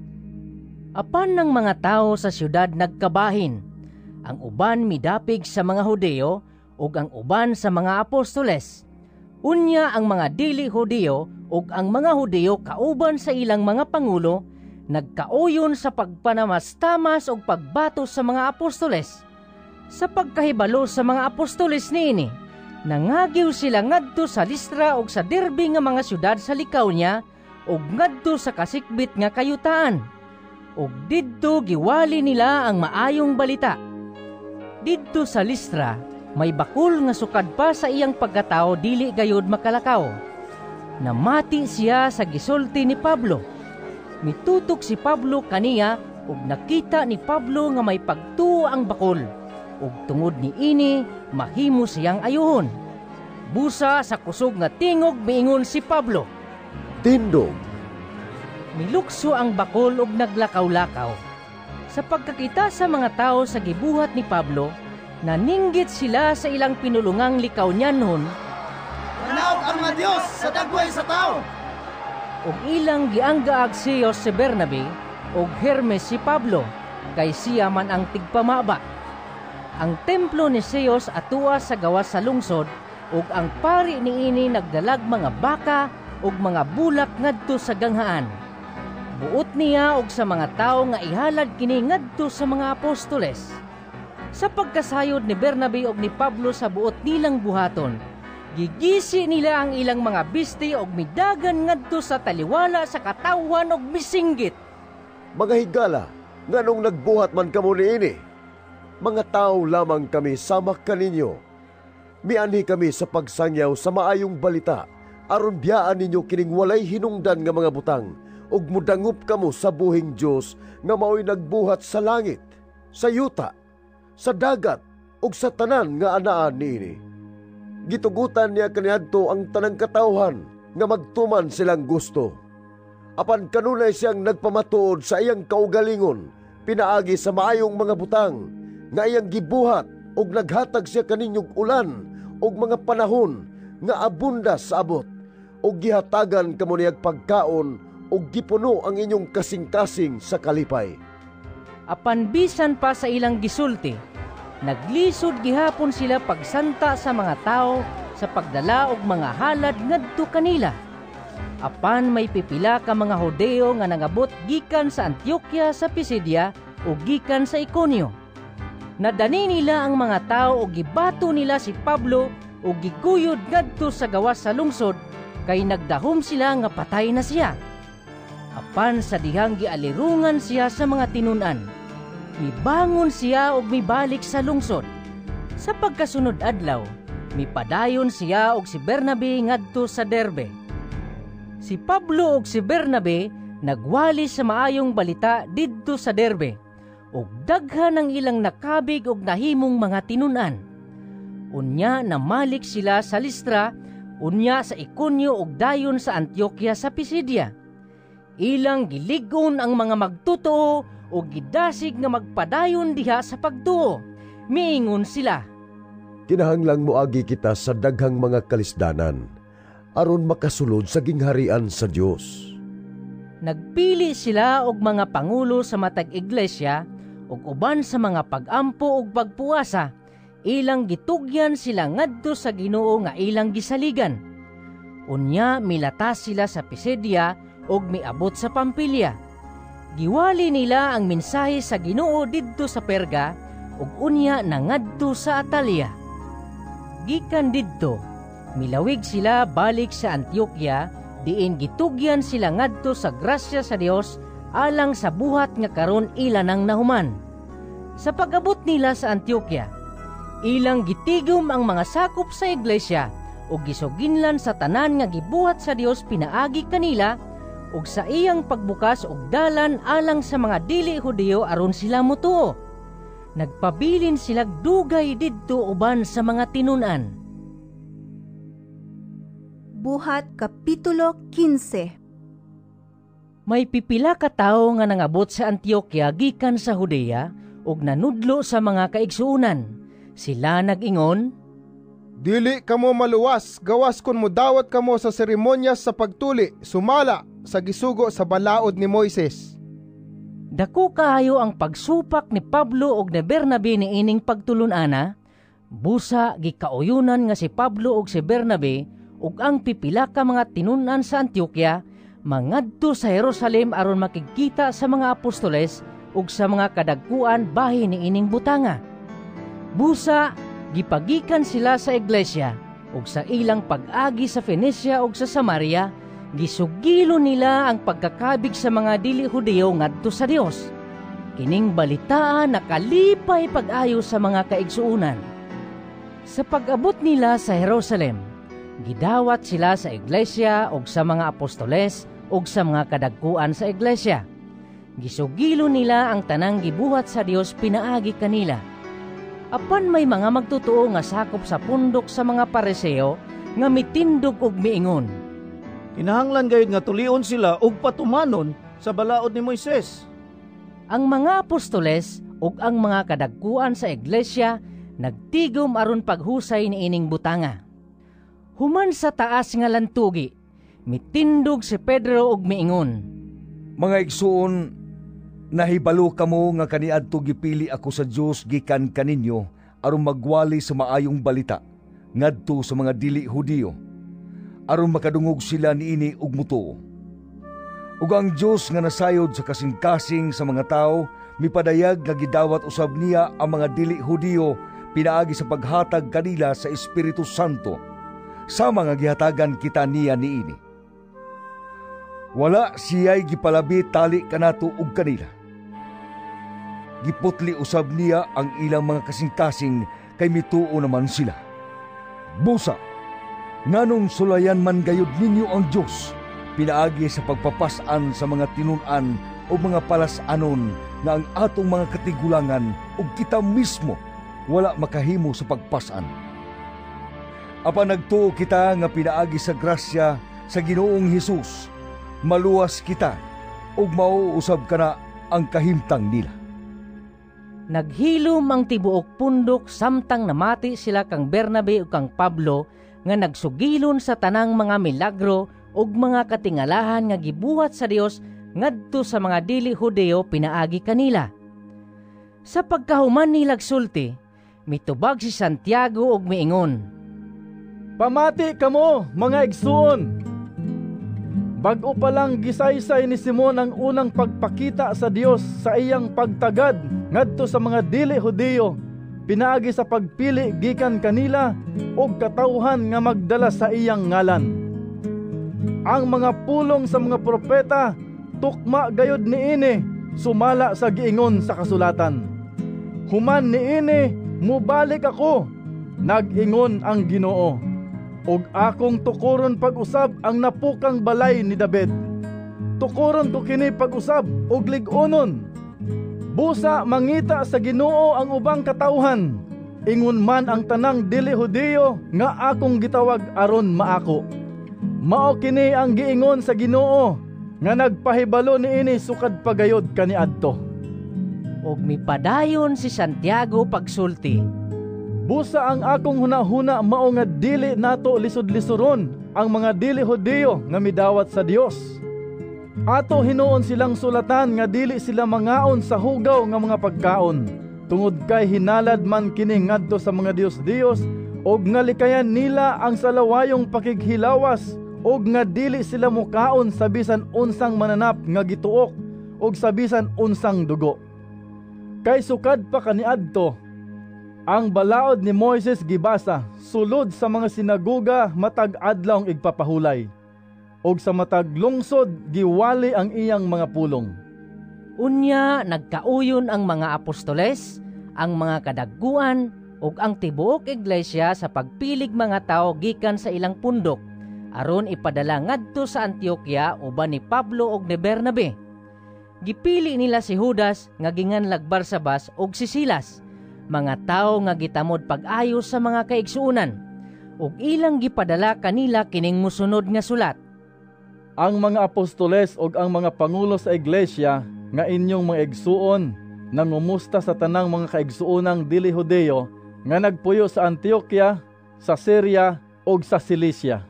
[SPEAKER 2] Apan ng mga tao sa syudad nagkabahin. Ang uban midapig sa mga Hudeo ug ang uban sa mga apostoles. Unya ang mga dili Hudeo ug ang mga Hudeo kauban sa ilang mga pangulo nagkauyon sa pagpanamastamas ug pagbato sa mga apostoles. Sa pagkahibalo sa mga apostoles niini, nangagiw sila ngadto sa Listra ug sa Derbe nga mga syudad sa Licaonia ug ngadto sa kasikbit nga kayutaan. Ug didto giwali nila ang maayong balita. Didto sa Listra, may bakul nga sukad pa sa iyang pagkatao dili gayud makalakaw. Namati siya sa gisulti ni Pablo. Mitutok si Pablo kaniya ug nakita ni Pablo nga may pagtuo ang bakul. Ug tungod niini mahimo siyang ayuhon. Busa sa kusog nga tingog miingon si Pablo,
[SPEAKER 19] "Tindog!"
[SPEAKER 2] Milukso ang bakul ug naglakaw-lakaw. Sa pagkakita sa mga tao sa gibuhat ni Pablo, naninggit sila sa ilang pinulungang Licaonianhon,
[SPEAKER 10] "Nanaog ang mga Dios sa dagway sa tao!"
[SPEAKER 2] Ug ilang gianggaag Zeus si Bernabe ug Hermes si Pablo, kay siya man ang tigpamaba. Ang templo ni Zeus atua sa gawas sa lungsod, ug ang pari niini nagdalag mga baka ug mga bulak ngadto sa ganghaan. Buot niya og sa mga tawo nga ihalad kini ngadto sa mga apostoles. Sa pagkasayod ni Bernabe ug ni Pablo sa buot nilang buhaton, gigisi nila ang ilang mga bisti og midagan ngadto sa taliwala sa katawhan og misinggit,
[SPEAKER 19] "Mga higala, nganong nagbuhat man kamo niini? Mga tao lamang kami sama kaninyo. Mianhi kami sa pagsangyaw sa maayong balita, aron biyaan ninyo kining walay hinungdan nga mga butang, ug mudangop kamo sa buhing Dios nga maoy nagbuhat sa langit, sa yuta, sa dagat, ug sa tanan nga anaan niini. Gitugutan niya kaniadto ang tanang katawhan nga magtuman silang gusto. Apan kanunay siyang nagpamatuod sa iyang kaugalingon, pinaagi sa maayong mga butang nga iyang gibuhat, ug naghatag siya kaninyog ulan ug mga panahon nga abunda sa abot, ug gihatagan kamo niyag pagkaon ug gipuno ang inyong kasing-kasing sa kalipay."
[SPEAKER 2] Apan bisan pa sa ilang gisulti, Naglisod gihapon sila pagsanta sa mga tawo sa pagdala og mga halad ngadto kanila. Apan may pipila ka mga Hudeo nga nangabot gikan sa Antioquia sa Pisidia ug gikan sa Iconio. Nadani nila ang mga tawo ug gibato nila si Pablo ug giguyod ngadto sa gawas sa lungsod kay nagdahom sila nga patay na siya. Apan sa dihang gialirungan siya sa mga tinun-an, mibangon siya ug mibalik sa lungsod. Sa pagkasunod adlaw, mipadayon siya ug si Bernabe ngadto sa Derbe. Si Pablo ug si Bernabe nagwali sa maayong balita didto sa Derbe, ug daghan ang ilang nakabig ug nahimong mga tinun-an. Unya namalik sila sa Listra, unya sa Iconio ug dayon sa Antioquia sa Pisidia. Ilang gilig-on ang mga magtotoo ug gidasig nga magpadayon diha sa pagtuo. Miingon sila,
[SPEAKER 19] "Kinahanglang moagi kita sa daghang mga kalisdanan aron makasulod sa gingharian sa Dios."
[SPEAKER 2] Nagpili sila og mga pangulo sa matag iglesia ug uban sa mga pag-ampo ug pagpuasa, ilang gitugyan sila ngadto sa Ginoo nga ilang gisaligan. Unya milatas sila sa Pisidia ug miabot sa Pampilia. Giwali nila ang mensahe sa Ginoo didto sa Perga ug unya nangadto sa Atalia. Gikan didto, milawig sila balik sa Antioquia, diin gitugyan sila ngadto sa grasya sa Dios alang sa buhat nga karon ila nang nahuman. Sa pag-abot nila sa Antioquia, ilang gitigom ang mga sakop sa iglesia ug gisuginlan sa tanan nga gibuhat sa Dios pinaagi kanila ug sa iyang pagbukas og dalan alang sa mga dili Hudiyo aron sila motuo. Nagpabilin sila dugay didto uban sa mga tinun-an.
[SPEAKER 1] Buhat Kapitulo 15.
[SPEAKER 2] May pipila ka tawo nga nangabot sa Antioquia gikan sa Judea ug nanudlo sa mga kaigsuonan. Sila nag-ingon,
[SPEAKER 15] "Dili kamo maluwas gawas kun modawat kamo sa seremonyas sa pagtuli sumala sa gisugo sa balaod ni Moises."
[SPEAKER 2] Dako kaayo ang pagsupak ni Pablo ug ni Bernabe niining pagtulon-ana. Busa gikauyunan nga si Pablo ug si Bernabe ug ang pipila ka mga tinun-an sa Antioquia mangadto sa Jerusalem aron makigkita sa mga apostoles ug sa mga kadagkuan bahin niining butanga. Busa gipagikan sila sa iglesia ug sa ilang pag-agi sa Fenicia ug sa Samaria, gisugilo nila ang pagkakabig sa mga dili Hudiyo ngadto sa Dios. Kining balitaa nakalipay pag-ayo sa mga kaigsuonan. Sa pag-abot nila sa Jerusalem, gidawat sila sa iglesia ug sa mga apostoles ug sa mga kadagkuan sa iglesia. Gisugilo nila ang tanang gibuhat sa Dios pinaagi kanila. Apan may mga magtotoo nga sakop sa pundok sa mga Pariseo nga mitindog og miingon,
[SPEAKER 10] "Kinahanglan gayud nga tulion sila og patumanon sa balaod ni Moises."
[SPEAKER 2] Ang mga apostoles ug ang mga kadagkuan sa iglesia nagtigom aron paghusay niining butanga. Human sa taas nga lantugi, mitindog si Pedro og miingon,
[SPEAKER 6] "Mga igsuon, nahibalo kamo nga kaniadto gipili ako sa Dios gikan kaninyo aron magwali sa maayong balita ngadto sa mga dili Hudiyo, aron makadungog sila niini ug mutuo. Ug ang Dios nga nasayod sa kasing-kasing sa mga tawo mipadayag nga gidawat usab niya ang mga dili Hudiyo pinaagi sa paghatag kanila sa Espiritu Santo, sama nga gihatagan kita niya niini. Wala siya'y gipalabi tali kanato ug kanila. Giputli usab niya ang ilang mga kasing-kasing kay mituo naman sila. Busa, nganong sulayan man gayud ninyo ang Dios pinaagi sa pagpapas-an sa mga tinun-an o mga palas-anon nga ang atong mga katigulangan ug kita mismo wala makahimo sa pagpas-an. Apan nagtuo kita nga pinaagi sa grasya sa Ginoong Hesus, maluwas kita ug mauusab kana ang kahimtang nila."
[SPEAKER 2] Naghilom ang tibuok pundok samtang namati sila kang Bernabe ug kang Pablo nga nagsugilon sa tanang mga milagro ug mga katingalahan nga gibuhat sa Dios ngadto sa mga dili Hudiyo pinaagi kanila. Sa pagkahuman nilag sulti, Mitubag si Santiago ug miingon,
[SPEAKER 20] "Pamati kamo, mga igsuon. Bag-o pa lang gisaysay ni Simon ang unang pagpakita sa Dios sa iyang pagtagad ngadto sa mga dili Hudiyo pinaagi sa pagpili gikan kanila og katawhan nga magdala sa iyang ngalan. Ang mga pulong sa mga propeta tukma gayud niini sumala sa giingon sa kasulatan. Human niini mubalik ako, nag-ingon ang Ginoo, ug akong tukoron pag-usab ang napukang balay ni David. Tukoron ko kini pag-usab ug lig-onon. Busa mangita sa Ginoo ang ubang katawhan, ingon man ang tanang dili Hudiyo nga akong gitawag aron maako. Mao kini ang giingon sa Ginoo nga nagpahibalo niini sukad pagayod kaniadto."
[SPEAKER 2] Ug mipadayon si Santiago pagsulti,
[SPEAKER 20] "Busa ang akong hunahuna mao nga dili nato lisod-lisoron ang mga dili Hudiyo nga midawat sa Dios. Ato hinuon silang sulatan nga dili sila mangaon sa hugaw nga mga pagkaon, tungod kay hinalad man kini ngadto sa mga dios-dios, ug nga likayan nila ang salawayong pakighilawas, ug nga dili sila mukaon sa bisan unsang mananap nga gituok ug sa bisan unsang dugo. Kay sukad pa kaniadto, ang balaod ni Moises gibasa sulod sa mga sinagoga matag adlaw igpapahulay, ug sa matag lungsod giwali ang iyang mga pulong."
[SPEAKER 2] Unya nagkauyon ang mga apostoles, ang mga kadagkuan ug ang tibuok iglesia sa pagpilig mga tawo gikan sa ilang pundok aron ipadala ngadto sa Antioquia uban ni Pablo ug ni Bernabe. Gipili nila si Judas nga ginganlag Barsabas ug si Silas, mga tawo nga gitamod pag-ayo sa mga kaigsuonan, ug ilang gipadala kanila kining mosunod nga sulat.
[SPEAKER 20] "Ang mga apostoles ug ang mga pangulo sa iglesia nga inyong mga igsuon nangumusta sa tanang mga kaigsuonang dili Hudiyo nga nagpuyo sa Antioquia, sa Syria ug sa Cilicia.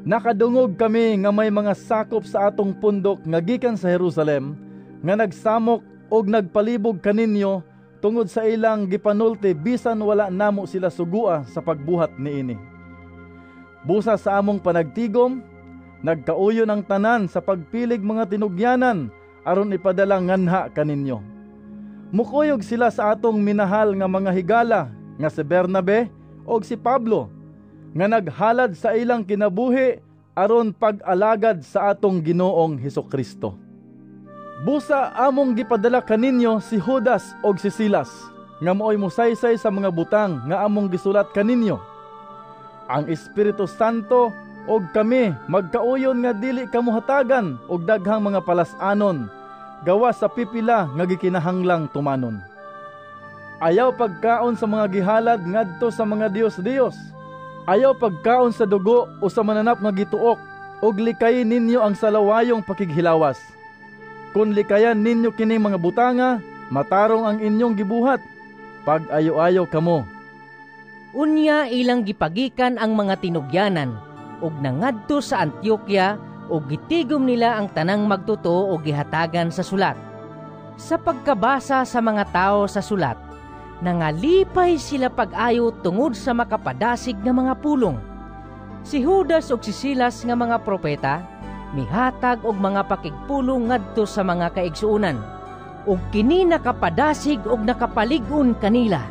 [SPEAKER 20] Nakadungog kami nga may mga sakop sa atong pundok nga gikan sa Jerusalem nga nagsamok og nagpalibog kaninyo tungod sa ilang gipanulti bisan wala namo sila sugua sa pagbuhat niini. Busa sa among panagtigom, nagkauyon ang tanan sa pagpilig mga tinugyanan aron ipadala nganha kaninyo. Mukuyog sila sa atong minahal nga mga higala nga si Bernabe og si Pablo, nga naghalad sa ilang kinabuhi aron pag-alagad sa atong Ginoong Hesukristo. Busa among gipadala kaninyo si Judas og si Silas, nga maoy mosaysay sa mga butang nga among gisulat kaninyo. Ang Espiritu Santo og kami magkauyon nga dili kamo hatagan og daghang mga palas-anon gawas sa pipila nga gikinahanglang tumanon. Ayaw pagkaon sa mga gihalad ngadto sa mga dios-dios. Ayaw pagkaon sa dugo o sa mananap nga gituok, og likayin ninyo ang salawayong pakighilawas. Kun likayan ninyo kini mga butanga, matarong ang inyong gibuhat. Pag-ayo-ayo kamo."
[SPEAKER 2] Unya ilang gipagikan ang mga tinugyanan, ug nangadto sa Antioquia, ug gitigom nila ang tanang magtotoo og gihatagan sa sulat. Sa pagkabasa sa mga tawo sa sulat, nangalipay sila pag-ayo tungod sa makapadasig nga mga pulong. Si Judas ug si Silas nga mga propeta mihatag og mga pakigpulong ngadto sa mga kaigsuonan, ug kini nakapadasig og nakapalig-on kanila.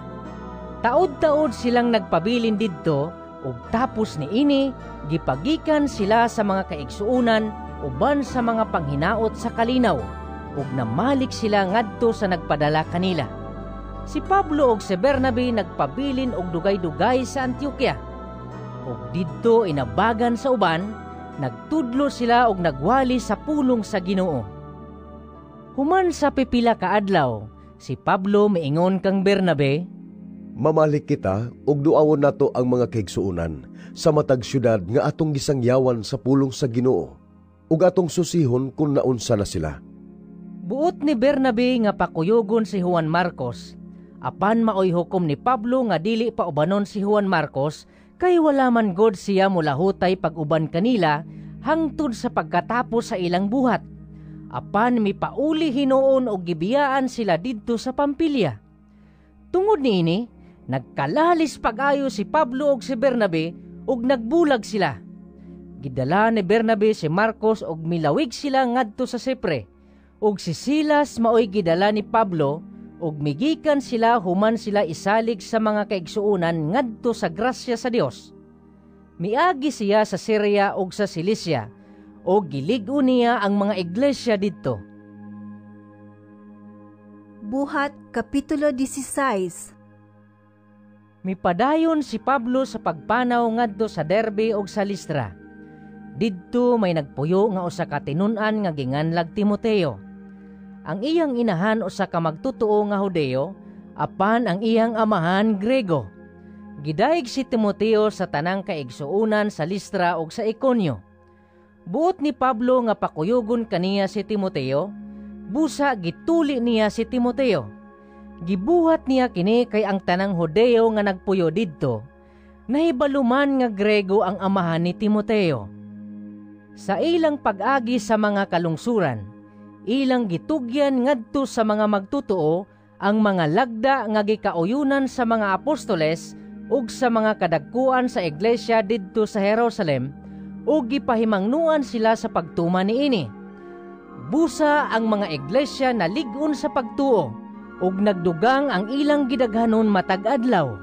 [SPEAKER 2] Taod-taod silang nagpabilin didto, ug tapos niini gipagikan sila sa mga kaigsuonan uban sa mga panghinaot sa kalinaw, ug namalik sila ngadto sa nagpadala kanila. Si Pablo ug si Bernabe nagpabilin og dugay-dugay sa Antioquia. Ug didto inabagan sa uban, nagtudlo sila og nagwali sa pulong sa Ginoo. Human sa pipila ka adlaw, si Pablo miingon kang Bernabe,
[SPEAKER 19] "Mamalik kita ug duawon nato ang mga kaigsuonan sa matag syudad nga atong gisangyawan sa pulong sa Ginoo ug atong susihon kun naunsa na sila."
[SPEAKER 2] Buot ni Bernabe nga pakuyogon si Juan Marcos. Apan maoy hukom ni Pablo nga dili pa ubanon si Juan Marcos kay wala man god siya mulahutay pag-uban kanila hangtod sa pagkatapos sa ilang buhat. Apan mipauli hinuon og gibiyaan sila didto sa Pampilya. Tungod niini, nagkalalis pag-ayo si Pablo ug si Bernabe ug nagbulag sila. Gidala ni Bernabe si Marcos ug milawig sila ngadto sa Sipre. Ug si Silas maoy gidala ni Pablo ug migikan sila human sila isalig sa mga kaigsuonan ngadto sa grasya sa Dios. Miagi siya sa Syria ug sa Cilicia ug gilig-on niya ang mga iglesia didto.
[SPEAKER 1] Buhat Kapitulo 16.
[SPEAKER 2] Mipadayon si Pablo sa pagpanaw ngadto sa Derbe ug sa Listra. Didto may nagpuyo nga usa ka tinun-an nga ginganlag Timoteo. Ang iyang inahan usa ka magtotoo nga Hudeo, apan ang iyang amahan Grego. Gidayeg si Timoteo sa tanang kaigsuonan sa Listra ug sa Iconio. Buot ni Pablo nga pakuyugon kaniya si Timoteo, busa gituli niya si Timoteo. Gibuhat niya kini kay ang tanang Hudeo nga nagpuyo didto, nahibaluman nga Grego ang amahan ni Timoteo. Sa ilang pag-agi sa mga kalungsuran, ilang gitugyan ngadto sa mga magtotoo ang mga lagda nga gikauyunan sa mga apostoles ug sa mga kadagkuan sa iglesia didto sa Jerusalem, ug gipahimangnuan sila sa pagtuman niini. Busa ang mga iglesia nalig-on sa pagtuo ug nagdugang ang ilang gidaghanon matag adlaw.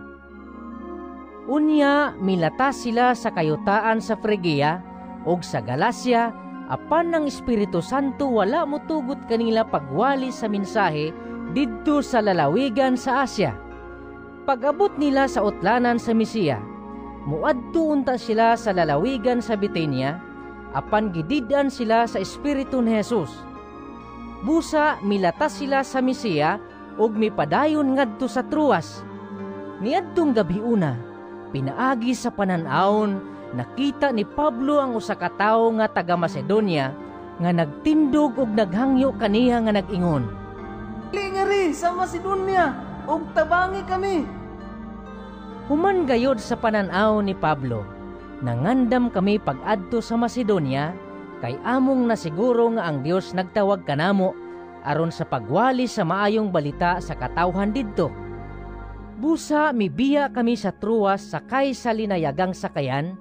[SPEAKER 2] Unya milatas sila sa kayutaan sa Frigia ug sa Galacia, apan ang Espiritu Santo wala motugot kanila pagwali sa mensahe didto sa lalawigan sa Asia. Pag-abot nila sa utlanan sa Misia, muadto unta sila sa lalawigan sa Bithynia, apan gidid-an sila sa Espiritu ni Jesus. Busa milatas sila sa Misia ug mipadayon ngadto sa Troas. Niadtong gabiuna, pinaagi sa panan-awon, nakita ni Pablo ang usa ka tawo nga taga Macedonia nga nagtindog ug naghangyo kaniya nga nag-ingon,
[SPEAKER 11] "Lingeri sa Macedonia ug tabangi kami."
[SPEAKER 2] Human gayod sa panan-aw ni Pablo, nangandam kami pag-adto sa Macedonia kay among nasiguro nga ang Dios nagtawag kanamo aron sa pagwali sa maayong balita sa katawhan didto. Busa mibiya kami sa Troas sakay sa linayagang sakayan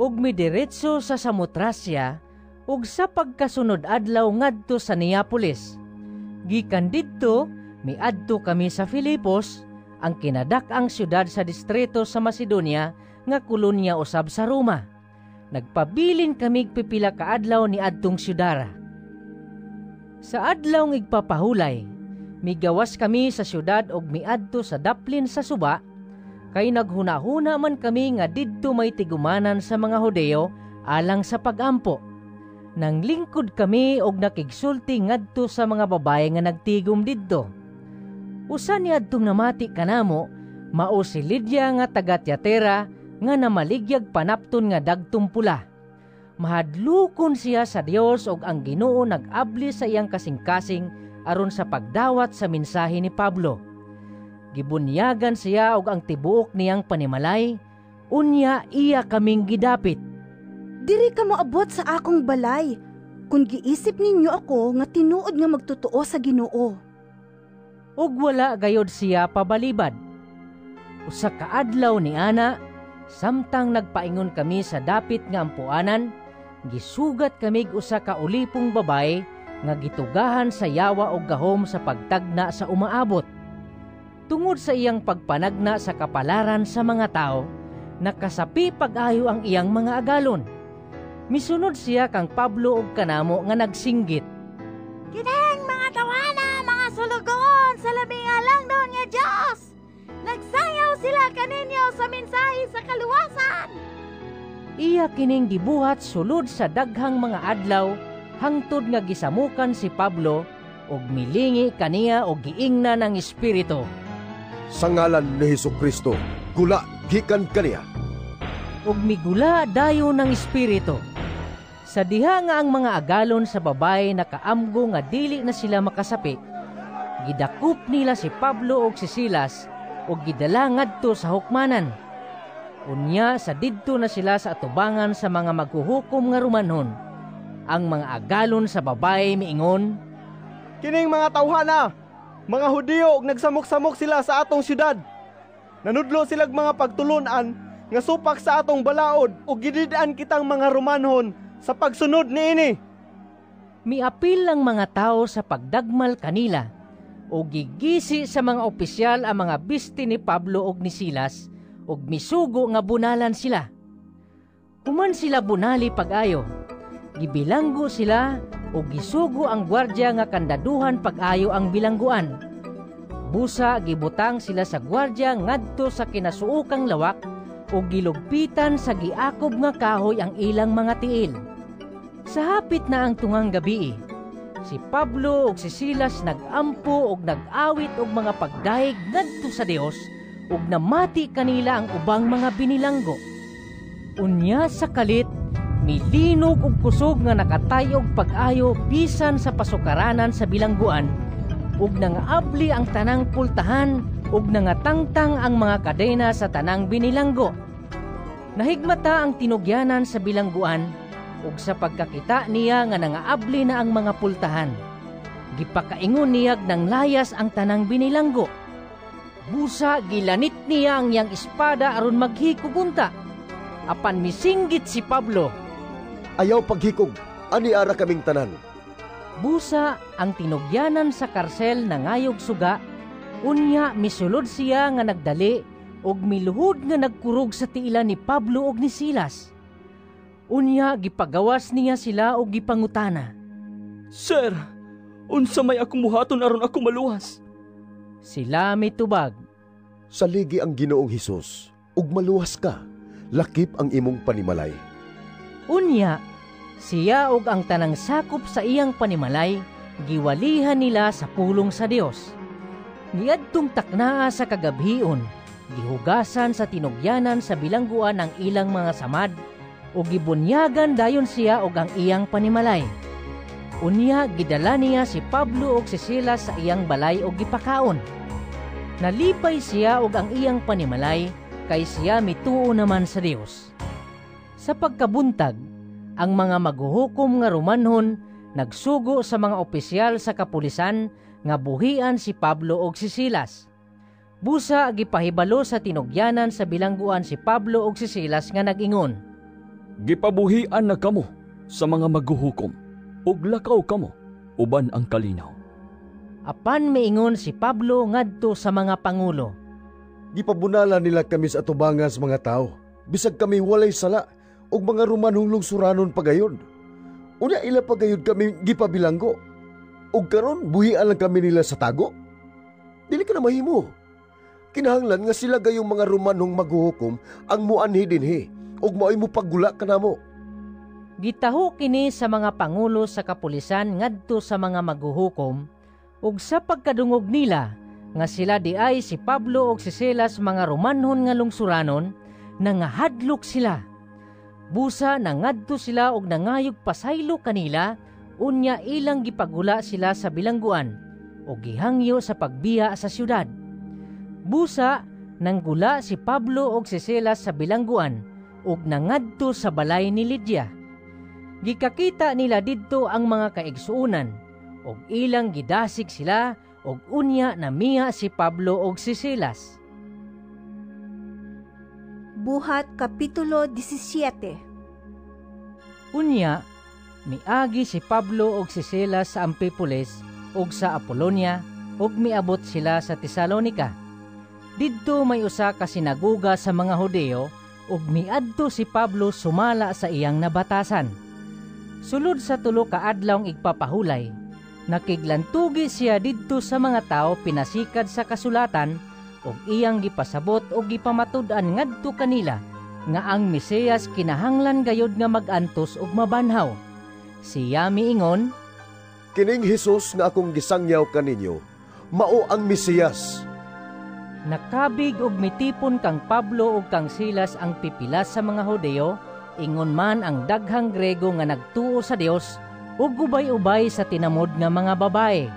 [SPEAKER 2] ug midiretso sa Samotracia ug sa pagkasunod adlaw ngadto sa Neapolis. Gikan didto miadto kami sa Filipos, ang kinadak-ang syudad sa distrito sa Macedonia nga kolonya usab sa Roma. Nagpabilin kami pipila ka adlaw ni adtong syudara. Sa adlaw ng igpapahulay, migawas kami sa syudad og miadto sa daplin sa suba, kay naghunahuna man kami nga didto may tigumanan sa mga Hudeo alang sa pagampo. Nanglingkod kami og nakigsulti ngadto sa mga babaye nga nagtigom didto. Usa ni adtong namati kanamo, mao si Lydia nga taga Tiatira nga namaligyag panapton nga dagtong pula. Mahadlokon siya sa Dios og ang Ginoo nag-abli sa iyang kasing-kasing aron sa pagdawat sa mensahe ni Pablo. Gibunyagan siya og ang tibuok niyang panimalay, unya iya kaming gidapit.
[SPEAKER 1] Diri ka moabot sa akong balay, kung giisip ninyo ako nga tinuod nga magtotoo sa Ginoo.
[SPEAKER 2] Ug wala gayod siya pabalibad. Usa ka adlaw ni ana, samtang nagpaingon kami sa dapit nga ampuanan, gisugat kamig usa ka ulipong babae nga gitugahan sa yawa og gahom sa pagtagna sa umaabot. Tungod sa iyang pagpanagna sa kapalaran sa mga tao, nakasapi pag-ayo ang iyang mga agalon. Misunod siya kang Pablo og kanamo nga nagsinggit,
[SPEAKER 17] "Kining mga tawana, mga sulugoon sa labing halangdon nga Dios! Nagsayaw sila kaninyo sa mensahe sa kaluwasan!"
[SPEAKER 2] Iya kining gibuhat sulod sa daghang mga adlaw hangtod nga gisamukan si Pablo og milingi kaniya og giingnan ang espiritu,
[SPEAKER 19] "Sa ngalan ni Hesukristo, gula gikan kaniya."
[SPEAKER 2] Ug migula dayon ang espiritu. Sa diha nga ang mga agalon sa babae nakaamgo nga dili na sila makasapi, gidakop nila si Pablo og si Silas ug gidala ngadto sa hukmanan. Unya sa didto na sila sa atubangan sa mga maghuhukom nga Romanhon. Ang mga agalon sa babae miingon,
[SPEAKER 8] "Kining mga tawhana, Mga Hudiyo ug nagsamok-samok sila sa atong syudad. Nanudlo silag mga pagtulon-an nga supak sa atong balaod ug gidid-an kitang mga Romanhon sa pagsunod niini.
[SPEAKER 2] Miapil ang mga tao sa pagdagmal kanila ug gigisi sa mga opisyal ang mga bisti ni Pablo ug ni Silas ug misugo nga bunalan sila. Human sila bunali pag-ayo, gibilanggo sila ug gisugo ang gwardya nga kandaduhan pag-ayo ang bilangguan. Busa gibutang sila sa gwardya ngadto sa kinasuokang lawak ug gilugpitan sa giakob nga kahoy ang ilang mga tiil. Sa hapit na ang tungang gabii, si Pablo ug si Silas nag-ampo ug nag-awit og mga pagdayeg ngadto sa Dios ug namati kanila ang ubang mga binilanggo. Unya sa kalit, milinog og kusog nga nakatayog pag-ayo bisan sa pasukaranan sa bilangguan, ug nangaabli ang tanang pultahan ug nangatangtang ang mga kadena sa tanang binilanggo. Nahigmata ang tinugyanan sa bilangguan ug sa pagkakita niya nga nangaabli na ang mga pultahan, gipakaingon niyag nang layas ang tanang binilanggo. Busa gilanit niya ang iyang espada aron maghikog unta. Apan misinggit si Pablo,
[SPEAKER 19] "Ayaw paghikog, ani ara kaming tanan."
[SPEAKER 2] Busa ang tinugyanan sa karsel nangayog suga, unya misulod siya nga nagdali ug miluhod nga nagkurog sa tiila ni Pablo ug ni Silas. Unya gipagawas niya sila ug gipangutana,
[SPEAKER 13] "Sir, unsa may akong buhaton aron ako maluwas?"
[SPEAKER 2] Sila mitubag,
[SPEAKER 19] "Saligi ang Ginoong Hesus ug maluwas ka, lakip ang imong panimalay."
[SPEAKER 2] Unya siya ug ang tanang sakop sa iyang panimalay giwalihan nila sa pulong sa Dios. Niadtong taknaa sa kagabhion, gihugasan sa tinugyanan sa bilangguan ang ilang mga samad ug gibunyagan dayon siya og ang iyang panimalay. Unya gidala niya si Pablo ug si Silas sa iyang balay ug gipakaon. Nalipay siya og ang iyang panimalay kay siya mituo naman sa Dios. Sa pagkabuntag, ang mga maghuhukom nga Romanhon nagsugo sa mga opisyal sa kapulisan nga buhian si Pablo ug si Silas. Busa gipahibalo sa tinugyanan sa bilangguan si Pablo ug si Silas nga nag-ingon,
[SPEAKER 13] "Gipabuhian na kamo sa mga maghuhukom ug lakaw kamo uban ang kalinaw."
[SPEAKER 2] Apan miingon si Pablo ngadto sa mga pangulo,
[SPEAKER 19] "Gipabunala nila kami sa atubangan sa mga tao, bisag kami walay sala ug mga Romanhong lungsuranon pagayon. Unya ila pagayod kami gipabilanggo, ug karon buhian lang kami nila sa tago. Dili ka na mahimo. Kinahanglan nga sila gayong mga Romanhong maghuhukom ang muanhi dinhi, ug maoy mopaggula kanamo."
[SPEAKER 2] Gitaho kini sa mga pangulo sa kapulisan ngadto sa mga maghuhukom, ug sa pagkadungog nila nga sila diay si Pablo ug si Silas mga Romanhon nga lungsuranon, nangahadlok sila. Busa nangadto sila og nangayog pasaylo kanila, unya ilang gipagula sila sa bilangguan ug gihangyo sa pagbiya sa syudad. Busa nanggula si Pablo ug si Silas sa bilangguan ug nangadto sa balay ni Lydia. Gikakita nila didto ang mga kaigsuonan ug ilang gidasig sila ug unya namiha si Pablo ug si Silas.
[SPEAKER 1] Buhat Kapitulo 17.
[SPEAKER 2] Unya, miagi si Pablo ug si Silas sa Ampipolis ug sa Apolonia ug miabot sila sa Tesalonika. Didto may usa ka sinagoga sa mga Hudeo ug miadto si Pablo sumala sa iyang nabatasan. Sulod sa tulo ka adlawng igpapahulay, nakiglantugi siya didto sa mga tawo pinasikad sa kasulatan ug iyang gipasabot og gipamatud-an ngadto kanila nga ang Mesiyas kinahanglan gayod nga mag-antos ug mabanhaw. Siya miingon,
[SPEAKER 19] "Kining Hesus nga akong gisangyaw kaninyo, mao ang Mesiyas."
[SPEAKER 2] Nakabig og mitipon kang Pablo ug kang Silas ang pipilas sa mga Hudeo, ingon man ang daghang Grego nga nagtuo sa Dios ug ubay-ubay sa tinamod nga mga babae.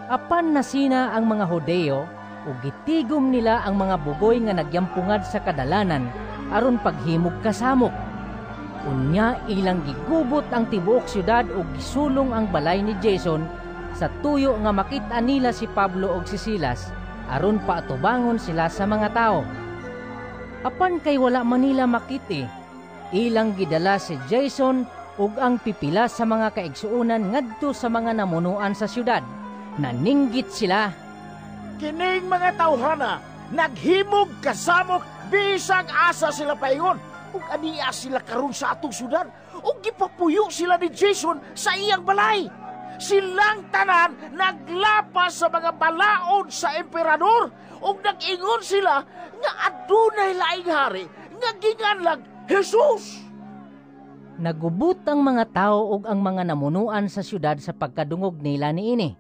[SPEAKER 2] Apan nasina ang mga Hudeo ug gitigom nila ang mga bugoy nga nagyampungad sa kadalanan aron paghimog kasamok. Unya ilang gigubot ang tibuok syudad ug gisulong ang balay ni Jason sa tuyo nga makit-an nila si Pablo ug si Silas aron paatubangon sila sa mga tawo. Apan kay wala man nila makit-i, ilang gidala si Jason ug ang pipila sa mga kaigsuonan ngadto sa mga namunuan sa syudad. Naninggit sila.
[SPEAKER 18] Kining mga tawhana naghimog kasamok bisag asa sila paingon, ug ania sila karon sa atong syudad ug gipapuyo sila ni Jason sa iyang balay. Silang tanan naglapas sa mga balaod sa emperador ug nag-ingon sila nga adunay laing hari nga ginganlag Jesus.
[SPEAKER 2] Nagubot ang mga tao ug ang mga namunuan sa syudad sa pagkadungog nila niini.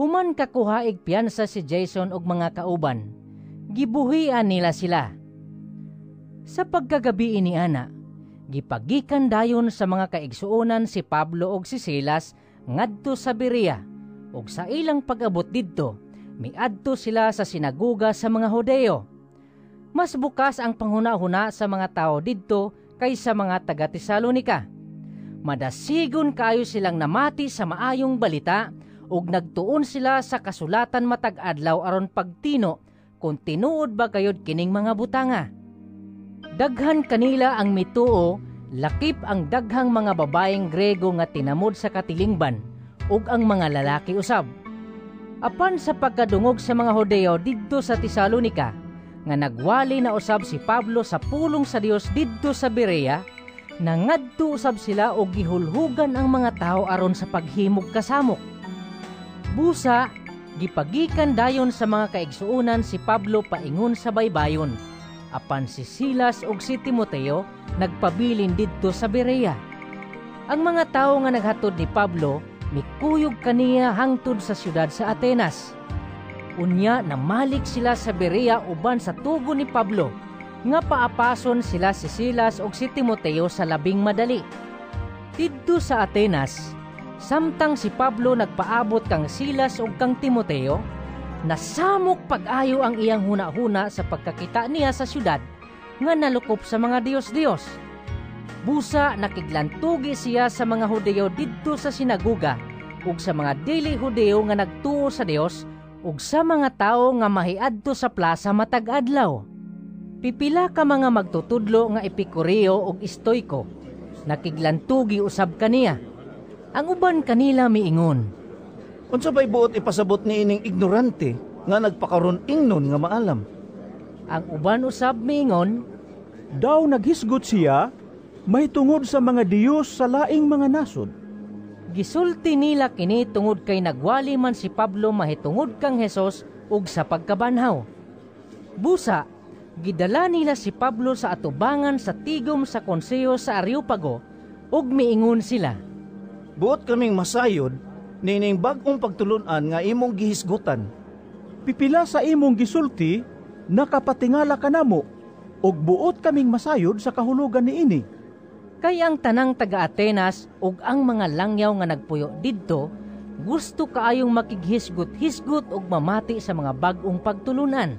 [SPEAKER 2] Human kakuhaig piyansa si Jason ug mga kauban, gibuhian nila sila. Sa pagkagabi ni ana, gipagikan dayon sa mga kaigsuonan si Pablo ug si Silas ngadto sa Berea, ug sa ilang pag-abot didto, miadto sila sa sinagoga sa mga Hudeo. Mas bukas ang panghuna-huna sa mga tao didto kaysa mga taga Tesalonika. Madasigon kaayo silang namati sa maayong balita ug nagtuon sila sa kasulatan matag adlaw aron pagtino kung tinuod ba gayud kining mga butanga. Daghan kanila ang mituo, lakip ang daghang mga babaeng Grego nga tinamod sa katilingban ug ang mga lalaki usab. Apan sa pagkadungog sa mga Hudeo didto sa Tesalonika nga nagwali na usab si Pablo sa pulong sa Dios didto sa Berea, nangadto usab sila og gihulhugan ang mga tawo aron sa paghimog kasamok. Busa, gipagikan dayon sa mga kaigsuonan si Pablo paingon sa baybayon. Apan si Silas ug si Timoteo nagpabilin didto sa Berea. Ang mga tawo nga naghatod ni Pablo mikuyog kaniya hangtod sa siyudad sa Atenas. Unya namalik sila sa Berea uban sa tugon ni Pablo nga paapason sila si Silas ug si Timoteo sa labing madali. Didto sa Atenas, samtang si Pablo nagpaabot kang Silas ug kang Timoteo, nasamok pag-ayo ang iyang huna-huna sa pagkakita niya sa syudad nga nalukop sa mga Diyos-Diyos. Busa nakiglantugi siya sa mga Hudeo didto sa sinagoga ug sa mga dili Hudeo nga nagtuo sa Dios ug sa mga tawo nga mahiadto sa plaza matag adlaw. Pipila ka mga magtutudlo nga Epikureo ug Estoiko nakiglantugi usab kaniya. Ang uban kanila miingon,
[SPEAKER 10] "Unsa bay buot ipasabot niining ignorante nga nagpakaron ingnon nga maalam?"
[SPEAKER 2] Ang uban usab miingon,
[SPEAKER 20] "Daw naghisgot siya mahitungod sa mga Diyos sa laing mga nasod."
[SPEAKER 2] Gisulti nila kini tungod kay nagwali man si Pablo mahitungod kang Hesus ug sa pagkabanhaw. Busa, gidala nila si Pablo sa atubangan sa tigom sa konseho sa Areopago ug miingon sila,
[SPEAKER 10] "Buot kaming masayod nining bag-ong pagtulun-an nga imong gihisgutan.
[SPEAKER 20] Pipila sa imong gisulti nakapatingala kanamo ug buot kaming masayod sa kahulugan niini."
[SPEAKER 2] Kay ang tanang taga Atenas ug ang mga langyaw nga nagpuyo didto gusto kaayong makighisgot-hisgot ug mamati sa mga bag-ong pagtulunan.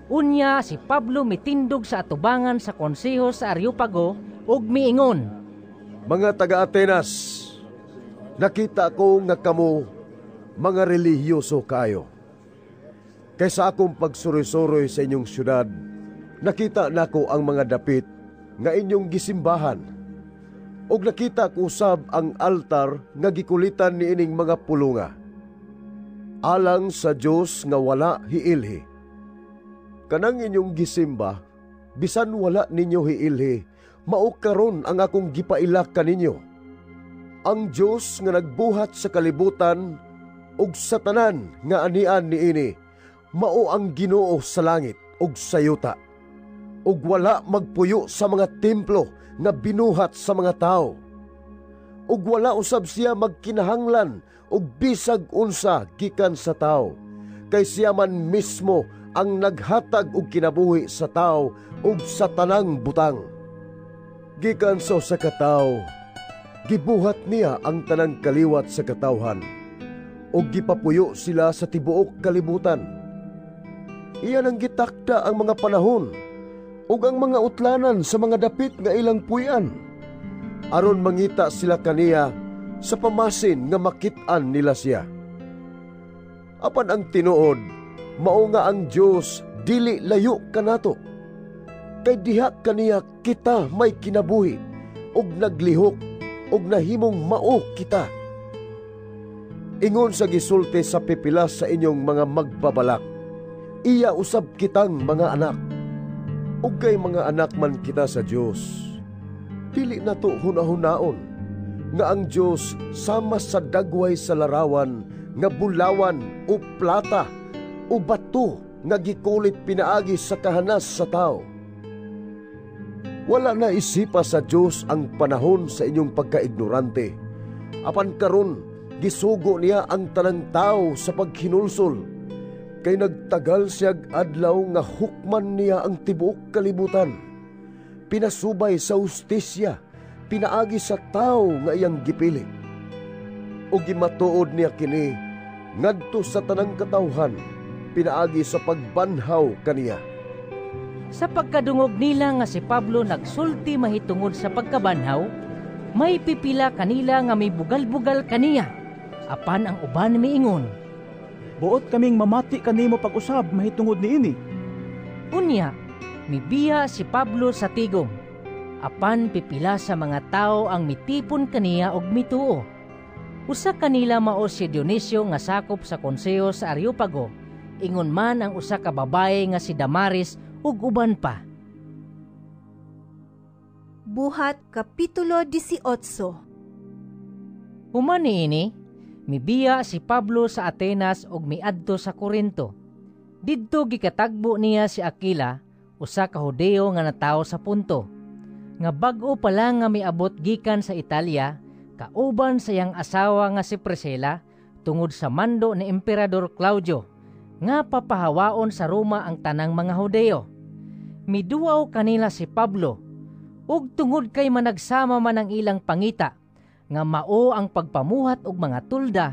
[SPEAKER 2] Unya si Pablo mitindog sa atubangan sa konseho sa Areopago ug miingon,
[SPEAKER 19] "Mga taga Atenas, nakita ko nga kamo mga relihiyoso kaayo. Kay sa akong pagsuroy-suroy sa inyong syudad, nakita nako ang mga dapit nga inyong gisimbahan, ug nakita ko usab ang altar nga gikulitan niining mga pulunga, alang sa Dios nga wala hiilhi. Kanang inyong gisimba, bisan wala ninyo hiilhi, mao karon ang akong gipailak kaninyo. Ang Dios nga nagbuhat sa kalibutan ug sa tanan nga anian niini, mao ang Ginoo sa langit ug sa yuta, ug wala magpuyo sa mga templo nga binuhat sa mga tawo. Ug wala usab siya magkinahanglan og bisag unsa gikan sa tawo, kay siya man mismo ang naghatag og kinabuhi sa tawo ug sa tanang butang. Gikan sa usa ka tawo, gibuhat niya ang tanang kaliwat sa katawhan, ug gipapuyo sila sa tibuok kalibutan. Iya nang gitakda ang mga panahon ug ang mga utlanan sa mga dapit nga ilang puy-an, aron mangita sila kaniya sa pamasin nga makit-an nila siya. Apan ang tinuod, mao nga ang Dios dili layo kanato. Kay diha kaniya kita may kinabuhi, ug naglihok, ug nahimong mao kita. Ingon sa gisulti sa pipila sa inyong mga magbabalak, iya usab kitang mga anak. Ug kay mga anak man kita sa Dios, dili nato hunahunaon nga ang Dios sama sa dagway sa larawan nga bulawan o plata o bato nga gikulit pinaagi sa kahanas sa tao. Wala na isipa sa Dios ang panahon sa inyong pagkaignorante. Apan karon gisugo niya ang tanang tao sa paghinulsol, kay nagtagal siyag adlaw nga hukman niya ang tibuok kalibutan. Pinasubay sa hustisya, pinaagi sa tao nga iyang gipili. O gimatuod niya kini ngadto sa tanang katawhan, pinaagi sa pagbanhaw kaniya.
[SPEAKER 2] Sa pagkadungog nila nga si Pablo nagsulti mahitungod sa pagkabanhaw, may pipila kanila nga may bugal-bugal kaniya. Apan ang uban miingon,
[SPEAKER 20] "Buot kaming mamati kanimo pag-usab mahitungod niini."
[SPEAKER 2] Unya, mibiya si Pablo sa tigom. Apan pipila sa mga tao ang mitipon kaniya og mituo. Usa kanila mao si Dionisio nga sakop sa konseho sa Areopago. Ingon man ang usa ka babae nga si Damaris ug uban pa.
[SPEAKER 1] Buhat Kapitulo 18.
[SPEAKER 2] Human niini, mibiya si Pablo sa Atenas ug miadto sa Corinto. Didto gikatagbo niya si Aquila, usa ka Hudeo nga natawo sa Punto, nga bag-o pa lang nga miabot gikan sa Italia, kauban sa iyang asawa nga si Priscilla, tungod sa mando ni Emperador Claudio, nga papahawaon sa Roma ang tanang mga Hudeo. Miduaw kanila si Pablo, ug tungod kay managsama man ang ilang pangita, nga mao ang pagpamuhat og mga tulda,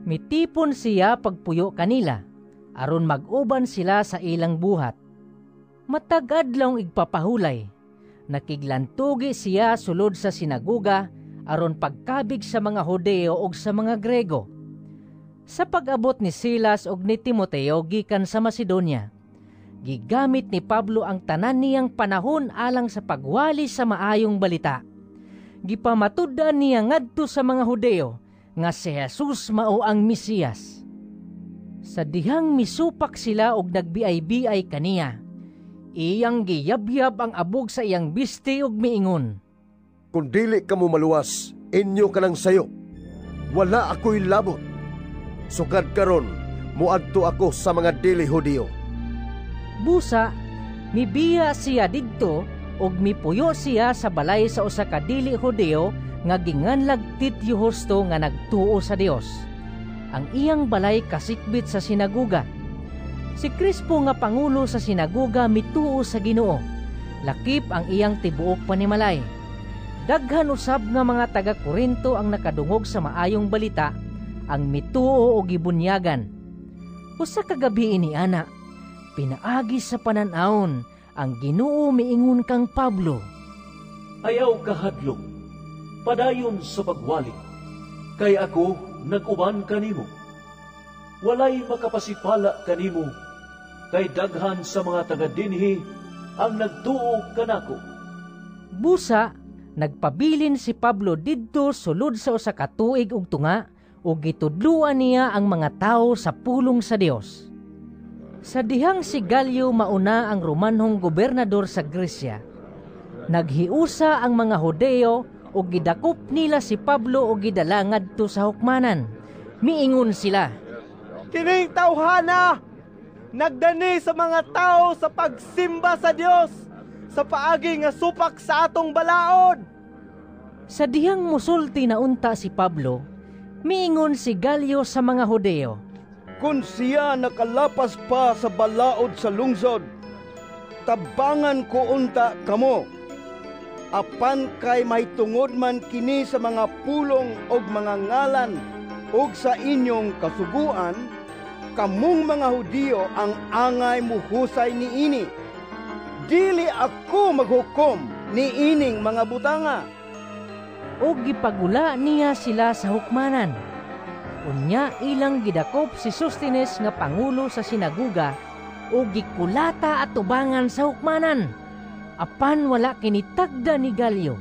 [SPEAKER 2] mitipon siya pagpuyo kanila, aron mag-uban sila sa ilang buhat. Matag adlawng igpapahulay, nakiglantugi siya sulod sa sinaguga aron pagkabig sa mga Hudeo ug sa mga Grego. Sa pag-abot ni Silas ug ni Timoteo gikan sa Macedonia, gigamit ni Pablo ang tanan niyang panahon alang sa pagwali sa maayong balita. Gipamatud-an niya ngadto sa mga Hudeo nga si Jesus mao ang Mesiyas. Sa dihang misupak sila og nagbiay-biay kaniya, iyang giyabyab ang abog sa iyang biste ug miingon,
[SPEAKER 19] "Kung dili kamo maluwas, inyo kanang sayo. Wala ako'y labot. Sukad karon, muadto ako sa mga dili Hudiyo."
[SPEAKER 2] Busa, mibiya siya didto ug mipuyo siya sa balay sa usa ka dili Hudiyo nga ginganlag Titio Justo nga nagtuo sa Dios. Ang iyang balay kasikbit sa sinaguga. Si Crispo nga pangulo sa sinaguga mituo sa Ginoo, lakip ang iyang tibuok panimalay. Daghan usab nga mga taga Korinto ang nakadungog sa maayong balita, ang mituo og gibunyagan. Usa ka gabi ini ana, pinaagi sa panan-awon ang Ginoo miingon kang Pablo,
[SPEAKER 3] "Ayaw kahadlok, padayon sa pagwali, kay ako nag-uban kanimo. Walay makapasipala kanimo, kay daghan sa mga taga dinhi ang nagtuo kanako."
[SPEAKER 2] Busa, nagpabilin si Pablo didto sulod sa usa ka tuig ug tunga, ug gitudloan niya ang mga tawo sa pulong sa Dios. Sa dihang si Galio mauna ang Romanhong gobernador sa Gresya, naghiusa ang mga Hudeo ug gidakop nila si Pablo ug gidala ngadto sa hukmanan. Miingon sila,
[SPEAKER 8] "Kining tawhana nagdani sa mga tao sa pagsimba sa Dios sa paagi nga supak sa atong balaod."
[SPEAKER 2] Sa dihang musulti na unta si Pablo, miingon si Galio sa mga Hudeo,
[SPEAKER 16] "Kung siya nakalapas pa sa balaod sa lungsod, tabangan ko unta kamo. Apan kay mahitungod man kini sa mga pulong og mga ngalan og sa inyong kasuguan, kamong mga Hudiyo ang angay muhusay niini. Dili ako maghukom niining mga butanga."
[SPEAKER 2] ug gipagula niya sila sa hukmanan. Unya ilang gidakop si Sostines nga pangulo sa sinaguga ug gikulata atubangan sa hukmanan. Apan wala kini tagda ni Galio.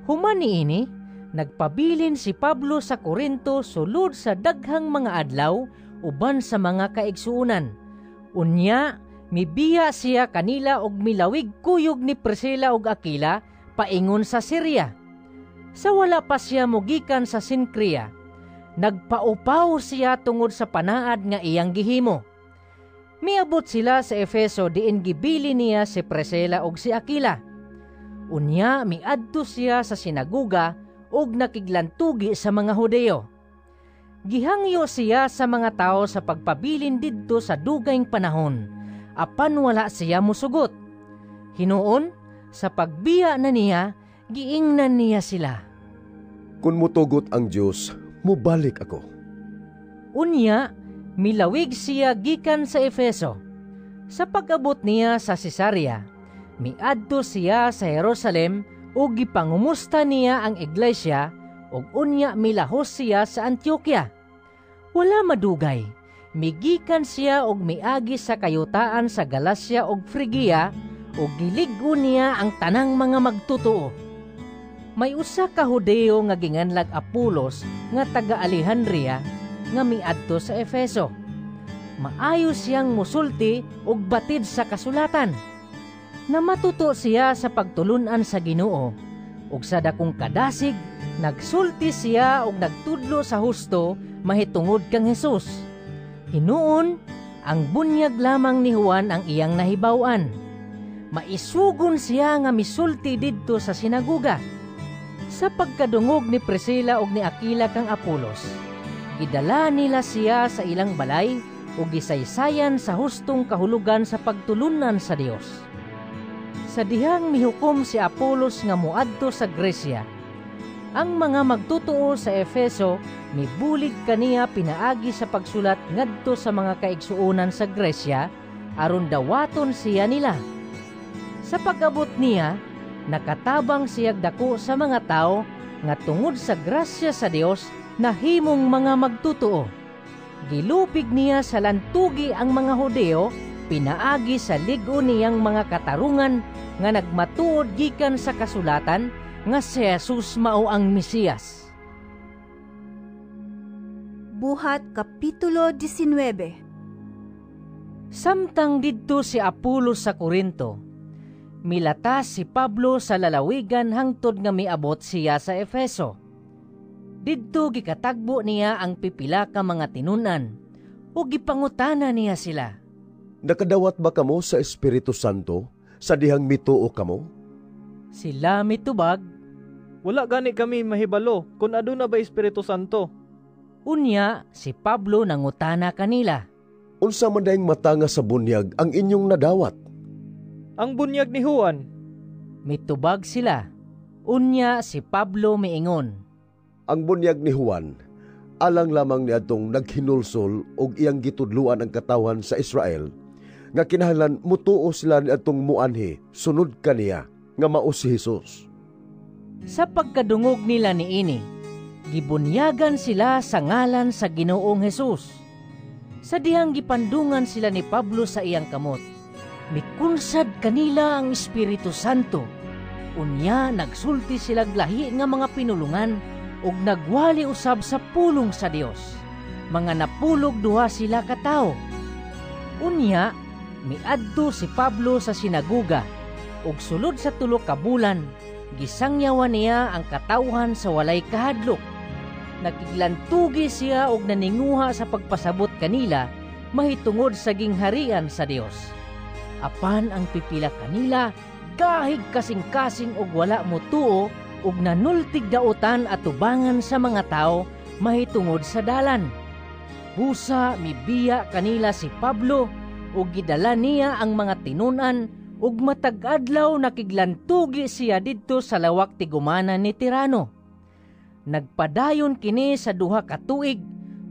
[SPEAKER 2] Human niini, nagpabilin si Pablo sa Korinto sulod sa daghang mga adlaw uban sa mga kaigsuonan. Unya mibiya siya kanila og milawig kuyog ni Priscilla ug Aquila paingon sa Syria. Sa wala pa siya mogikan sa Sinkria, nagpaupaw siya tungod sa panaad nga iyang gihimo. Miabot sila sa Efeso diin gibili niya si Priscilla ug si Aquila. Unya miadto siya sa sinaguga ug nakiglantugi sa mga Hudeo. Gihangyo siya sa mga tawo sa pagpabilin didto sa dugayng panahon, apan wala siya musugot. Hinuon, sa pagbiya na niya, giingnan niya sila.
[SPEAKER 19] Kung mutugot ang Dios, mubalik ako.
[SPEAKER 2] Unya, milawig siya gikan sa Efeso. Sa pag-abot niya sa Cesarea, miadto siya sa Jerusalem ug gipangumusta niya ang iglesia ug unya milahos siya sa Antioquia. Wala madugay, migikan siya og miagi sa kayutaan sa Galacia ug Frigia ug gilig-on niya ang tanang mga magtotoo. May usa ka Hudeo nga ginganlag Apolos nga taga Alejandria nga miadto sa Efeso. Maayo siyang musulti ug batid sa kasulatan. Namatuto siya sa pagtulun-an sa Ginoo ug sa dakong kadasig nagsulti siya ug nagtudlo sa husto mahitungod kang Hesus. Hinuon, ang bunyag lamang ni Juan ang iyang nahibaw-an. Maisugon siya nga misulti didto sa sinaguga. Sa pagkadungog ni Priscilla ug ni Aquila kang Apolos, gidala nila siya sa ilang balay ug gisaysayan sa hustong kahulugan sa pagtulunan sa Dios. Sa dihang mihukom si Apolos nga moadto sa Grecia, ang mga magtotoo sa Efeso mibulig kaniya pinaagi sa pagsulat ngadto sa mga kaigsuonan sa Grecia aron dawaton siya nila. Sa pag-abot niya, nakatabang siyag dako sa mga tao nga tungod sa grasya sa Dios nahimong mga magtotoo. Gilupig niya sa lantugi ang mga Hudeo pinaagi sa lig-on niyang mga katarungan nga nagmatuod gikan sa kasulatan nga si Jesus mao ang Mesiyas.
[SPEAKER 1] Buhat Kapitulo 19.
[SPEAKER 2] Samtang didto si Apolos sa Korinto, milatas si Pablo sa lalawigan hangtod nga miabot siya sa Efeso. Didto gikatagbo niya ang pipila ka mga tinun-an ug gipangutana niya sila.
[SPEAKER 19] Nakadawat ba kamo sa Espiritu Santo sa dihang mituo kamo?
[SPEAKER 2] Sila mitubag,
[SPEAKER 8] wala gani kami mahibalo kung aduna ba Espiritu Santo.
[SPEAKER 2] Unya si Pablo nangutana kanila.
[SPEAKER 19] Unsa man dayeng matanga sa bunyag ang inyong nadawat?
[SPEAKER 8] Ang bunyag ni Juan.
[SPEAKER 2] Mitubag sila. Unya si Pablo miingon.
[SPEAKER 19] Ang bunyag ni Juan alang lamang niadtong naghinulsol og iyang gitudluan ang katawhan sa Israel nga kinahanglan mutuo sila niadtong muanhi sunod kaniya nga mao si Hesus.
[SPEAKER 2] Sa pagkadungog nila niini, gibunyagan sila sa ngalan sa Ginoong Hesus. Sa dihang gipandungan sila ni Pablo sa iyang kamot, mikunsad kanila ang Espiritu Santo. Unya nagsulti sila lahi nga mga pinulungan ug nagwali usab sa pulong sa Dios. Mga napulog duha sila ka tawo. Unya miadto si Pablo sa sinaguga ug sulod sa tulo ka bulan gisangyawan niya ang katawhan sa walay kahadlok. Nakiglantugi siya og naninguha sa pagpasabot kanila mahitungod sa gingharian sa Dios. Apan ang pipila kanila gahig kasing-kasing og wala motuo ug nanultig dautan atubangan sa mga tao mahitungod sa dalan. Busa mibiya kanila si Pablo ug gidala niya ang mga tinun-an ug matag adlaw nakiglantugi siya didto sa lawak tigumana ni Tirano. Nagpadayon kini sa 2 ka tuig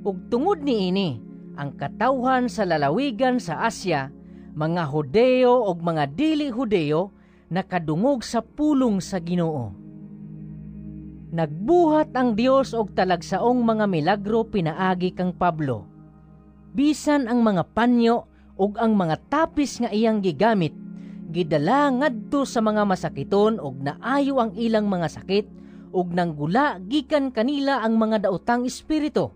[SPEAKER 2] ug tungod niini ang katawhan sa lalawigan sa Asya, mga Hudeo ug mga dili Hudeo, nakadungog sa pulong sa Ginoo. Nagbuhat ang Dios og talagsaong mga milagro pinaagi kang Pablo. Bisan ang mga panyo ug ang mga tapis nga iyang gigamit, gidala ngadto sa mga masakiton ug naayo ang ilang mga sakit ug nanggula gikan kanila ang mga daotang espiritu.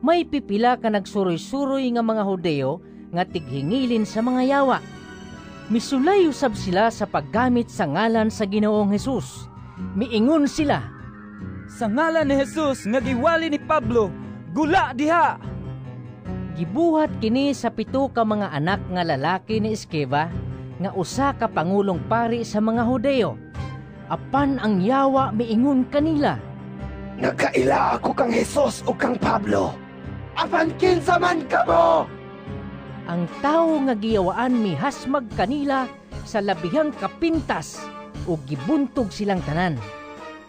[SPEAKER 2] May pipila ka nagsuroy-suroy nga mga Hudeo nga tighingilin sa mga yawa. Misulay usab sila sa paggamit sa ngalan sa Ginoong Hesus. Miingon sila,
[SPEAKER 21] "Sa ngalan ni Hesus nga giwali ni Pablo, gula diha!"
[SPEAKER 2] Gibuhat kini sa 7 ka mga anak nga lalaki ni Esceva nga usa ka pangulong pari sa mga Hudeo. Apan ang yawa miingon kanila,
[SPEAKER 12] "Nakaila ako kang Hesus o kang Pablo, apan kinsa man kamo?"
[SPEAKER 2] Ang tawo nga giyawaan mihasmag kanila sa labihang kapintas ug gibuntog silang tanan.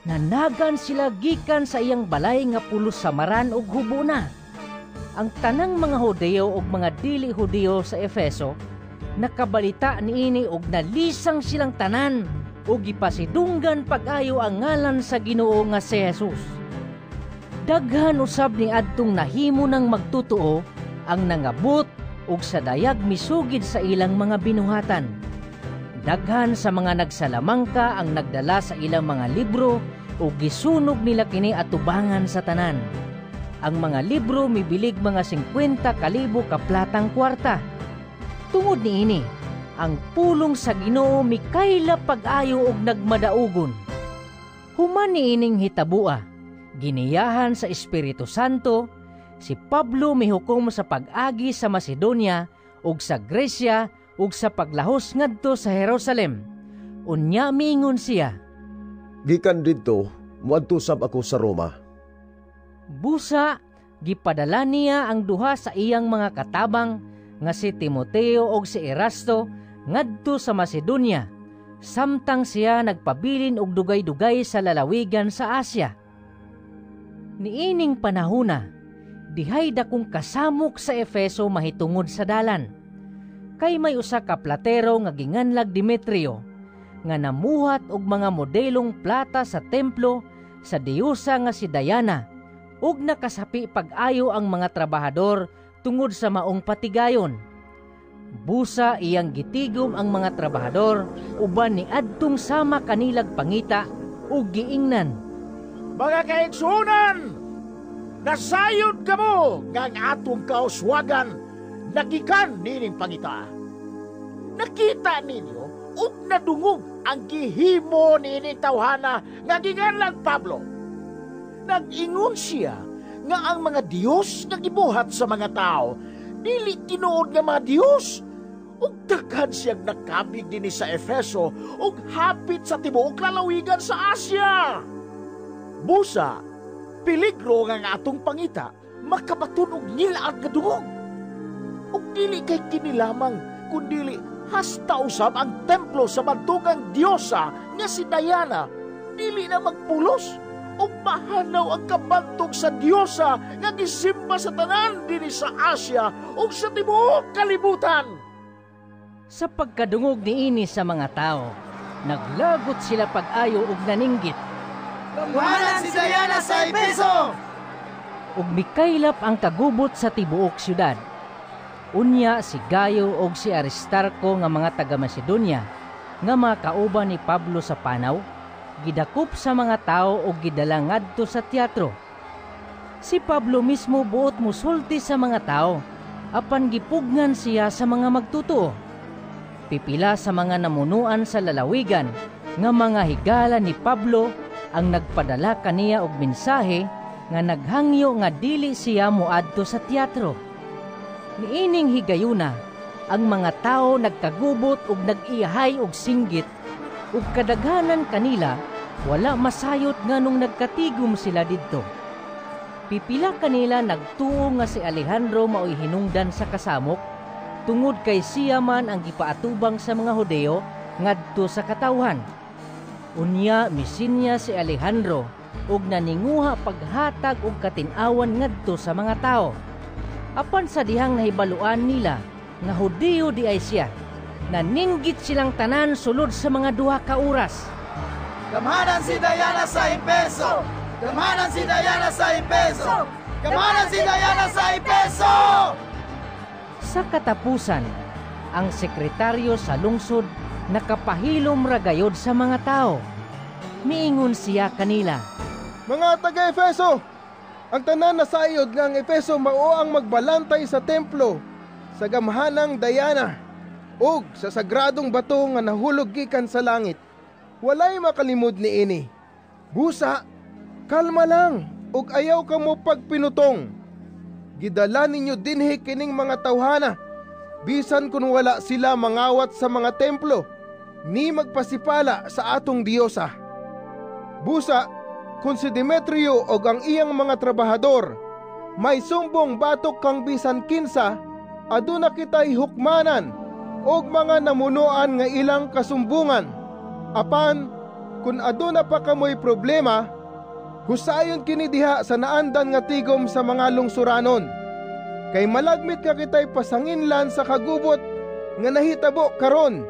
[SPEAKER 2] Nanagan sila gikan sa iyang balay nga pulos samaran ug hubo na. Ang tanang mga Hudeo ug mga dili Hudeo sa Efeso nakabalita niini ug nalisang silang tanan ug gipasidunggan pag-ayo ang ngalan sa Ginoo nga si Jesus. Daghan usab ni adtong nahimo ng magtotoo ang nangabot ug sa dayag misugid sa ilang mga binuhatan. Daghan sa mga nagsalamangka ang nagdala sa ilang mga libro ug gisunog nila kini atubangan sa tanan. Ang mga libro mibilig mga 50,000 ka platang kwarta. Tungod niini, ang pulong sa Ginoo mikayla pag-ayo og nagmadaugon. Human niining hitabua, giniyahan sa Espiritu Santo, si Pablo mihukom sa pag-agi sa Macedonia ug sa Grecia ug sa paglahos ngadto sa Jerusalem. Unya miingon siya,
[SPEAKER 19] "Gikan didto, moadto sab ako sa Roma."
[SPEAKER 2] Busa, gipadala niya ang duha sa iyang mga katabang nga si Timoteo ug si Erasto ngadto sa Macedonia, samtang siya nagpabilin og dugay-dugay sa lalawigan sa Asia. Niining panahona, dihay dakong kasamok sa Efeso mahitungod sa dalan. Kay may usa ka platero nga ginganlag Demetrio, nga namuhat og mga modelong plata sa templo sa diyosa nga si Diana, ug nakasapi pag-ayo ang mga trabahador tungod sa maong patigayon. Busa iyang gitigom ang mga trabahador uban ni adtong sama kanilag pangita ug giingnan,
[SPEAKER 18] "Mga kaigsuonan, nasayod kamo nga ang atong kauswagan nagikan nining pangita. Nakita ninyo ug nadungog ang gihimo nining tawhana nga ginganlag Pablo. Nag-ingon siya nga ang mga Dios nga gibuhat sa mga tao dili tinuod nga mga Dios. Ug daghan siyang nakabig dinhi sa Efeso ug hapit sa tibuok lalawigan sa Asia. Busa, peligro nga ang atong pangita makabaton og ngilaad nga dungog. Ug dili kay kini lamang, kundili hasta usab ang templo sa bantugang diyosa nga si Diana dili na magpulos ug mahanaw ang kabantog sa diyosa nga gisimba sa tanan dinhi sa Asia ug sa tibuok kalibutan."
[SPEAKER 2] Sa pagkadungog niini sa mga tao, naglagot sila pag-ayo ug naninggit,
[SPEAKER 11] "Gamhanan si Diana sa Efeso!"
[SPEAKER 2] Ug mikaylap ang kagubot sa tibuok syudad. Unya si Gayo og si Aristarco nga mga taga Macedonia nga mga kauban ni Pablo sa panaw, gidakop sa mga tao og gidala ngadto sa teatro. Si Pablo mismo buot musulti sa mga tao, apan gipugngan siya sa mga magtotoo. Pipila sa mga namunuan sa lalawigan nga mga higala ni Pablo ang nagpadala kaniya og mensahe nga naghangyo nga dili siya moadto sa teatro. Niining higayuna, ang mga tao nagkagubot ug nag-iyahay og singgit, ug kadaghanan kanila wala masayot nganong nagkatigom sila didto. Pipila kanila nagtuo nga si Alejandro maoy hinungdan sa kasamok, tungod kay siya man ang gipaatubang sa mga Hudeo ngadto sa katawhan. Unya misinya si Alejandro ug naninguha paghatag og katin-awan ngadto sa mga tao. Apan sa dihang nahibaluan nila nga Hudeo di ay siya, naninggit silang tanan sulod sa mga 2 ka oras.
[SPEAKER 11] Gamhanan si Diana sa Epeso! Gamhanan si Diana sa Epeso! Gamhanan si Diana sa Epeso!
[SPEAKER 2] Sa katapusan, ang sekretaryo sa lungsod nakapahilom ra gayod sa mga tao. Miingon siya kanila,
[SPEAKER 15] "Mga taga-Efeso, ang tanan nasayod nga ang Efeso mao ang magbalantay sa templo sa gamhanang Diana ug sa sagradong bato nga nahulog gikan sa langit. Walay makalimod niini. Busa, kalma lang ug ayaw kamo pagpinutong. Gidala ninyo dinhi kining mga tawhana, bisan kun wala sila mangawat sa mga templo, ni magpasipala sa atong diyosa. Busa, kun si Demetrio og ang iyang mga trabahador may sumbong batok kang bisan kinsa, aduna kita'y hukmanan og mga namunoan nga ilang kasumbungan. Apan, kun aduna pa kamoy problema, husayon kini diha sa naandan nga tigom sa mga lungsuranon. Kay malagmit ka kita'y pasanginlan sa kagubot nga nahitabo karon,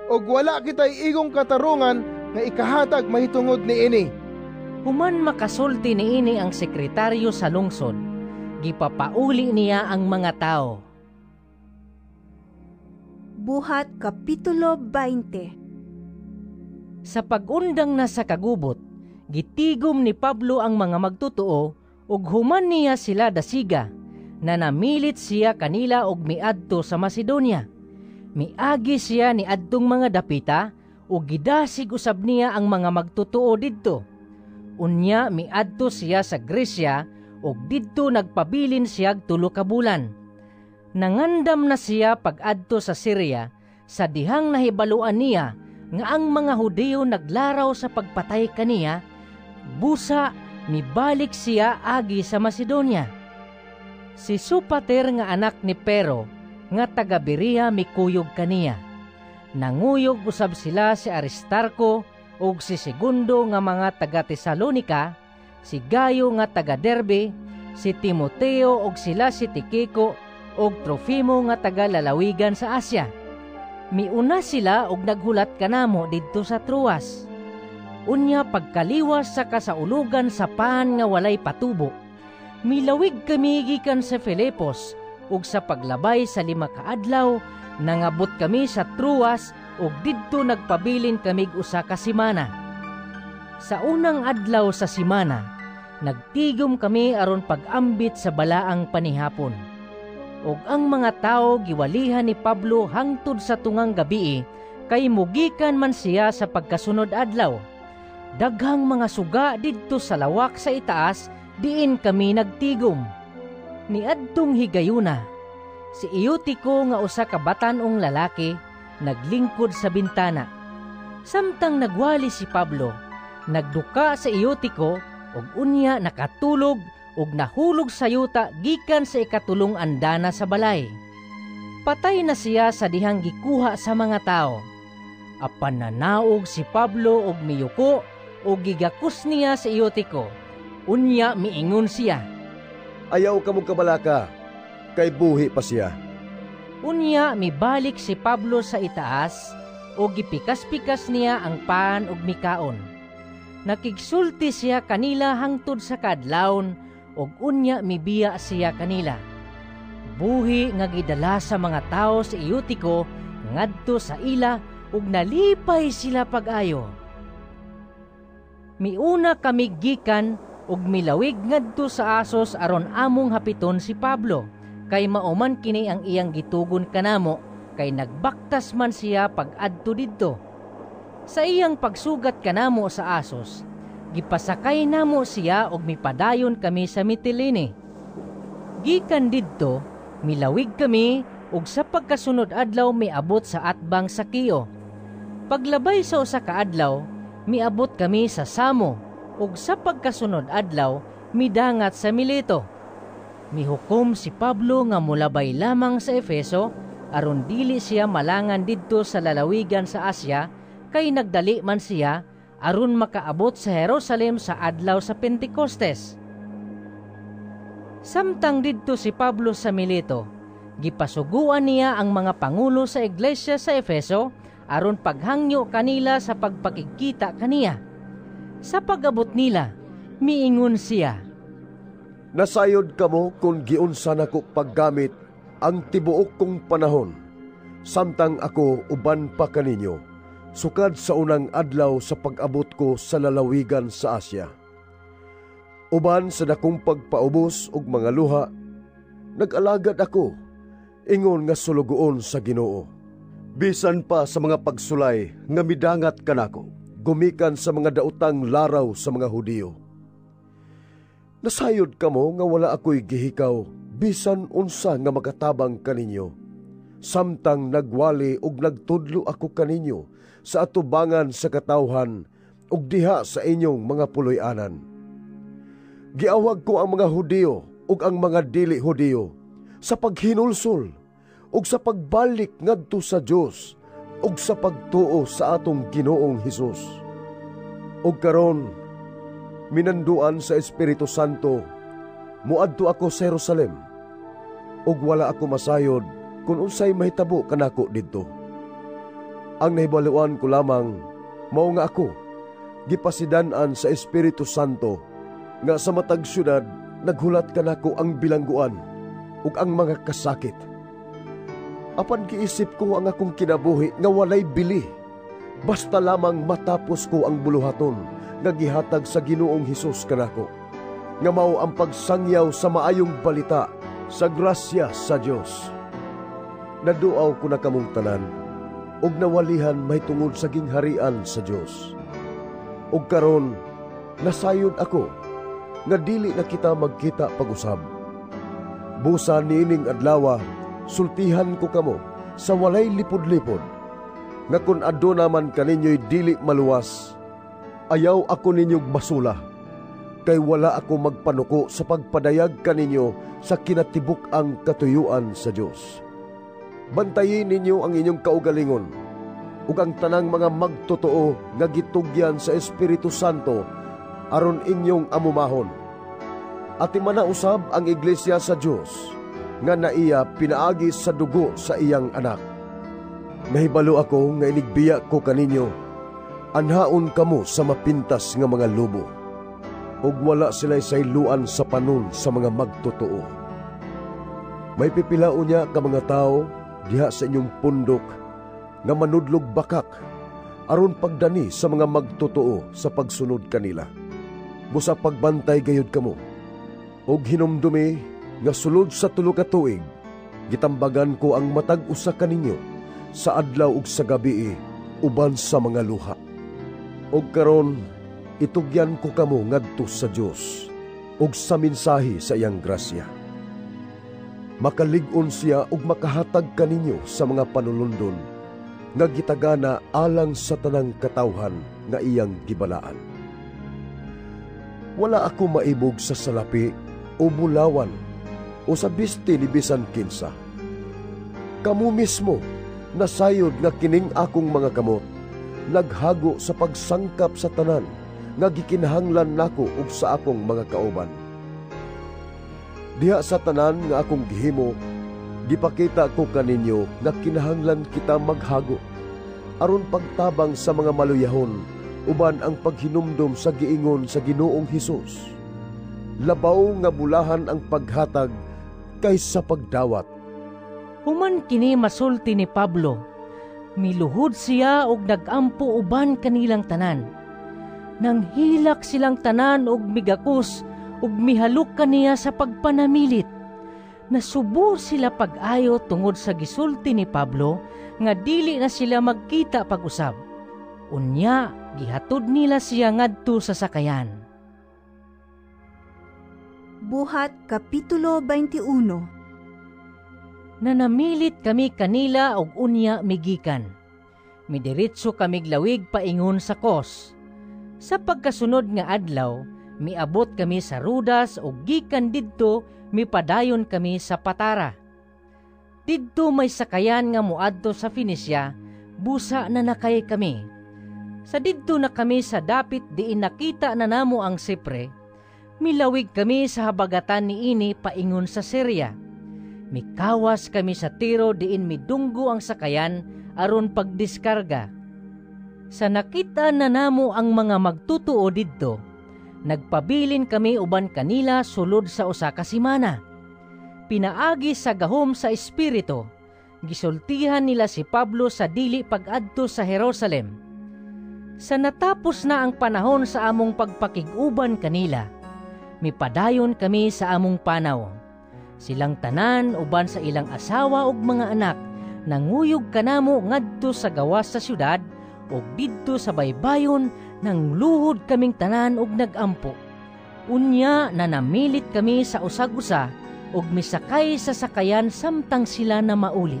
[SPEAKER 15] og wala kita'y igong katarungan nga ikahatag mahitungod niini."
[SPEAKER 2] Human makasulti niini ang sekretaryo sa lungsod, gipapauli niya ang mga tao.
[SPEAKER 1] Buhat Kapitulo 20.
[SPEAKER 2] Sa pag-undang na sa kagubot, gitigom ni Pablo ang mga magtotoo ug human niya sila dasiga, na namilit siya kanila og miadto sa Macedonia. Miagi siya ni adtong mga dapita ug gidasig usab niya ang mga magtotoo didto. Unya miadto siya sa Grecia ug didto nagpabilin siya 3 ka bulan. Nangandam na siya pag-adto sa Syria sa dihang nahibaluan niya nga ang mga Hudiyo naglaraw sa pagpatay kaniya, busa mibalik siya agi sa Macedonia. Si Sopater nga anak ni Pero nga taga Berea mikuyog kaniya. Nanguyog usab sila si Aristarco ug si Segundo nga mga taga Tesalonica, si Gayo nga taga Derbe, si Timoteo ug sila si Tikiko ug Trofimo nga taga lalawigan sa Asia. Miuna sila og naghulat kanamo didto sa Troas. Unya pagkaliwas sa kasaulugan sa pan nga walay patubo, milawig kami gikan sa Filipos ug sa paglabay sa 5 ka adlaw nangabot kami sa Troas ug didto nagpabilin kamig usa ka semana. Sa unang adlaw sa semana, nagtigom kami aron pag-ambit sa balaang panihapon. Ug ang mga tawo giwalihan ni Pablo hangtod sa tungang gabii kay mugikan man siya sa pagkasunod adlaw. Daghang mga suga didto sa lawak sa itaas diin kami nagtigom. Niadtong higayuna, si Eutico nga usa ka batan-ong lalaki naglingkod sa bintana. Samtang nagwali si Pablo, nagduka sa Eutico ug unya nakatulog ug nahulog sa yuta gikan sa 3 andana sa balay. Patay na siya sa dihang gikuha sa mga tao. Apan nanaog si Pablo og miyuko ug gigakos niya sa Eutico. Unya miingon siya,
[SPEAKER 19] "Ayaw ka mong kabalaka, kay buhi pa siya."
[SPEAKER 2] Unya mibalik si Pablo sa itaas ug gipikas-pikas niya ang pan ug mikaon. Nakigsulti siya kanila hangtod sa kaadlawon ug unya mibiya siya kanila. Buhi nga gidala sa mga tawo sa Eutico ngadto sa ila ug nalipay sila pag-ayo. Miuna kami gikan ug milawig ngadto sa Asos aron among hapiton si Pablo, kay mauman kini ang iyang gitugon kanamo, kay nagbaktas man siya pag-adto didto. Sa iyang pagsugat kanamo sa Asos, gipasakay namo siya og mipadayon kami sa Mitilene. Gikan didto, milawig kami ug sa pagkasunod adlaw miabot sa atbang sa Kio. Paglabay sa usa ka adlaw, miabot kami sa Samo ug sa pagkasunod adlaw midangat sa Mileto. Mihukom si Pablo nga molabay lamang sa Efeso aron dili siya malangan didto sa lalawigan sa Asia, kay nagdali man siya aron makaabot sa Jerusalem sa adlaw sa Pentecostes. Samtang didto si Pablo sa Mileto, gipasuguan niya ang mga pangulo sa iglesia sa Efeso aron paghangyo kanila sa pagpakigkita kaniya. Sa pag-abot nila, miingon siya,
[SPEAKER 19] "Nasayod kamo kung giunsa nako paggamit ang tibuok kong panahon samtang ako uban pa kaninyo sukad sa unang adlaw sa pag-abot ko sa lalawigan sa Asia. Uban sa dakong pagpaubos og mga luha, nag-alagad ako ingon nga sulugoon sa Ginoo. Bisan pa sa mga pagsulay nga midangat kanako, gumikan sa mga daotang laraw sa mga Hudiyo. Nasayod kamo nga wala ako'y gihikaw bisan unsa nga makatabang kaninyo, samtang nagwali ug nagtudlo ako kaninyo sa atubangan sa katawhan ug diha sa inyong mga puloy-anan. Giawhag ko ang mga Hudiyo ug ang mga dili Hudiyo sa paghinulsol ug sa pagbalik ngadto sa Dios ug sa pagtuo sa atong Ginoong Hesus. Ug karon minanduan sa Espiritu Santo, muadto ako sa Jerusalem, ug wala ako masayod kung unsay mahitabo kanako didto. Ang nahibaluan ko lamang mao nga ako gipasidan-an sa Espiritu Santo nga sa matag syudad naghulat kanako ang bilangguan ug ang mga kasakit. Apan giisip ko ang akong kinabuhi nga walay bili, basta lamang matapos ko ang buluhaton nga gihatag sa Ginoong Hesus kanako, nga mao ang pagsangyaw sa maayong balita sa grasya sa Dios. Naduaw ko na kamong tanan ug nawalihan mahitungod sa gingharian sa Dios. Ug karon nasayod ako nga dili na kita magkita pag-usab. Busa niining adlawa, sultihan ko kamo sa walay lipod-lipod, nga kun aduna man kaninyo'y dili maluwas, ayaw ako ninyog basula, kay wala ako magpanuko sa pagpadayag kaninyo sa kinatibuk-ang katuyuan sa Dios. Bantayin ninyo ang inyong kaugalingon, ug ang tanang mga magtotoo nga gitugyan sa Espiritu Santo aron inyong amumahon. Ati usab ang iglesia sa Dios nga naiya pinaagi sa dugo sa iyang anak. Nahibalo ako nga inigbiya ko kaninyo, anhaon kamo sa mapintas nga mga lobo, ug wala sila'y sayluan sa panon sa mga magtotoo. May pipilao niya ka mga tao diha sa inyong pundok nga manudlog bakak aron pagdani sa mga magtotoo sa pagsunod kanila. Busa pagbantay gayud kamo, ug hinumdumi nga sulod sa 3 ka tuig gitambagan ko ang matag usa kaninyo sa adlaw ug sa gabii uban sa mga luha. Ug karon itugyan ko kamo ngadto sa Dios ug sa mensahe sa iyang grasya. Makalig-on siya ug makahatag kaninyo sa mga panulundon nga gitagana alang sa tanang katawhan nga iyang gibalaan. Wala ako maibog sa salapi o bulawan o sa bisti ni bisan kinsa. Kamu mismo nasayod nga kining akong mga kamot naghago sa pagsangkap sa tanan nga gikinahanglan nako ug sa akong mga kauban. Diha sa tanan nga akong gihimo, gipakita ko kaninyo nga kinahanglan kita maghago aron pagtabang sa mga maluyahon uban ang paghinumdom sa giingon sa Ginoong Hesus. Labaw nga bulahan ang paghatag kaysa pagdawat.
[SPEAKER 2] Human kini masulti ni Pablo, miluhod siya og nagampo uban kanilang tanan. Nanghilak silang tanan og migakos ug mihalok kaniya sa pagpanamilit. Nasubo sila pag-ayo tungod sa gisulti ni Pablo nga dili na sila magkita pag-usab. Unya gihatod nila siya ngadto sa sakayan.
[SPEAKER 1] Buhat Kapitulo 21.
[SPEAKER 2] Nanamilit kami kanila og unya migikan. Midiretso kamig lawig paingon sa Kos. Sa pagkasunod nga adlaw, miabot kami sa Rudas ug gikan didto mipadayon kami sa Patara. Didto may sakayan nga moadto sa Phoenicia, busa na nakay kami. Sa didto na kami sa dapit diin nakita na namo ang Sipre, milawig kami sa habagatan niini paingon sa Syria. Mikawas kami sa Tiro diin midunggo ang sakayan aron pagdiskarga. Sa nakita na namo ang mga magtutuo didto, nagpabilin kami uban kanila sulod sa usa ka semana. Pinaagi sa gahom sa Espiritu, gisultihan nila si Pablo sa dili pag-adto sa Jerusalem. Sa natapos na ang panahon sa among pagpakig-uban kanila, mipadayon kami sa among panaw. Silang tanan uban sa ilang asawa ug mga anak nanguyog kanamo ngadto sa gawas sa syudad ug didto sa baybayon nangluhod kaming tanan ug nagampo. Unya nanamilit kami sa usag-usa ug misakay sa sakayan samtang sila na mauli.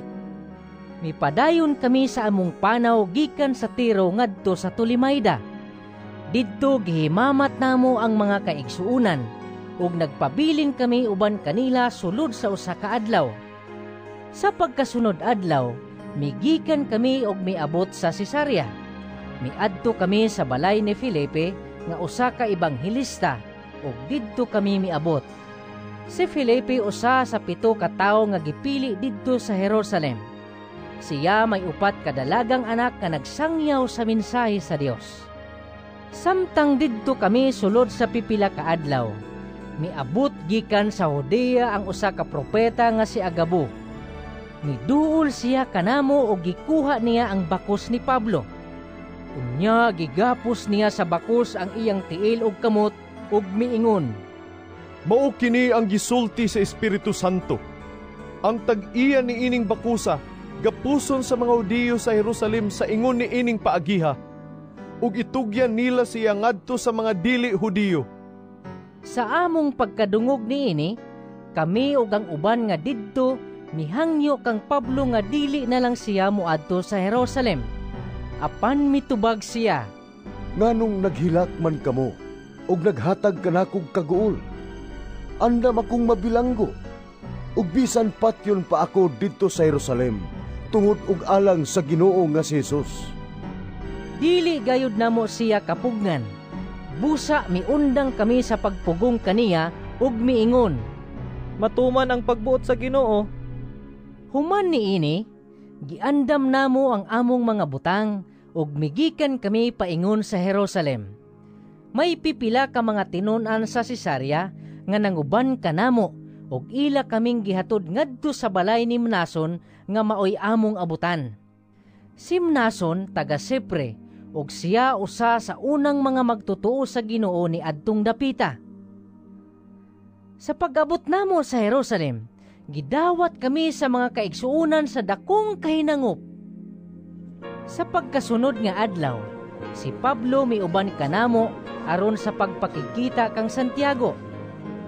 [SPEAKER 2] Mipadayon kami sa among panaw gikan sa Tiro ngadto sa Tolemaida. Didto gihimamat namo ang mga kaigsuonan ug nagpabilin kami uban kanila sulod sa usa ka adlaw. Sa pagkasunod adlaw, migikan kami og miabot sa Cesarea. Miadto kami sa balay ni Felipe nga usa ka ebanghelista ug didto kami miabot. Si Felipe usa sa 7 ka tawo nga gipili didto sa Jerusalem. Siya may 4 ka dalagang anak nga nagsangyaw sa mensahe sa Dios. Samtang didto kami sulod sa pipila ka adlaw, miabot gikan sa Judea ang usa ka propeta nga si Agabo. Miduol siya kanamo og gikuha niya ang bakos ni Pablo. Unya gigapos niya sa bakos ang iyang tiil og kamot ug miingon,
[SPEAKER 14] "Mao kini ang gisulti sa Espiritu Santo. Ang tag-iya niining bakusa gapuson sa mga Hudiyo sa Jerusalem sa ingon niining paagiha, ug itugyan nila siya ngadto sa mga dili Hudiyo."
[SPEAKER 2] Sa among pagkadungog niini, kami ug ang uban nga didto mihangyo kang Pablo nga dili na lang siya moadto sa Jerusalem. Apan mitubag siya,
[SPEAKER 19] "Nganong naghilak man kamo ug naghatag kanakog kaguol? Andam akong mabilanggo, ug bisan patyon pa ako didto sa Jerusalem tungod og alang sa Ginoo nga si Jesus."
[SPEAKER 2] Dili gayud namo siya kapugnan. Busa miundang kami sa pagpugong kaniya ug miingon,
[SPEAKER 22] "Matuman ang pagbuot sa Ginoo."
[SPEAKER 2] Human niini, giandam namo ang among mga butang ug migikan kami paingon sa Jerusalem. May pipila ka mga tinun-an sa Cesarea nga nanguban kanamo ug ila kaming gihatod ngadto sa balay ni Mnason nga maoy among abutan. Si Mnason taga Sipre ug siya usa sa unang mga magtotoo sa Ginoo ni adtong dapita. Sa pag-abot namo sa Jerusalem, gidawat kami sa mga kaigsuonan sa dakong kahinangop. Sa pagkasunod nga adlaw, si Pablo miuban kanamo aron sa pagpakigkita kang Santiago,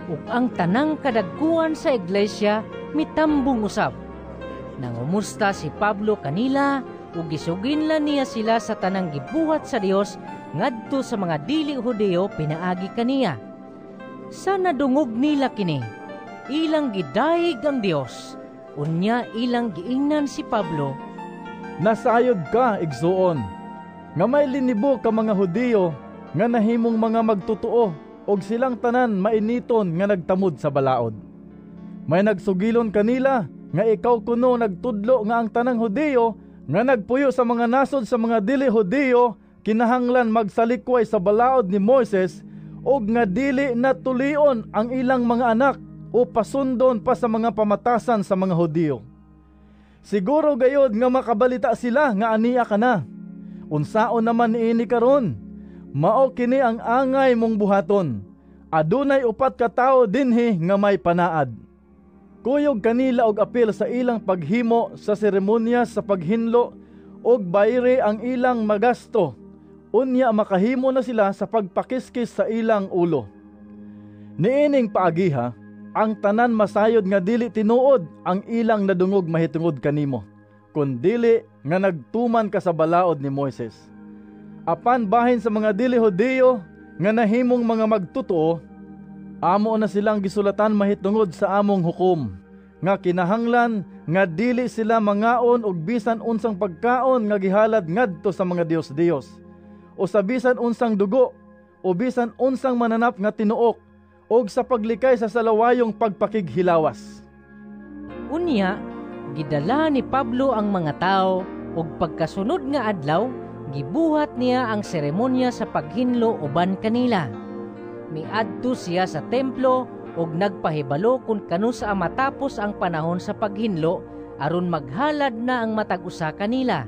[SPEAKER 2] ug ang tanang kadagkuan sa iglesia mitambong usab. Nangumusta si Pablo kanila ug gisuginlan niya sila sa tanang gibuhat sa Dios ngadto sa mga dili Hudiyo pinaagi kaniya. Sa nadungog nila kini, ilang gidayeg ang Dios. Unya ilang giingnan si Pablo,
[SPEAKER 23] "Nasayod ka, igsuon, nga may linibo ka mga Hudiyo nga nahimong mga magtotoo og silang tanan mainiton nga nagtamod sa balaod. May nagsugilon kanila nga ikaw kuno nagtudlo nga ang tanang Hudiyo nga nagpuyo sa mga nasod sa mga dili Hudiyo kinahanglan magsalikway sa balaod ni Moises og nga dili natulion ang ilang mga anak o pasundon pa sa mga pamatasan sa mga Hudiyo. Siguro gayod nga makabalita sila nga ania ka na. Unsaon naman niini karon? Mao kini ang angay mong buhaton. Adunay 4 ka tawo dinhi nga may panaad. Kuyog kanila og apil sa ilang paghimo sa seremonya sa paghinlo og bayre ang ilang magasto. Unya makahimo na sila sa pagpakiskis sa ilang ulo. Niining paagiha, ang tanan masayod nga dili tinuod ang ilang nadungog mahitungod kanimo, kun dili nga nagtuman ka sa balaod ni Moises. Apan bahin sa mga dili Hudiyo nga nahimong mga magtotoo, amo na silang gisulatan mahitungod sa among hukom, nga kinahanglan nga dili sila mangaon og bisan unsang pagkaon nga gihalad ngadto sa mga dios-dios, o sa bisan unsang dugo, o bisan unsang mananap nga tinuok, og sa paglikay sa salawayong pagpakighilawas."
[SPEAKER 2] Unya, gidala ni Pablo ang mga tao, ug pagkasunod nga adlaw, Gibuhat niya ang seremonya sa paghinlo uban kanila. Miadto siya sa templo ug nagpahibalo kung kanusa matapos ang panahon sa paghinlo aron maghalad na ang matag usa kanila.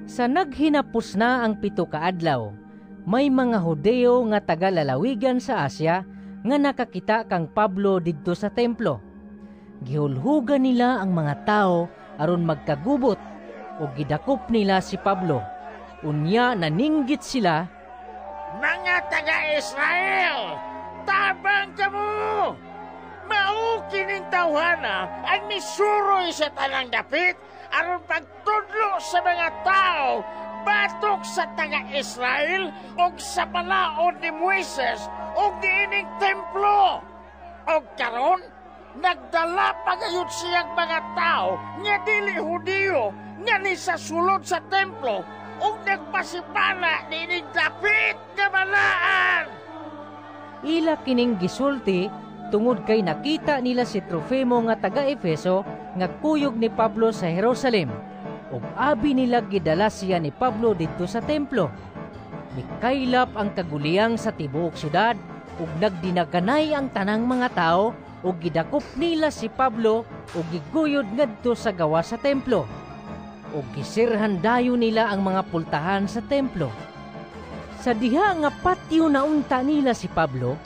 [SPEAKER 2] Sa naghinapos na ang 7 ka adlaw, may mga Hudeo nga taga-lalawigan sa Asia nga nakakita kang Pablo didto sa templo. Gihulhugan nila ang mga tao aron magkagubot ug gidakop nila si Pablo. Unya naninggit sila,
[SPEAKER 18] "Mga taga-Israel, tabang kamo! Mao kining tawhana ang misuroy sa tanang dapit aron pagtudlo sa mga tao batok sa taga-Israel ug sa balaod ni Moises ug niining templo. Og karon nagdala pagayod siyang mga tao nga dili Hudiyo nga ni sa sulod sa templo ug nagpasibana niining dapit nga balaan."
[SPEAKER 2] Ila kining gisulti tungod kay nakita nila si Trofimo nga taga-Efeso nga kuyog ni Pablo sa Jerusalem, ug abi nila gidala siya ni Pablo didto sa templo. Mikaylap ang kaguliyang sa tibuok syudad ug nagdinaganay ang tanang mga tao ug gidakop nila si Pablo ug giguyod ngadto sa gawas sa templo. Ug gisirhan dayon nila ang mga pultahan sa templo. Sa diha nga patio na unta nila si Pablo,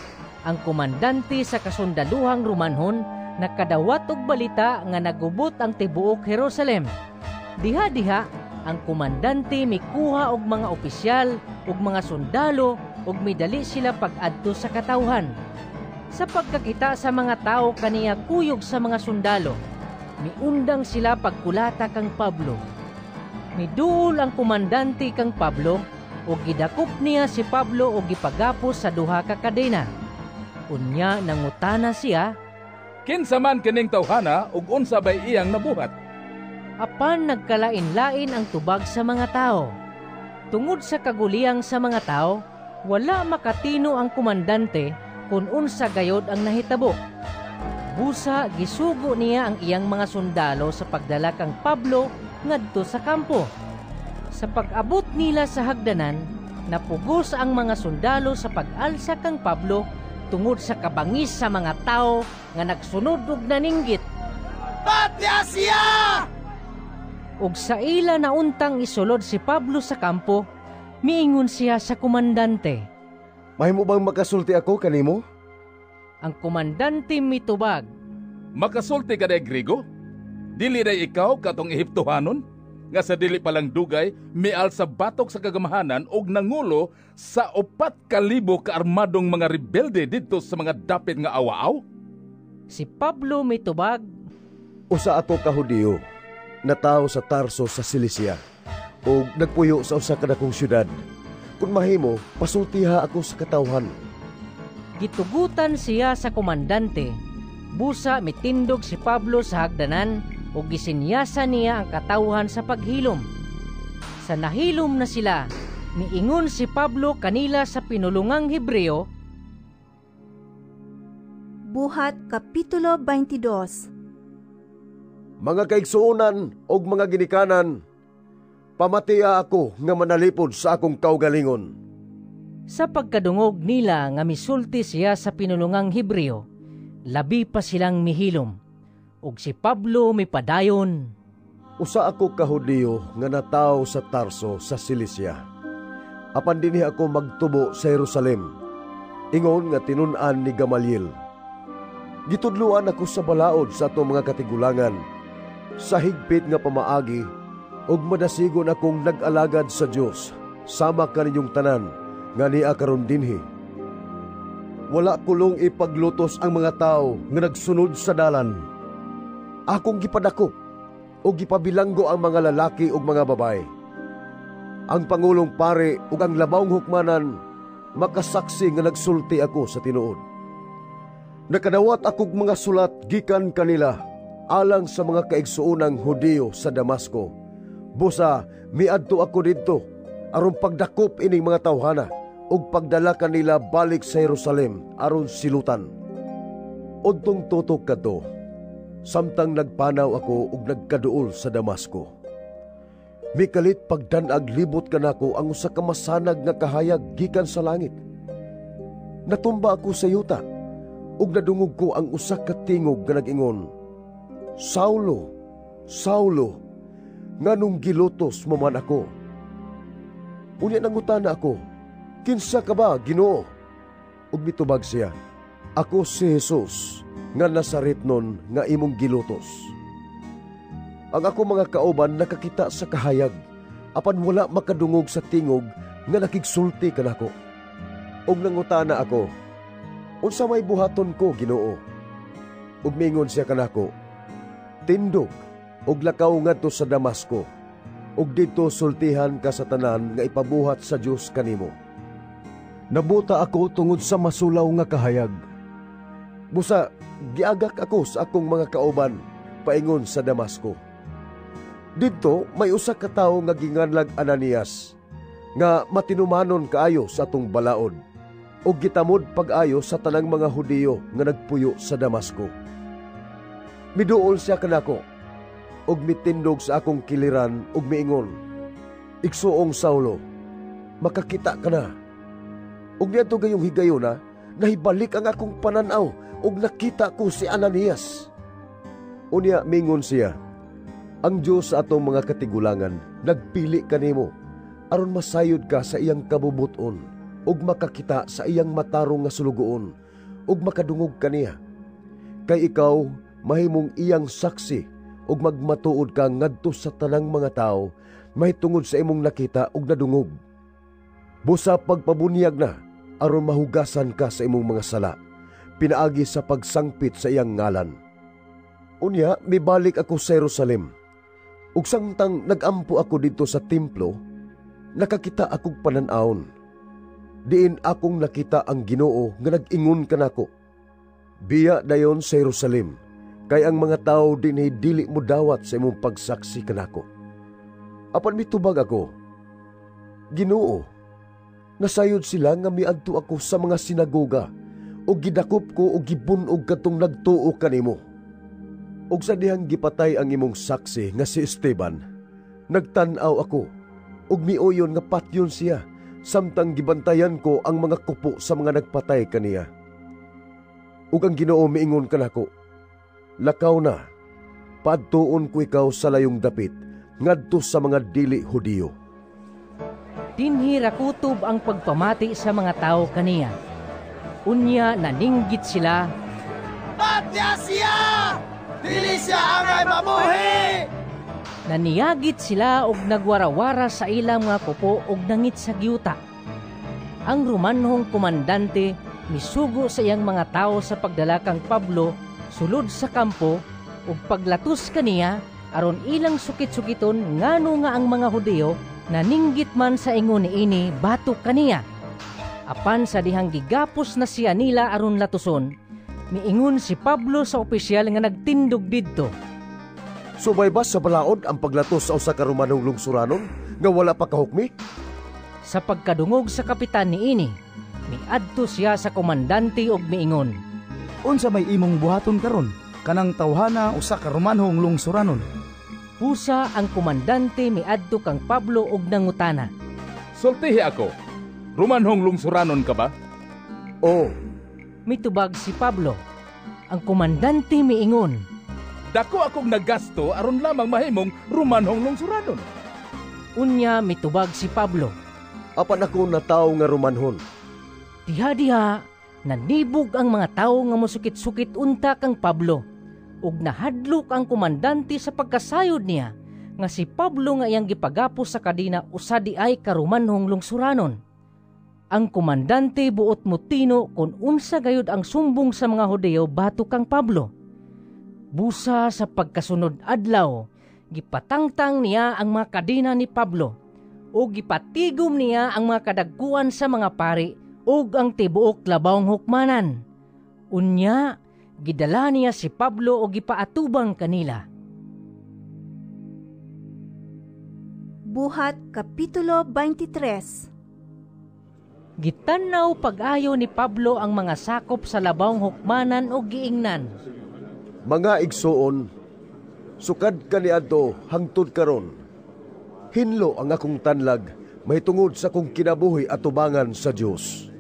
[SPEAKER 2] ang komandante sa kasundaluhang Romanhon nakadawat og balita nga nagubot ang tibuok Jerusalem. Diha-diha ang komandante mikuha og mga opisyal ug mga sundalo ug midali sila pag-adto sa katawhan. Sa pagkakita sa mga tao kaniya kuyog sa mga sundalo, miundang sila pagkulata kang Pablo. Miduol ang komandante kang Pablo ug gidakop niya si Pablo ug gipagapos sa 2 ka kadena. Unya nangutana siya,
[SPEAKER 4] "Kinsa man kining tawhana ug unsa bay iyang nabuhat?"
[SPEAKER 2] Apan nagkalain-lain ang tubag sa mga tao. Tungod sa kaguliyang sa mga tao, wala makatino ang komandante kung unsa gayod ang nahitabo. Busa gisugo niya ang iyang mga sundalo sa pagdala kang Pablo ngadto sa kampo. Sa pag-abot nila sa hagdanan, napugos ang mga sundalo sa pag-alsa kang Pablo tungod sa kabangis sa mga tao nga nagsunod og naninggit,
[SPEAKER 11] "Patya siya!"
[SPEAKER 2] Ug sa ila nauntang isulod si Pablo sa kampo, miingon siya sa komandante,
[SPEAKER 19] "Mahimo bang makasulti ako kanimo?"
[SPEAKER 2] Ang komandante mitubag,
[SPEAKER 4] "Makasulti ka day Griego? Dili day ikaw katong Ehiptohanon nga sa dili palang dugay mial sa batok sa kagamahanan og nangulo sa 4,000 ka armadong mga rebelde didto sa mga dapit nga awaaw?"
[SPEAKER 2] Si Pablo mitubag,
[SPEAKER 19] "Usa ako ka Hudiyo, natawo sa Tarso sa Cilicia, ug nagpuyo sa usa ka dakong syudad. Kung mahimo, pasultiha ako sa katawhan."
[SPEAKER 2] Gitugutan siya sa komandante. Busa mitindog si Pablo sa hagdanan ug gisinyasan niya ang katawhan sa paghilom. Sa nahilom na sila, miingon si Pablo kanila sa pinulungang Hebreo.
[SPEAKER 1] Buhat Kapitulo 22.
[SPEAKER 19] Mga kaigsuonan og mga ginikanan, pamatiya ako nga manalipod sa akong kaugalingon.
[SPEAKER 2] Sa pagkadungog nila nga misulti siya sa pinulungang Hebreo, labi pa silang mihilom. Ug si Pablo mipadayon,
[SPEAKER 19] "Usa ako ka Hudiyo nga natawo sa Tarso sa Cilicia. Apan dinhi ako magtubo sa Jerusalem, ingon nga tinun-an ni Gamaliel. Gitudloan ako sa balaod sa atong mga katigulangan, sa higpit nga pamaagi, ug madasigon akong nag-alagad sa Dios sama kaninyong tanan nga niya karon dinhi. Wala kulong ipaglutos ang mga tao nga nagsunod sa dalan. Akong gipadakop o gipabilanggo ang mga lalaki ug mga babae. Ang pangulong pare ug ang labawng hukmanan makasaksi nga nagsulti ako sa tinuod. Nakadawat akog mga sulat gikan kanila alang sa mga kaigsuonang Hudiyo sa Damasco. Busa miadto ako didto aron pagdakop ining mga tawhana ug pagdala kanila balik sa Jerusalem aron silutan. Udtong tutok kadto, samtang nagpanaw ako ug nagkaduol sa Damasco. Mikalit pagdanag libot kanako ang usa ka masanag nga kahayag gikan sa langit. Natumba ako sa yuta ug nadungog ko ang usa ka tingog nga nag-ingon, Saulo, Saulo, nganong gilutos mo man ako? Unya nangutana ako, kinsa ka ba, Ginoo? Ug mitubag siya, ako si Jesus nga Nazaretnon nga imong gilutos. Ang ako mga kauban nakakita sa kahayag, apan wala makadungog sa tingog nga nakigsulti kanako. Ug nangutana ako, unsa may buhaton ko, Ginoo? Ug mingon siya kanako, tindog ug lakaw ngadto sa Damasco, ug didto sultihan ka sa tanan nga ipabuhat sa Dios kanimo. Nabuta ako tungod sa masulaw nga kahayag. Busa giagak ako sa akong mga kauban paingon sa Damasco. Didto may usa ka tawo nga ginganlag Ananias, nga matinumanon kaayo sa atong balaod, ug gitamod pag-ayo sa tanang mga Hudiyo nga nagpuyo sa Damasco. Miduol siya kanako, ug mitindog sa akong kiliran ug miingon, Igsuong Saulo, makakita ka na. Ug niadto gayong higayona, nahibalik ang akong pananaw ug nakita ko si Ananias. Unya mingon siya, ang Dios sa atong mga katigulangan nagpili kanimo aron masayod ka sa iyang kabubuton ug makakita sa iyang matarong nga sulugoon ug makadungog kaniya. Kay ikaw mahimong iyang saksi ug magmatuod ka ngadto sa tanang mga tawo mahitungod sa imong nakita ug nadungog. Busa pagpabunyag na aron mahugasan ka sa imong mga sala pinaagi sa pagsangpit sa iyang ngalan. Unya mibalik ako sa Jerusalem. Ug samtang nagampo ako didto sa templo, nakakita akong panan-awon. Diin akong nakita ang Ginoo nga nag-ingon kanako, biya dayon sa Jerusalem, kay ang mga tawo dinhi dili mo dawat sa imong pagsaksi kanako. Apan mitubag ako, Ginoo, nasayod sila nga miadto ako sa mga sinagoga ug gidakop ko og gibun-og kadtong nagtuo kanimo. Ug sa dihang gipatay ang imong saksi nga si Esteban, nagtan-aw ako ug miuyon nga patyon siya samtang gibantayan ko ang mga kupo sa mga nagpatay kaniya. Ug ang Ginoo miingon kanako, lakaw na, padtuon ko ikaw sa layong dapit ngadto sa mga dili Hudiyo.
[SPEAKER 2] Dinhi ra kutob ang pagpamati sa mga tawo kaniya. Unya naninggit sila,
[SPEAKER 11] patya siya! Dili siya angay mamuhi!
[SPEAKER 2] Naniyagit sila og nagwarawara sa ilang mga kupo og nangit sa giyuta. Ang Romanhong komandante misugo sa iyang mga tawo sa pagdala kang Pablo sulod sa kampo ug paglatos kaniya aron ilang sukit-sukiton ngano nga ang mga Hudiyo naninggit man sa ingon niini batok kaniya. Apan sa dihang gigapos na siya nila aron latuson, miingon si Pablo sa opisyal nga nagtindog didto.
[SPEAKER 19] Subay ba sa balaod ang paglatos sa usa ka Romanong lungsuranon nga wala pa kahukmi?
[SPEAKER 2] Sa pagkadungog sa kapitan niini, miadto siya sa komandante ug miingon,
[SPEAKER 5] unsa may imong buhaton karon kanang tawhana usa ka Romanhong lungsuranon?
[SPEAKER 2] Pusa ang komandante miadto kang Pablo ug nangutana,
[SPEAKER 4] sultihi ako, Romanhong lungsuranon ka ba?
[SPEAKER 19] Oo.
[SPEAKER 2] Mitubag si Pablo. Ang komandante miingon,
[SPEAKER 4] dako akong nagasto aron lamang mahimong Romanhong lungsuranon.
[SPEAKER 2] Unya mitubag si Pablo,
[SPEAKER 19] apan ako natawo nga Romanhon.
[SPEAKER 2] Diha-diha nanibog ang mga tawo nga mosukit-sukit unta kang Pablo, ug nahadlok ang komandante sa pagkasayod niya nga si Pablo nga iyang gipagapos sa kadena usa di ay ka Romanhong lungsuranon. Ang komandante buot mutino kung unsa gayud ang sumbong sa mga Hudiyo batok kang Pablo. Busa sa pagkasunod adlaw, gipatangtang niya ang mga kadena ni Pablo ug gipatigom niya ang mga kadagkuan sa mga pari ug ang tibuok labawng hukmanan. Unya, gidala niya si Pablo ug gipaatubang kanila.
[SPEAKER 1] Buhat Kapitulo 23.
[SPEAKER 2] Gitan-aw pag-ayo ni Pablo ang mga sakop sa labawng hukmanan ug giingnan,
[SPEAKER 19] mga igsuon, sukad kaniadto hangtod karon, Hinlo ang akong tanlag mahitungod sa akong kinabuhi atubangan sa Dios.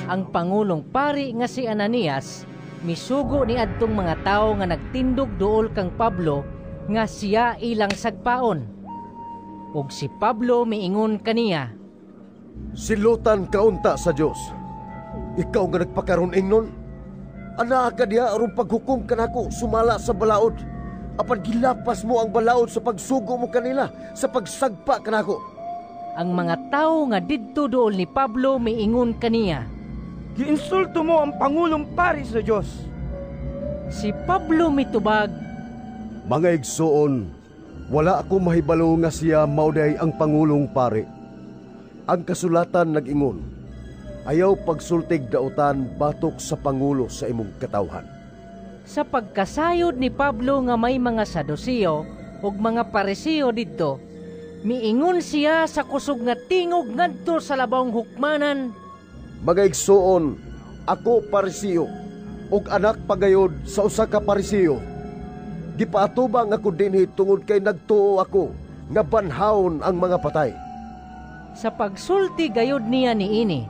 [SPEAKER 2] Ang pangulong pari nga si Ananias misugo ni adtong mga tawo nga nagtindog duol kang Pablo nga siya ilang sagpaon. Ug si Pablo miingon kaniya,
[SPEAKER 19] "Silutan kaunta sa Dios. Ikaw nga nagpakaron ingnon, anaa ka diha aron paghukom kanako sumala sa balaod. Apan gilapas mo ang balaod sa pagsugo mo kanila sa pagsagpa kanako."
[SPEAKER 2] Ang mga tawo nga didto duol ni Pablo miingon kaniya,
[SPEAKER 8] "Giinsulto mo ang pangulong pari sa Dios."
[SPEAKER 2] Si Pablo mitubag,
[SPEAKER 19] "Mga igsoon, wala ako mahibalo nga siya mao day ang pangulong pari. Ang kasulatan nag-ingon, ayaw pagsultig dautan batok sa pangulo sa imong katawhan."
[SPEAKER 2] Sa pagkasayod ni Pablo nga may mga Saduseo ug mga Pariseo didto, miingon siya sa kusog nga tingog ngadto sa labawng hukmanan,
[SPEAKER 19] "Mga igsoon, ako Pariseo, ug anak pagayod sa usa ka Pariseo. Gipaatubang ako dinhi tungod kay nagtuo ako nga banhawon ang mga patay."
[SPEAKER 2] Sa pagsulti gayod niya niini,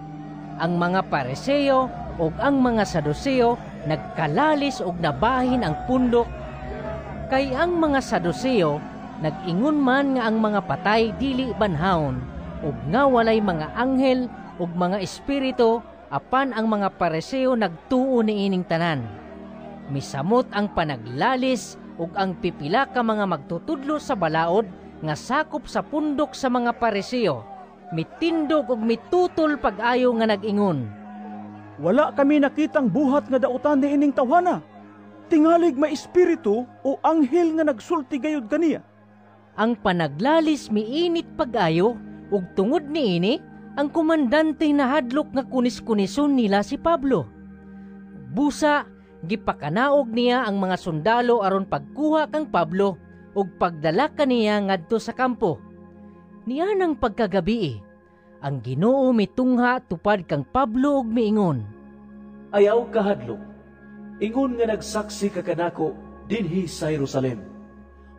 [SPEAKER 2] ang mga Pariseo ug ang mga Saduseo nagkalalis og nabahin ang pundok, kay ang mga Saduseo nag-ingon man nga ang mga patay dili banhawon ug nga walay mga anghel ug mga espiritu, apan ang mga Pariseo nagtuo niining tanan. Misamot ang panaglalis ug ang pipila ka mga magtutudlo sa balaod nga sakop sa pundok sa mga Pariseo mitindog ug mitutol pag-ayo nga nag-ingon,
[SPEAKER 20] "Wala kami nakitang buhat nga dautan niining tawhana. Tingalig may espiritu o anghel nga nagsulti gayud kaniya."
[SPEAKER 2] Ang panaglalis miinit pag-ayo ug tungod niini ang komandante nahadlok nga kunis-kunison nila si Pablo. Busa gipakanaog niya ang mga sundalo aron pagkuha kang Pablo ug pagdala kaniya ngadto sa kampo. Nianang pagkagabii, ang Ginoo mitungha tupad kang Pablo ug miingon,
[SPEAKER 3] "Ayaw kahadlok, ingon nga nagsaksi ka kanako dinhi sa Jerusalem,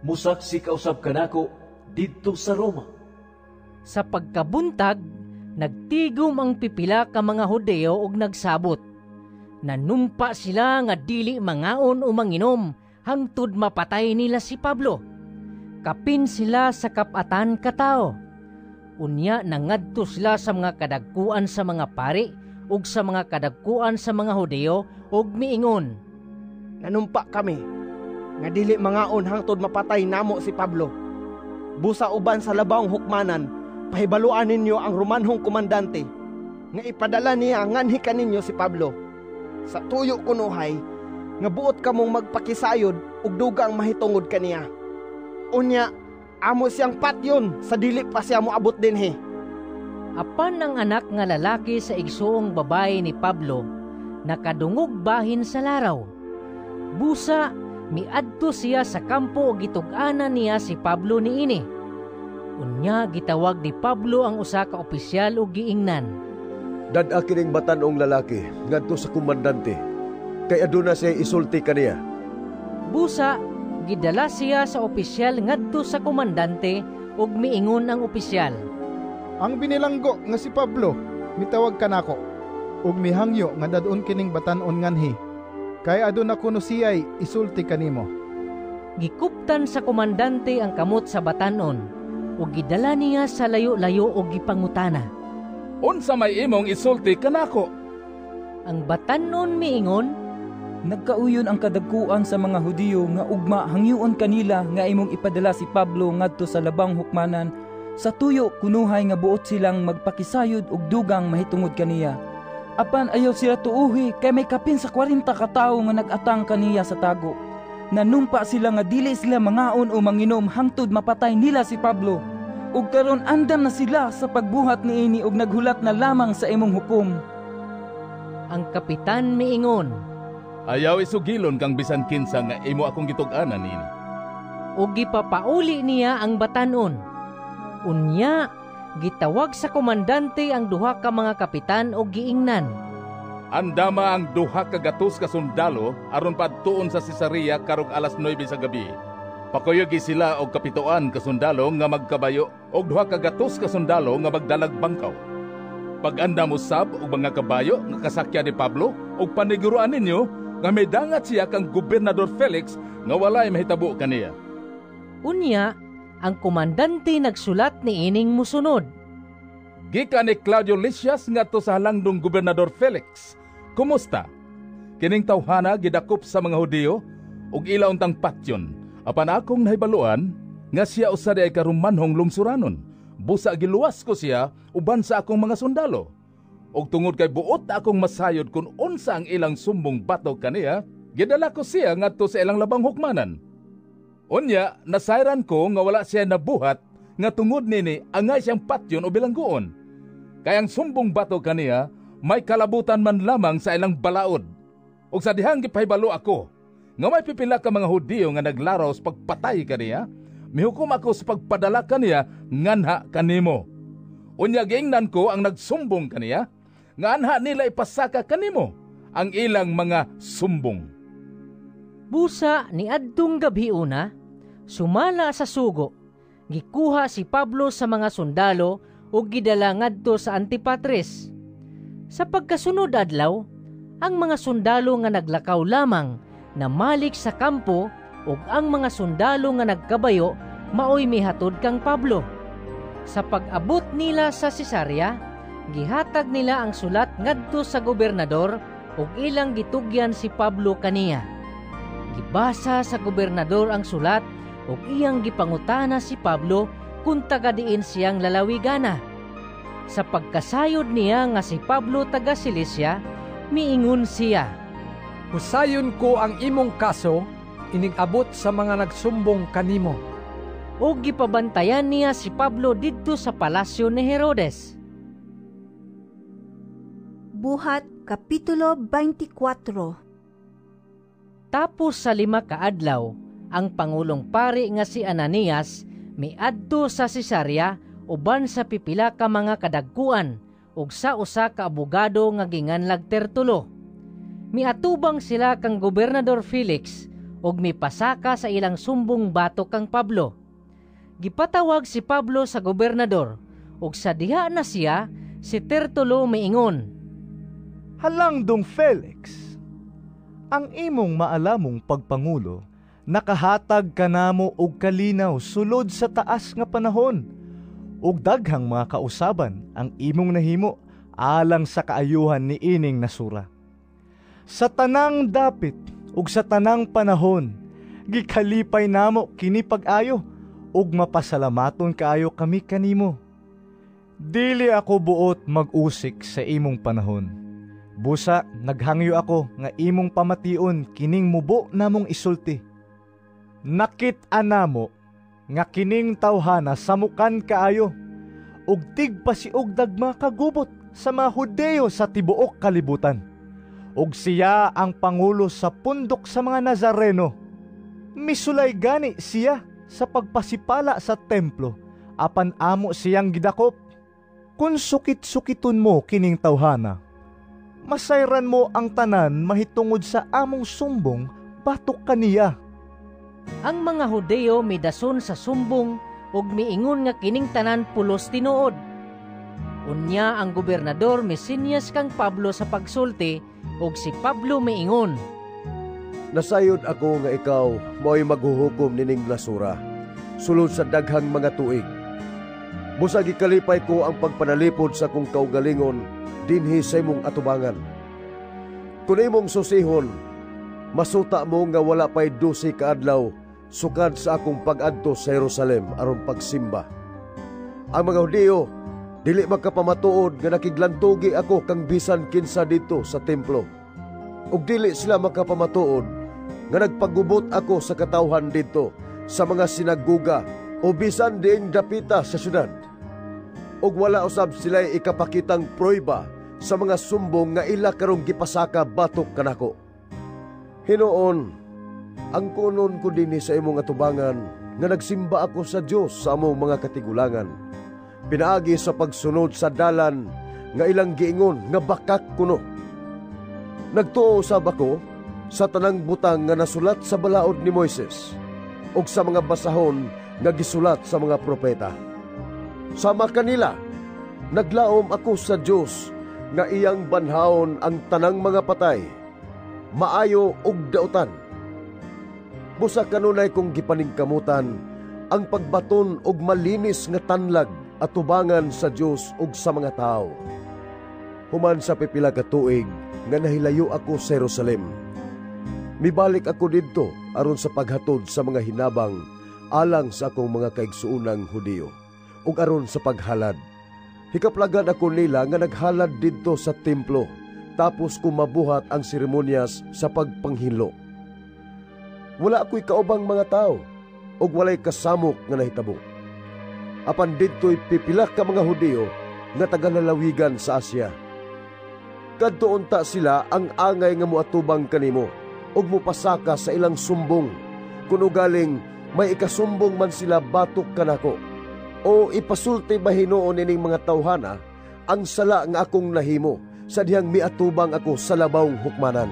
[SPEAKER 3] musaksi ka usab kanako didto sa Roma."
[SPEAKER 2] Sa pagkabuntag, nagtigom ang pipila ka mga Hudeo ug nagsabot. Nanumpa sila nga dili mangaon o manginom hangtod mapatay nila si Pablo. Kapin sila sa kapatan katao. Unya nangadto sila sa mga kadagkuan sa mga pari ug sa mga kadagkuan sa mga Hudeo ug miingon,
[SPEAKER 8] "Nanumpa kami nga dili mangaon hangtod mapatay namo si Pablo. Busa uban sa labawng hukmanan, pahibaluan ninyo ang Romanhong komandante nga ipadala niya nganhi kaninyo si Pablo. Sa tuyo kunuhay nga buot kamong magpakisayod ug dugang mahitungod kaniya. Unya amo siyang patyon sa dili pa siya moabot dinhi."
[SPEAKER 2] Apan ang anak nga lalaki sa igsuong babae ni Pablo nakadungog bahin sa laraw. Busa miadto siya sa kampo ug gitug-anan niya si Pablo niini. Unya gitawag ni Pablo ang usa ka opisyal ug giingnan,
[SPEAKER 19] "Dad-a kining batan-ong lalaki ngadto sa komandante, kay aduna siya isulti kaniya."
[SPEAKER 2] Busa gidala siya sa opisyal ngadto sa komandante ug miingon ang opisyal,
[SPEAKER 15] "Ang binilanggo nga si Pablo mitawag kanako ug mihangyo nga dad-on kining batan-on nganhi, kay aduna kuno siya'y isulti kanimo."
[SPEAKER 2] Gikuptan sa komandante ang kamot sa batan-on ug gidala niya sa layo-layo ug gipangutana,
[SPEAKER 4] "Unsa may imong isulti kanako?"
[SPEAKER 2] Ang batan-on miingon,
[SPEAKER 21] "Nagkauyon ang kadagkuan sa mga Hudiyo nga ugma hangyoon kanila nga imong ipadala si Pablo ngadto sa labang hukmanan sa tuyo kunuhay nga buot silang magpakisayod og dugang mahitungod kaniya. Apan ayaw sila tuuhi kay may kapin sa 40 ka tawo nga nag-atang kaniya sa tago. Nanumpa sila nga dili sila mangaon o manginom hangtod mapatay nila si Pablo. Ug karon andam na sila sa pagbuhat niini ug naghulat na lamang sa imong hukom."
[SPEAKER 2] Ang kapitan miingon,
[SPEAKER 4] "Ayaw isugilon kang bisan kinsa nga imo akong gitug-anan niini."
[SPEAKER 2] Ug gipapauli niya ang batan-on. Unya gitawag sa komandante ang duha ka mga kapitan ug giingnan,
[SPEAKER 4] "Andama ang 200 ka sundalo aron padtuon sa Cesarea karong 9:00 sa gabi. Pakuyogi sila og kapituan ka sundalo nga magkabayo og 200 ka sundalo nga magdalag bangkaw. Pag-andam usab og mga kabayo nga kasakyan ni Pablo ug paniguruan ninyo nga midangat siya kang Gobernador Felix nga walay mahitabo kaniya.
[SPEAKER 2] Unya, ang komandante nagsulat ni ining musunod.
[SPEAKER 4] Gikan ni Claudio Lysias ngadto sa halangdong Gobernador Felix. Kumusta? Kining tawhana gidakop sa mga Hudiyo ug ila untang patyon. Apan akong nahibaluan nga siya usa di ay karumanhong lungsuranon. Busa giluwas ko siya uban sa akong mga sundalo. Og tungod kay buot akong masayod kung unsa ang ilang sumbong batok kaniya, gidala ko siya ngadto sa ilang labang hukmanan. Unya, nasayran ko nga wala siya nabuhat nga tungod nini angay siyang patyon o bilangguon. Kay ang sumbong bato kaniya may kalabutan man lamang sa ilang balaod. Og sa dihang gipahibalo ako nga may pipila ka mga Hudiyo nga naglaraw sa pagpatay kaniya, mihukom ako sa pagpadala kaniya nganha kanimo. Unya giingnan ko ang nagsumbong kaniya nga anha nila ipasaka kanimo ang ilang mga sumbong.
[SPEAKER 2] Busa ni adtong gabhiuna, sumala sa sugo, gikuha si Pablo sa mga sundalo ug gidala ngadto sa Antipatris. Sa pagkasunod adlaw, ang mga sundalo nga naglakaw lamang namalik sa kampo ug ang mga sundalo nga nagkabayo maoy mihatod kang Pablo. Sa pag-abot nila sa Cesarea, gihatag nila ang sulat ngadto sa gobernador ug ilang gitugyan si Pablo kaniya. Gibasa sa gobernador ang sulat ug iyang gipangutana si Pablo kung taga diin siyang lalawigana. Sa pagkasayod niya nga si Pablo taga Cilicia, miingon siya,
[SPEAKER 6] "Husayon ko ang imong kaso, inig-abot sa mga nagsumbong kanimo."
[SPEAKER 2] Ug gipabantayan niya si Pablo didto sa palasyo ni Herodes.
[SPEAKER 1] Buhat Kapitulo 24.
[SPEAKER 2] Tapos sa 5 ka adlaw, ang pangulong pari nga si Ananias miadto sa Cesarea uban sa pipila ka mga kadagkuan ug sa usa ka abogado nga ginganlag Tertulo. Miatubang sila kang Gobernador Felix ug mipasaka sa ilang sumbong batok kang Pablo. Gipatawag si Pablo sa gobernador ug sa diha na siya si Tertulo miingon,
[SPEAKER 14] "Halangdong Felix, ang imong maalamong pagpangulo nakahatag kanamo og kalinaw sulod sa taas nga panahon, ug daghang mga kausaban ang imong nahimo alang sa kaayuhan ni ining nasura. Sa tanang dapit ug sa tanang panahon, gikalipay namo kini pag-ayo ug mapasalamaton kaayo kami kanimo. Dili ako buot mag-usik sa imong panahon. Busa naghangyo ako nga imong pamation kining mubo namong isulti. Nakit-an namo nga kining tawhana samukan kaayo ug tigpasiog dagma kagubot sa mga Hudeyo sa tibuok kalibutan. Ug siya ang pangulo sa pundok sa mga Nazareno. Misulay gani siya sa pagpasipala sa templo, apan amo siyang gidakop. Kung sukit-sukiton mo kining tawhana, masayran mo ang tanan mahitungod sa among sumbong batok kaniya."
[SPEAKER 2] Ang mga Hudeyo midason sa sumbong ug miingon nga kining tanan pulos tinuod. Unya ang gobernador misinyas kang Pablo sa pagsulti ug si Pablo miingon,
[SPEAKER 19] "Nasayod ako nga ikaw mao'y maghuhukom nining nasura sulod sa daghang mga tuig. Busa gikalipay ko ang pagpanalipod sa akong kaugalingon dinhi sa imong atubangan. Kun imong susihon, masuta mo nga wala pa'y 12 ka adlaw sukad sa akong pag-adto sa Jerusalem aron pagsimba. Ang mga Hudiyo dili makapamatuod nga nakiglantugi ako kang bisan kinsa dito sa templo. Ug dili sila makapamatuod nga nagpagubot ako sa katawhan dito sa mga sinaguga o bisan diing dapita sa syudad. Ug wala usab sila ikapakitang prueba sa mga sumbong nga ila karong gipasaka batok kanako. Hinuon, ang kunon ko dinhi sa imong atubangan nga nagsimba ako sa Dios sa among mga katigulangan, pinaagi sa pagsunod sa dalan nga ilang giingon nga bakak kuno. Nagtuo usab ako sa tanang butang nga nasulat sa balaod ni Moises, ug sa mga basahon nga gisulat sa mga propeta. Sama kanila, naglaom ako sa Dios nga iyang banhawon ang tanang mga patay, maayo ug dautan. Busa kanunay kong gipaningkamutan ang pagbaton og malinis nga tanlag atubangan sa Dios ug sa mga tawo. Human sa pipila ka tuig nga nahilayo ako sa Jerusalem, mibalik ako didto aron sa paghatod sa mga hinabang alang sa akong mga kaigsuonang Hudiyo ug aron sa paghalad. Hikaplagan ako nila nga naghalad didto sa templo tapos ko mabuhat ang seremonyas sa pagpanghinlo. Wala ako'y kaubang mga tao ug walay kasamok nga nahitabo. Apan didto'y pipila ka mga Hudiyo nga tagalalawigan sa Asia. Kadto unta sila ang angay nga moatubang kanimo ug mopasaka sa ilang sumbong, kun ugaling may ikasumbong man sila batok kanako. O ipasulti ba hinuon ining mga tawhana ang sala nga akong nahimo sa dihang miatubang ako sa labawng hukmanan?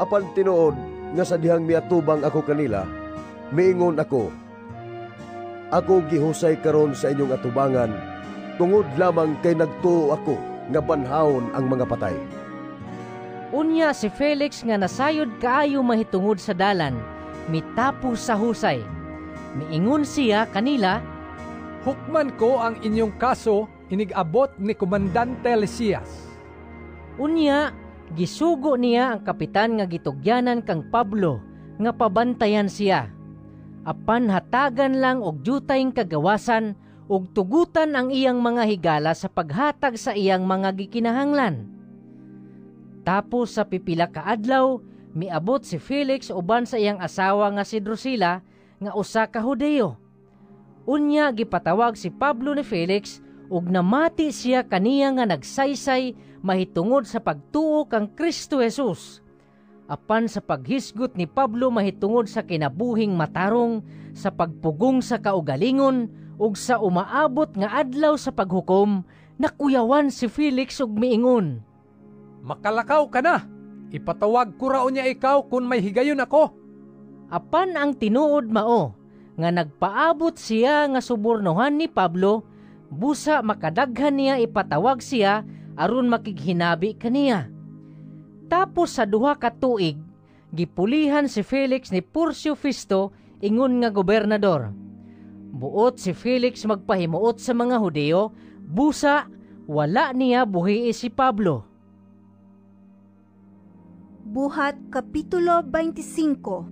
[SPEAKER 19] Apan tinuod nga sa dihang miatubang ako kanila, miingon ako, ako gihusay karon sa inyong atubangan tungod lamang kay nagtuo ako nga banhawon ang mga patay.
[SPEAKER 2] Unya si Felix nga nasayod kaayo mahitungod sa dalan, mitapos sa husay. Miingon siya kanila,
[SPEAKER 6] "Hukman ko ang inyong kaso inig-abot ni Komandante Lysias."
[SPEAKER 2] Unya, gisugo niya ang kapitan nga gitugyanan kang Pablo nga pabantayan siya. Apan hatagan lang og jutayng kagawasan ug tugutan ang iyang mga higala sa paghatag sa iyang mga gikinahanglan. Tapos sa pipila ka adlaw, miabot si Felix uban sa iyang asawa nga si Drusilla nga usa ka Hudiyo. Unya gipatawag si Pablo ni Felix ug namati siya kaniya nga nagsaysay mahitungod sa pagtuo kang Kristo Jesus. Apan sa paghisgot ni Pablo mahitungod sa kinabuhing matarong, sa pagpugong sa kaugalingon ug sa umaabot nga adlaw sa paghukom, nakuyawan si Felix ug miingon,
[SPEAKER 6] "Makalakaw ka na! Ipatawag ko raw niya ikaw kung may higayon ako."
[SPEAKER 2] Apan ang tinuod mao nga nagpaabot siya nga subornohan ni Pablo, busa makadaghan niya ipatawag siya aron makighinabi kaniya. Tapos sa 2 ka tuig, gipulihan si Felix ni Porcio Festo ingon nga gobernador. Buot si Felix magpahimuot sa mga Hudiyo, busa wala niya buhii si Pablo.
[SPEAKER 1] Buhat Kapitulo 25.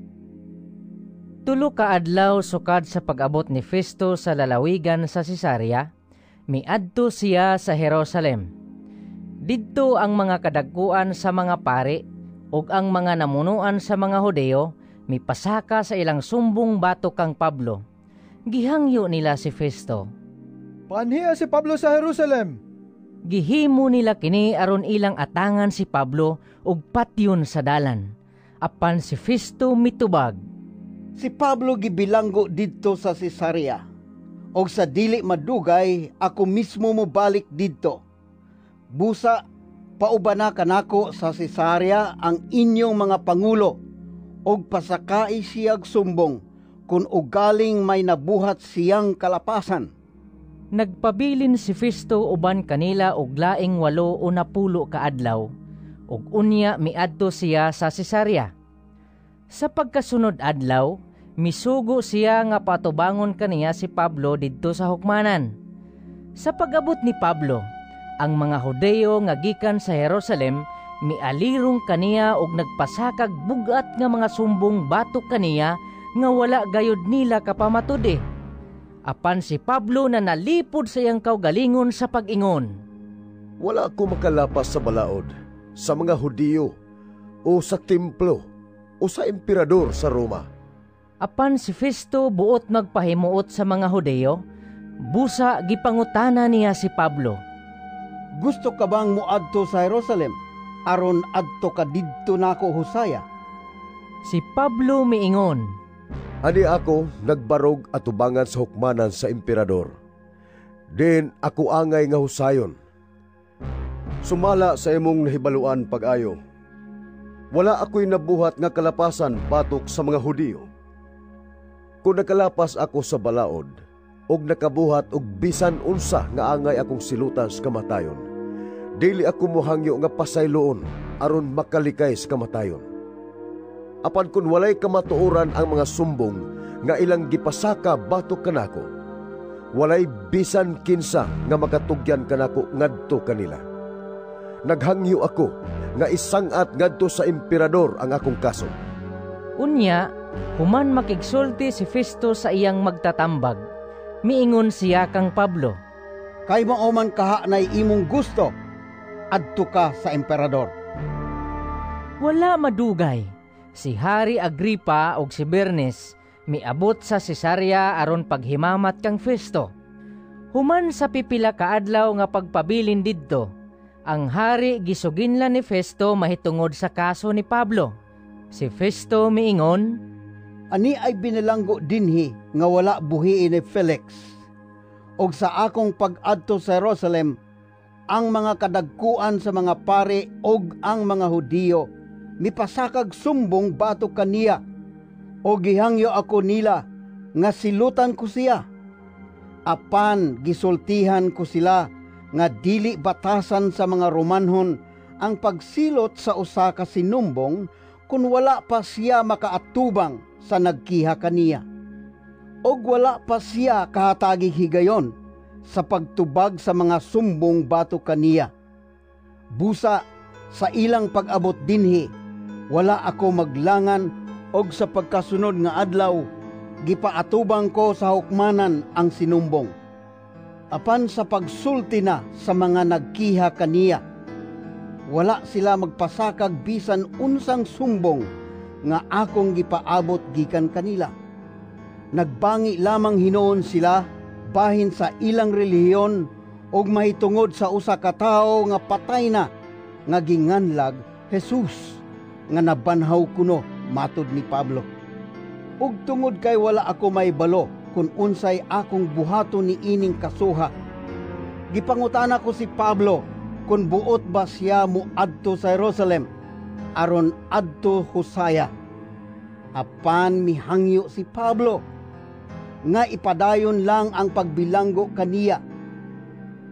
[SPEAKER 2] 3 ka adlaw sukad sa pag-abot ni Festo sa lalawigan sa Cesarea, miadto siya sa Jerusalem. Didto ang mga kadagkuan sa mga pari ug ang mga namunuan sa mga Hudiyo mipasaka sa ilang sumbong batok kang Pablo. Gihangyo nila si Festo,
[SPEAKER 15] "Paanhiya si Pablo sa Jerusalem."
[SPEAKER 2] Gihimo nila kini aron ilang atangan si Pablo ug patyon sa dalan. Apan si Festo mitubag,
[SPEAKER 16] "Si Pablo gibilanggo didto sa Cesarea, og sa dili madugay ako mismo mobalik didto. Busa paubana kanako sa Cesarea ang inyong mga pangulo, og pasakai siyag sumbong kun ugaling may nabuhat siyang kalapasan."
[SPEAKER 2] Nagpabilin si Festo uban kanila og laing 8 o 10 ka adlaw, ug unya miadto siya sa Cesarea. Sa pagkasunod adlaw, misugo siya nga patubangon kaniya si Pablo didto sa hukmanan. Sa pag-abot ni Pablo, ang mga Hudiyo nga gikan sa Jerusalem mialirong kaniya og nagpasakag bugat nga mga sumbong batok kaniya nga wala gayud nila kapamatud-i. Apan si Pablo na nalipod sa iyang kaugalingon sa pag-ingon,
[SPEAKER 19] "Wala ako makalapas sa balaod sa mga Hudiyo o sa templo o sa emperador sa Roma."
[SPEAKER 2] Apan si Festo buot magpahimuot sa mga Hudiyo, busa gipangutana niya si Pablo,
[SPEAKER 16] "Gusto ka bang moadto sa Jerusalem aron adto ka didto nako husaya?"
[SPEAKER 2] Si Pablo miingon,
[SPEAKER 19] "Ani ako nagbarog atubangan sa hukmanan sa emperador. Din ako angay nga husayon. Sumala sa imong nahibaluan pag-ayo, wala ako'y nabuhat nga kalapasan batok sa mga Hudiyo. Kung nakalapas ako sa balaod, og nakabuhat og bisan unsa nga angay akong silutan sa kamatayon, dili ako mohangyo nga pasayloon aron makalikay sa kamatayon. Apan kun walay kamatuoran ang mga sumbong nga ilang gipasaka batok kanako, walay bisan kinsa nga makatugyan kanako ngadto kanila. Naghangyo ako nga isangat ngadto sa emperador ang akong kaso.
[SPEAKER 2] Unya, human makigsulti si Festo sa iyang magtatambag, miingon siya kang Pablo,
[SPEAKER 16] "Kay mao man kaha nay imong gusto, adto ka sa emperador."
[SPEAKER 2] Wala madugay, si Hari Agripa ug si Bernice miabot sa Cesarea aron paghimamat kang Festo. Human sa pipila ka adlaw nga pagpabilin didto, ang hari gisuginlan ni Festo mahitungod sa kaso ni Pablo. Si Festo miingon,
[SPEAKER 16] "Ani ay binilanggo dinhi nga wala buhiin ni Felix. Og sa akong pag-adto sa Jerusalem, ang mga kadagkuan sa mga pare og ang mga Hudiyo mipasakag sumbong batok kaniya, o gihangyo ako nila nga silutan ko siya. Apan gisultihan ko sila nga dili batasan sa mga Romanhon ang pagsilot sa usa ka sinumbong kun wala pa siya makaatubang sa nagkiha kaniya, og wala pa siya kahatagig higayon sa pagtubag sa mga sumbong batok kaniya. Busa sa ilang pag-abot dinhi, wala ako maglangan, og sa pagkasunod nga adlaw gipaatubang ko sa hukmanan ang sinumbong. Apan sa pagsulti na sa mga nagkiha kaniya, wala sila magpasakag bisan unsang sumbong nga akong gipaabot gikan kanila. Nagbangi lamang hinuon sila bahin sa ilang relihiyon og mahitungod sa usa ka tawo nga patay na nga ginganlag Jesus, nga nabanhaw kuno matud ni Pablo. Ug tungod kay wala ako mahibalo kun unsay akong buhaton ni ining kasuha, gipangutana ko si Pablo kun buot ba siya moadto sa Jerusalem aron adto husaya. Apan mihangyo si Pablo nga ipadayon lang ang pagbilanggo kaniya,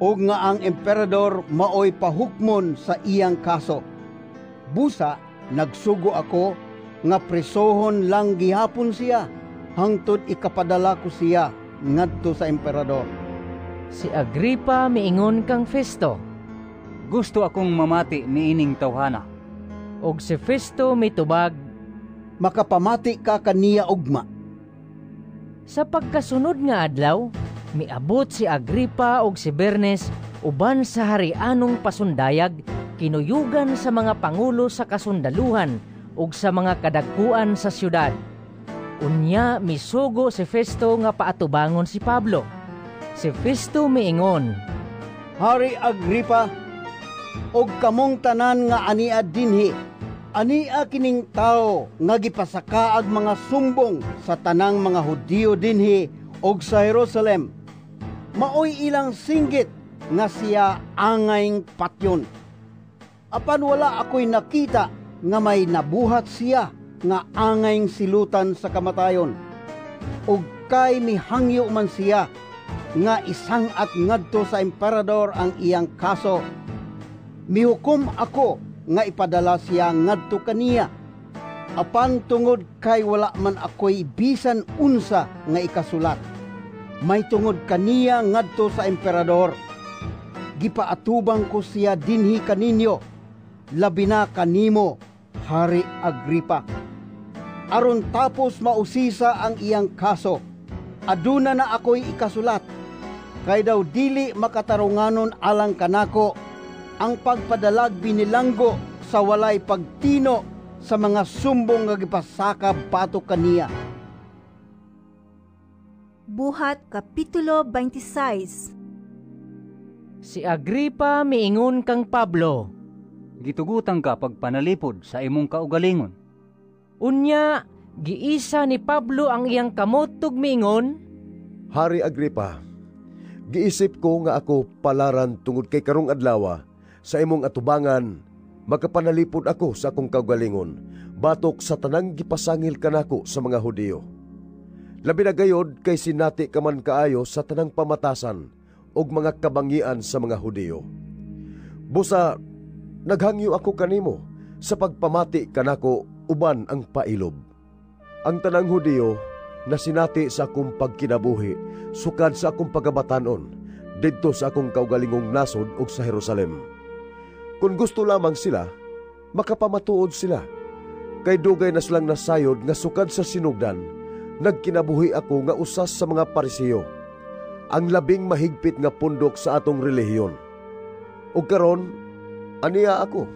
[SPEAKER 16] ug nga ang emperador maoy pahukmon sa iyang kaso. Busa nagsugo ako nga presohon lang gihapon siya hangtod ikapadala ko siya ngadto sa emperador.
[SPEAKER 2] Si Agripa miingon kang Festo,
[SPEAKER 7] "Gusto akong mamati niining tawhana."
[SPEAKER 2] Og si Festo mitubag,
[SPEAKER 16] "Makapamati ka kaniya ugma."
[SPEAKER 2] Sa pagkasunod nga adlaw, miabot si Agripa og si Bernice uban sa harianong pasundayag, kinuyugan sa mga pangulo sa kasundaluhan ug sa mga kadagkuan sa syudad. Unya misugo si Festo nga paatubangon si Pablo. Si Festo miingon,
[SPEAKER 16] "Hari Agripa, og kamong tanan nga ania dinhi, ania kining tawo nga gipasakaag mga sumbong sa tanang mga Hudiyo dinhi og sa Jerusalem. Maoy ilang singgit nga siya angayng patyon. Apan wala ako'y nakita nga may nabuhat siya nga angayng silutan sa kamatayon. Og kay mihangyo man siya nga isang-at ngadto sa emperador ang iyang kaso, mihukom ako nga ipadala siya ngadto kaniya. Apan tungod kay wala man ako'y bisan unsa nga ikasulat, may tungod kaniya ngadto sa emperador, gipaatubang ko siya dinhi kaninyo, labi na kanimo, Hari Agripa. Aron tapos mausisa ang iyang kaso, aduna na ako'y ikasulat, kay daw dili makatarunganon alang kanako ang pagpadalag binilanggo sa walay pagtino sa mga sumbong nga gipasaka batok kaniya."
[SPEAKER 1] Buhat Kapitulo 26.
[SPEAKER 2] Si Agripa miingon kang Pablo,
[SPEAKER 7] "Gitugutan ka pagpanalipod sa imong kaugalingon."
[SPEAKER 2] Unya, giisa ni Pablo ang iyang kamot ug miingon,
[SPEAKER 19] "Hari Agripa, giisip ko nga ako palaran tungod kay karong adlawa sa imong atubangan makapanalipod ako sa akong kaugalingon batok sa tanang gipasangil kanako sa mga Hudiyo. Labi na gayod kay sinati ka man kaayo sa tanang pamatasan ug mga kabangian sa mga Hudiyo. Busa naghangyo ako kanimo sa pagpamati kanako uban ang pailob. Ang tanang Hudiyo na sinati sa akong pagkinabuhi sukad sa akong pagkabatanon didto sa akong kaugalingong nasod ug sa Jerusalem. Kung gusto lamang sila, makapamatuod sila. Kay dugay na silang nasayod nga sukad sa sinugdan, nagkinabuhi ako nga usas sa mga Pariseo, ang labing mahigpit nga pundok sa atong relihiyon. Ug karon, aniya ako.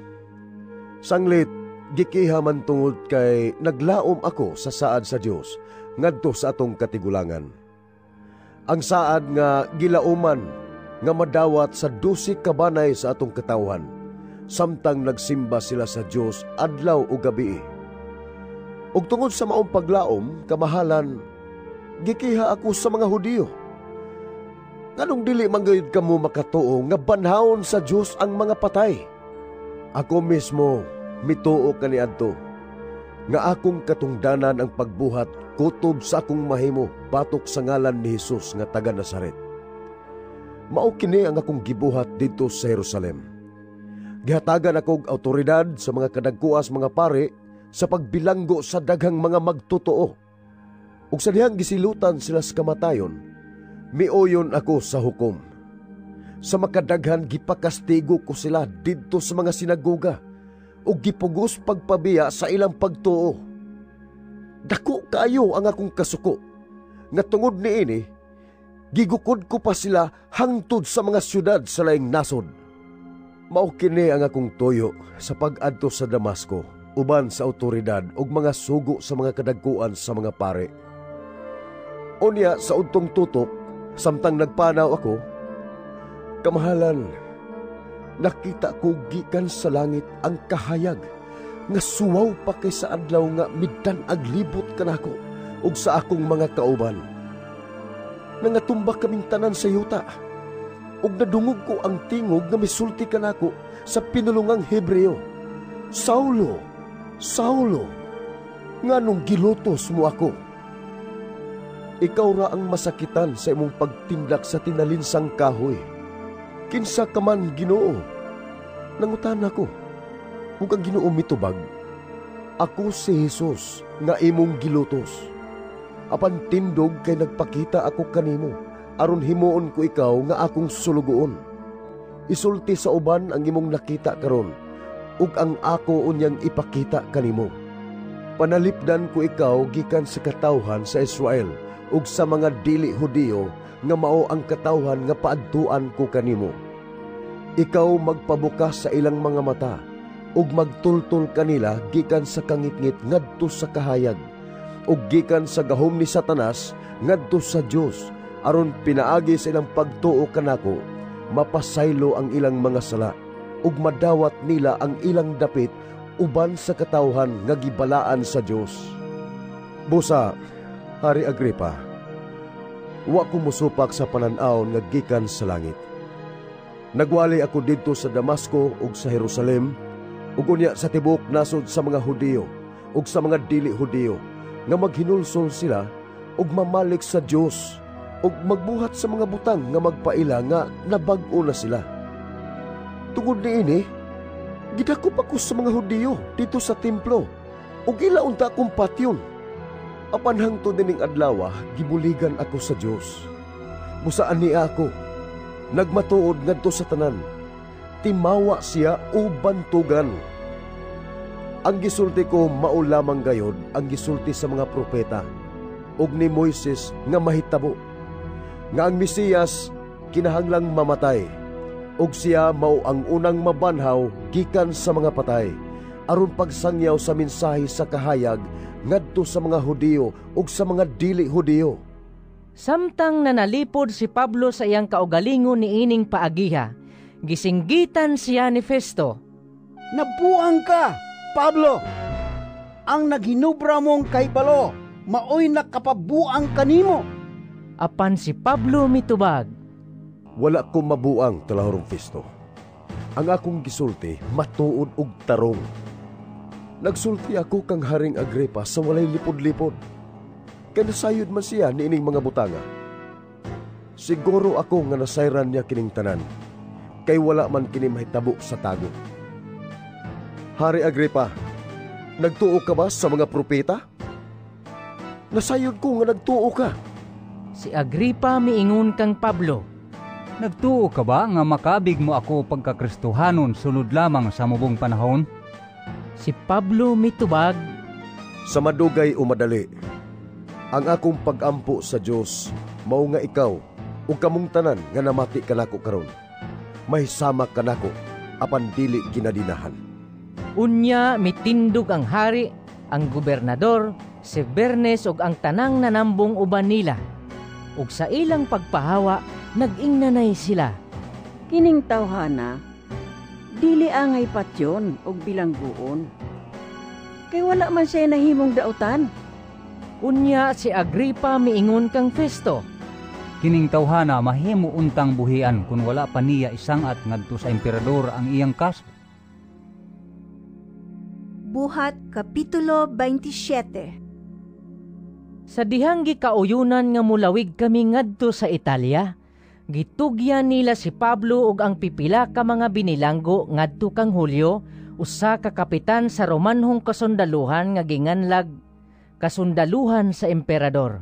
[SPEAKER 19] Sanglit, gikiha man tungod kay naglaom ako sa saad sa Dios ngadto sa atong katigulangan. Ang saad nga gilauman nga madawat sa 12 kabanay sa atong katawhan, samtang nagsimba sila sa Dios adlaw o gabi. Ug tungod sa maong paglaom, kamahalan, gikiha ako sa mga Hudiyo. Nganong dili man gayud kamo makatuo nga banhawon sa Dios ang mga patay? Ako mismo mituo kaniadto nga akong katungdanan ang pagbuhat kutob sa akong mahimo batok sa ngalan ni Hesus nga taga Nazaret. Mao kini ang akong gibuhat didto sa Jerusalem. Gihatagan ako og awtoridad sa mga kadagkuas mga pare sa pagbilanggo sa daghang mga magtotoo. Ug sa dihang gisilutan sila sa kamatayon, miuyon ako sa hukom. Sa makadaghan gipakastigo ko sila didto sa mga sinagoga ug gipugos pagpabiya sa ilang pagtuo. Dako kaayo ang akong kasuko nga tungod niini gigukod ko pa sila hangtod sa mga syudad sa laing nasod. Mao kini ang akong tuyo sa pag-adto sa Damasco uban sa awtoridad ug mga sugo sa mga kadagkuan sa mga pare. Unya sa udtong tutok, samtang nagpanaw ako, kamahalan, nakita ko gikan sa langit ang kahayag nga suwaw pa kay sa adlaw nga midan-ag libot kanako ug sa akong mga kauban. Nangatumba kaming tanan sa yuta ug nadungog ko ang tingog nga misulti kanako sa pinulungang Hebreo. Saulo, Saulo, nganong gilutos mo ako? Ikaw ra ang masakitan sa imong pagtindak sa tinalinsang kahoy. Kinsa ka man, Ginoo? Nangutan ako. Ug ang Ginoo mitubag, ako si Jesus nga imong gilutos. Apan tindog kay nagpakita ako kanimo, aron himuon ko ikaw nga akong sulugoon. Isulti sa uban ang imong nakita karon, ug ang ako unyang ipakita kanimo. Panalipdan ko ikaw gikan sa katawhan sa Israel ug sa mga dili Hudiyo nga mao ang katawhan nga paadtuan ko kanimo. Ikaw magpabukas sa ilang mga mata ug magtultol kanila gikan sa kangitngit ngadto sa kahayag ug gikan sa gahom ni Satanas ngadto sa Dios, aron pinaagi sa ilang pagtuo kanako mapasaylo ang ilang mga sala ug madawat nila ang ilang dapit uban sa katawhan nga gibalaan sa Dios. Busa, Hari Agripa, wa ko mosupak sa panan-awon nga gikan sa langit. Nagwali ako didto sa Damasco ug sa Jerusalem ug unya sa tibuok nasod sa mga Hudiyo ug sa mga dili Hudiyo nga maghinulsol sila ug mamalik sa Dios ug magbuhat sa mga butang nga magpaila nga nabag-o na sila. Tungod niini, gidakop ako sa mga Hudiyo dito sa templo ug ila unta akong patyon. Apan hangtod nining adlaw, gibuligan ako sa Dios. Busaan niya ako, nagmatuod ngadto sa tanan, timawa siya o bantugan. Ang gisulti ko mao lamang gayod ang gisulti sa mga propeta ug ni Moises nga mahitabo, nga ang Mesiyas kinahanglang mamatay, ug siya mao ang unang mabanhaw gikan sa mga patay, aron pagsangyaw sa mensahe sa kahayag ngadto sa mga Hudiyo ug sa mga dili Hudiyo.
[SPEAKER 2] Samtang nanalipod si Pablo sa iyang kaugalingon niining paagiha, gisinggitan siya ni Festo.
[SPEAKER 16] Nabuang ka, Pablo! Ang naghinubra mong kahibalo, maoy nakapabuang kanimo.
[SPEAKER 2] Apan si Pablo mitubag,
[SPEAKER 19] wala ko mabuang, talahorong Festo. Ang akong gisulti matuod og tarong. Nagsulti ako kang Haring Agripa sa walay lipod-lipod. Kay nasayod man siya niining mga butanga. Siguro ako nga nasayran niya kining tanan, kay wala man kini mahitabo sa tago. Hari Agripa, nagtuo ka ba sa mga propeta? Nasayod ko nga nagtuo ka.
[SPEAKER 2] Si Agripa miingon kang Pablo,
[SPEAKER 7] Nagtuo ka ba nga makabig mo ako pagkakristohanon sulod lamang sa mubong panahon?
[SPEAKER 2] Si Pablo mitubag,
[SPEAKER 19] Sa madugay o madali, ang akong pagampo sa Dios mao nga ikaw ug kamong tanan nga namati kanako karon, mahisama kanako apan dili kinadinahan.
[SPEAKER 2] Unya mitindog ang hari, ang gobernador, si Bernes ug ang tanang nanambong uban nila. Ug sa ilang pagpahawa, nag-ingnanay sila.
[SPEAKER 9] Kining tawhana, dili angay patyon og bilangguon. Kay wala man siya nahimong dautan.
[SPEAKER 2] Unya si Agripa miingon kang Festo,
[SPEAKER 7] Kining tawhana mahimo untang buhian kun wala pa niya isangat ngadto sa emperador ang iyang kaso.
[SPEAKER 1] Buhat Kapitulo 27.
[SPEAKER 2] Sa dihang gikauyunan nga mulawig kami ngadto sa Italia, gitugyan nila si Pablo ug ang pipila ka mga binilanggo ngadto kang Julio, usa ka kapitan sa Romanhong kasundaluhan nga ginganlag kasundaluhan sa emperador.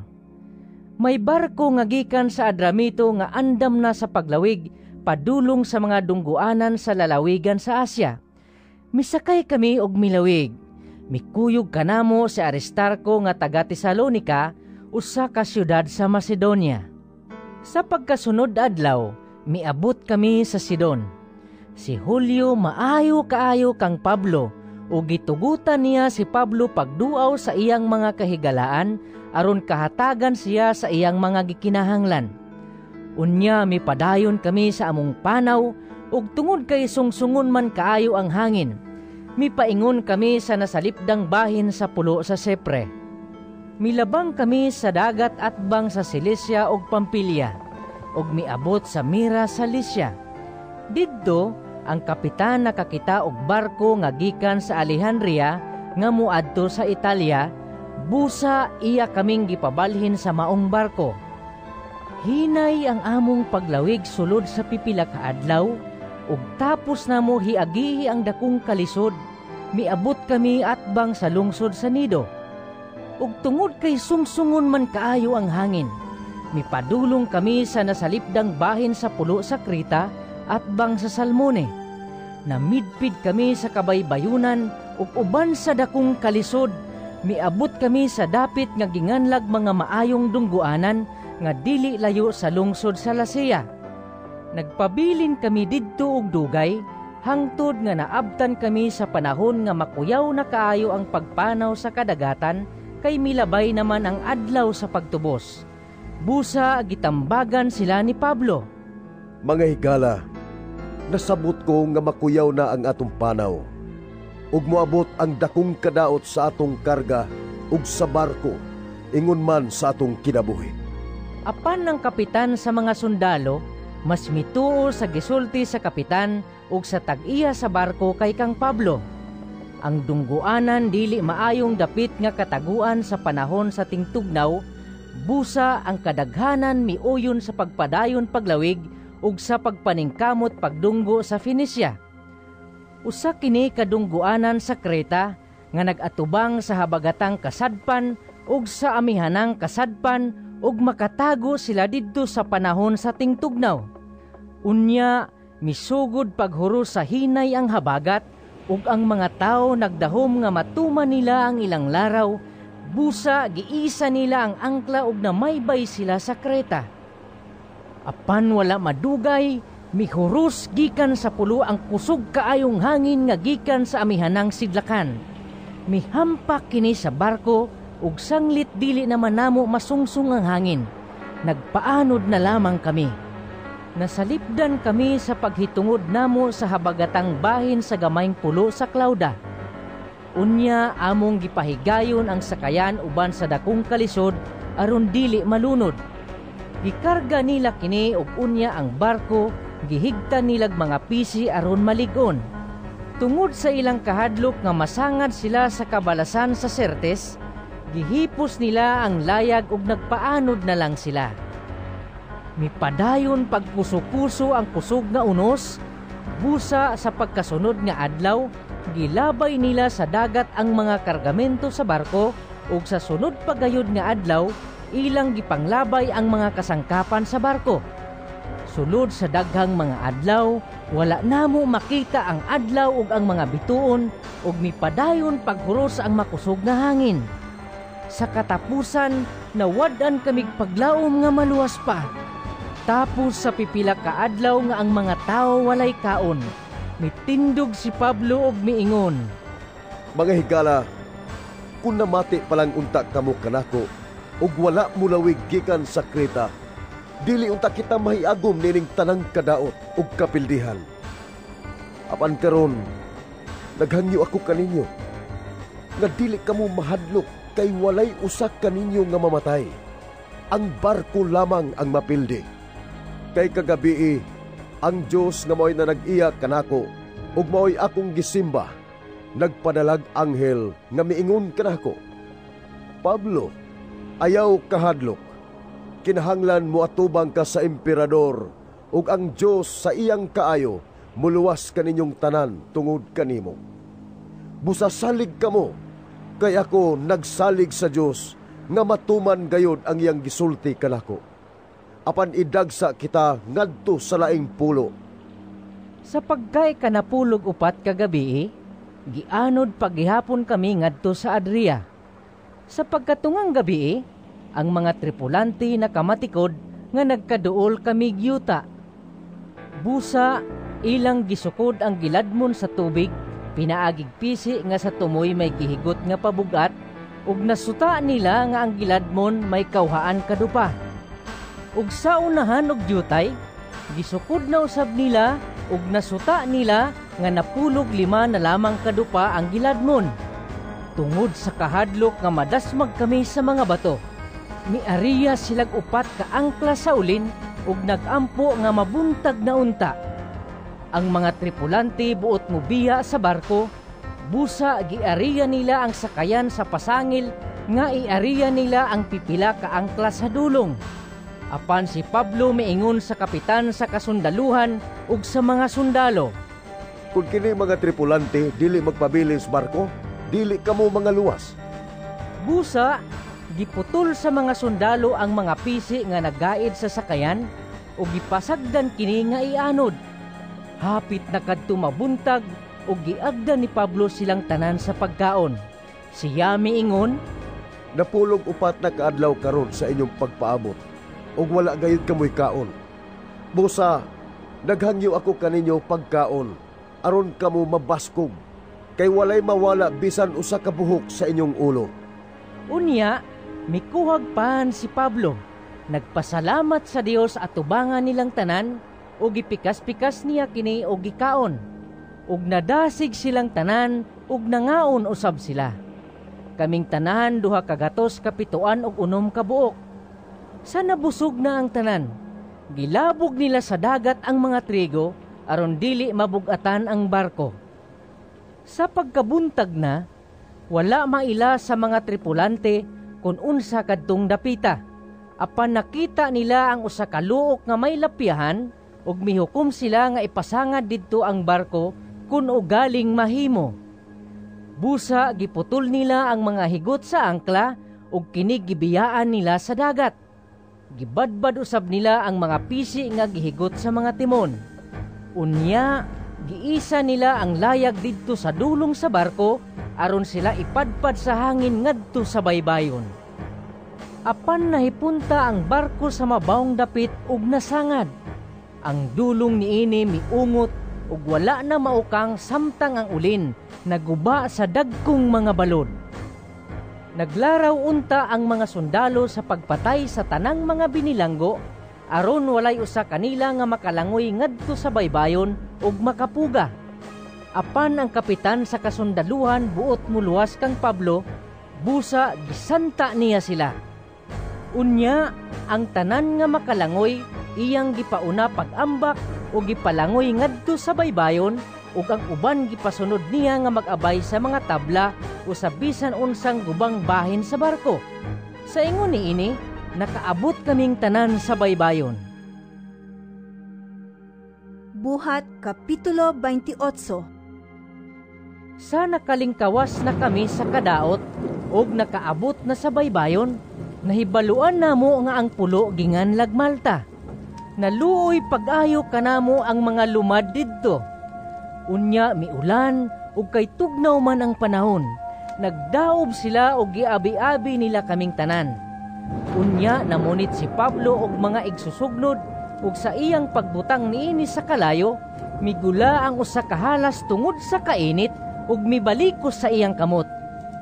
[SPEAKER 2] May barko nga gikan sa Adramito nga andam na sa paglawig padulong sa mga dungguanan sa lalawigan sa Asia. Misakay kami og milawig. Mikuyog kanamo si Aristarko nga taga Tesalonika, usa ka syudad sa Macedonia. Sa pagkasunod adlaw, miabot kami sa Sidon. Si Julio maayo kaayo kang Pablo ug gitugutan niya si Pablo pagduaw sa iyang mga kahigalaan aron kahatagan siya sa iyang mga gikinahanglan. Unya mipadayon kami sa among panaw ug tungod kay sungsungon man kaayo ang hangin, mipaingon kami sa nasalipdang bahin sa pulo sa Sepre. Milabang kami sa dagat atbang sa Cilicia ug Pampilya, ug miabot sa Mira sa Lycia. Didto ang kapitan nakakita og barko nga gikan sa Alejandria nga moadto sa Italia, busa iya kaming gipabalhin sa maong barko. Hinay ang among paglawig sulod sa pipila ka adlaw, ug tapos namo hiagihi ang dakong kalisod, miabot kami atbang sa lungsod sa Nido. Ug tungod kay sungsungon man kaayo ang hangin, mipadulong kami sa nasalipdang bahin sa pulo sa Creta atbang sa Salmone. Namidpid kami sa kabaybayunan ug uban sa dakong kalisod, miabot kami sa dapit nga ginganlag mga maayong dungguanan nga dili layo sa lungsod sa Lasea. Nagpabilin kami didto og dugay, hangtod nga naabtan kami sa panahon nga makuyaw na kaayo ang pagpanaw sa kadagatan, kay milabay naman ang adlaw sa pagtubos. Busa gitambagan sila ni Pablo.
[SPEAKER 19] Mga higala, nasabot ko nga makuyaw na ang atong panaw, ug moabot ang dakong kadaot sa atong karga ug sa barko, ingon man sa atong kinabuhi.
[SPEAKER 2] Apan ng kapitan sa mga sundalo, mas mituo sa gisulti sa kapitan ug sa tag-iya sa barko kay kang Pablo. Ang dungguanan dili maayong dapit nga kataguan sa panahon sa tingtugnaw, busa ang kadaghanan miuyon sa pagpadayon paglawig ug sa pagpaningkamot pagdunggo sa Phoenicia. Usa kini kadungguanan sa Creta nga nag-atubang sa habagatang kasadpan ug sa amihanang kasadpan ug makatago sila didto sa panahon sa tingtugnaw. Unya misugod paghuro sa hinay ang habagat ug ang mga tawo nagdahom nga matuman nila ang ilang laraw, busa giisa nila ang angkla ug namaybay sila sa Creta. Apan wala madugay, mihuros gikan sa pulo ang kusog kaayong hangin nga gikan sa amihanang sidlakan. Mihampak kini sa barko ug sanglit dili naman namo masungsong ang hangin. Nagpaanod na lamang kami. Nasalipdan kami sa paghitungod namo sa habagatang bahin sa gamayng pulo sa Clauda. Unya among gipahigayon ang sakayan uban sa dakong kalisod aron dili malunod. Gikarga nila kini ug unya ang barko gihigtan nilag mga pisi aron malig-on. Tungod sa ilang kahadlok nga masangad sila sa kabalasan sa Sirtes, Gihipos nila ang layag ug nagpaanod na lang sila. Mipadayon pagkuso-kuso ang kusog nga unos, busa sa pagkasunod nga adlaw, gilabay nila sa dagat ang mga kargamento sa barko ug sa sunod pagayod nga adlaw, ilang gipanglabay ang mga kasangkapan sa barko. Sulod sa daghang mga adlaw, wala namo makita ang adlaw ug ang mga bituon ug mipadayon paghuros ang makusog nga hangin. Sa katapusan, nawad-an kamig paglaom nga maluwas pa. Tapos sa pipila ka adlaw nga ang mga tawo walay kaon, mitindog si Pablo og miingon,
[SPEAKER 19] "Mga higala, kun namati palang unta kamo kanako ug wala mulawig gikan sa Kreta, dili unta kita mahiagom nining tanang kadaot ug kapildihan. Apan karon, naghangyo ako kaninyo nga dili kamo mahadlok kay walay usa kaninyo nga mamatay. Ang barko lamang ang mapildi. Kay kagabii, ang Dios nga mao'y nanag-iya kanako ug mao'y akong gisimba, nagpadalag anghel nga miingon kanako, Pablo, ayaw kahadlok. Kinahanglan moatubang ka sa emperador ug ang Dios sa iyang kaayo muluwas kaninyong tanan tungod kanimo. Busa salig kamo, kay ako nagsalig sa Dios nga matuman gayod ang iyang gisulti kanako. Apan idagsa kita ngadto sa laing pulo."
[SPEAKER 2] Sa pagkay kanapulog upat kagabi, gianod paghihapon kami ngadto sa Adria. Sa pagkatungang gabi, ang mga tripulante nakamatikod nga nagkaduol kami gyuta. Busa ilang gisukod ang giladmon sa tubig, pinaagig pisi nga sa tumoy may gihigot nga pabugat, ug nasuta nila nga ang giladmon may kawhaan kadupa. Ug sa unahan og dyutay, gisukod na usab nila ug nasuta nila nga napulog 5 na lamang kadupa ang giladmon. Tungod sa kahadlok nga madasmag kami sa mga bato, miariya silag 4 ka angkla sa ulin ug nagampo nga mabuntag na unta. Ang mga tripulante buot mobiya sa barko, busa giariya nila ang sakayan sa pasangil nga iariya nila ang pipila ka angkla sa dulong. Apan si Pablo miingon sa kapitan sa kasundaluhan ug sa mga sundalo,
[SPEAKER 19] "Kun kini mga tripulante dili magpabilin sa barko, dili kamo mga luwas."
[SPEAKER 2] Busa giputol sa mga sundalo ang mga pisi nga nagaid sa sakayan ug gipasagdan kini nga ianod. Hapit na kadto mabuntag ug giagda ni Pablo silang tanan sa pagkaon. Siya miingon,
[SPEAKER 19] "Napulog 4 na kaadlaw karon sa inyong pagpaabot ug wala gayud kamoy kaon. Busa naghangyo ako kaninyo pagkaon aron kamo mabaskog, kay walay mawala bisan usa ka buhok sa inyong ulo."
[SPEAKER 2] Unya mikuhag pan si Pablo, nagpasalamat sa Dios atubangan nilang tanan ug gipikas-pikas niya kini og gikaon. Ug nadasig silang tanan ug nangaon usab sila. Kaming tanan 276 ka buok. Sa nabusog na ang tanan, gilabog nila sa dagat ang mga trigo aron dili mabugatan ang barko. Sa pagkabuntag na, wala maila sa mga tripulante kun unsa kadtong dapita. Apan nakita nila ang usa ka luok nga may lapyahan ug mihukom sila nga ipasangad didto ang barko kun ugaling mahimo. Busa giputol nila ang mga higot sa angkla ug kini gibiyaan nila sa dagat. Gibadbad usab nila ang mga pisi nga gihigot sa mga timon. Unya, giisa nila ang layag didto sa dulong sa barko aron sila ipadpad sa hangin ngadto sa baybayon. Apan nahipunta ang barko sa mabawong dapit ug nasangad. Ang dulong niini miungot ug wala na maukang samtang ang ulin naguba sa dagkong mga balod. Naglaraw unta ang mga sundalo sa pagpatay sa tanang mga binilanggo aron walay usa kanila nga makalangoy ngadto sa baybayon ug makapuga. Apan ang kapitan sa kasundaluhan buot muluwas kang Pablo, busa gisanta niya sila. Unya, ang tanan nga makalangoy iyang gipauna pag-ambak o gipalangoy ngadto sa baybayon ug ang uban gipasunod niya nga mag-abay sa mga tabla o sa bisan unsang gubang bahin sa barko. Sa ingon niini, nakaabot kaming tanan sa baybayon.
[SPEAKER 1] Buhat Kapitulo 28.
[SPEAKER 2] Sa nakalingkawas na kami sa kadaot ug nakaabot na sa baybayon, nahibaluan namo nga ang pulo ginganlag Malta. Naluoy pag-ayo kanamo ang mga lumad didto. Unya miulan ug kay tugnaw man ang panahon, nagdaob sila og giabi-abi nila kaming tanan. Unya namunit si Pablo og mga igsusugnod ug sa iyang pagbutang niini sa kalayo, migula ang usa ka halas tungod sa kainit ug mibalikos sa iyang kamot.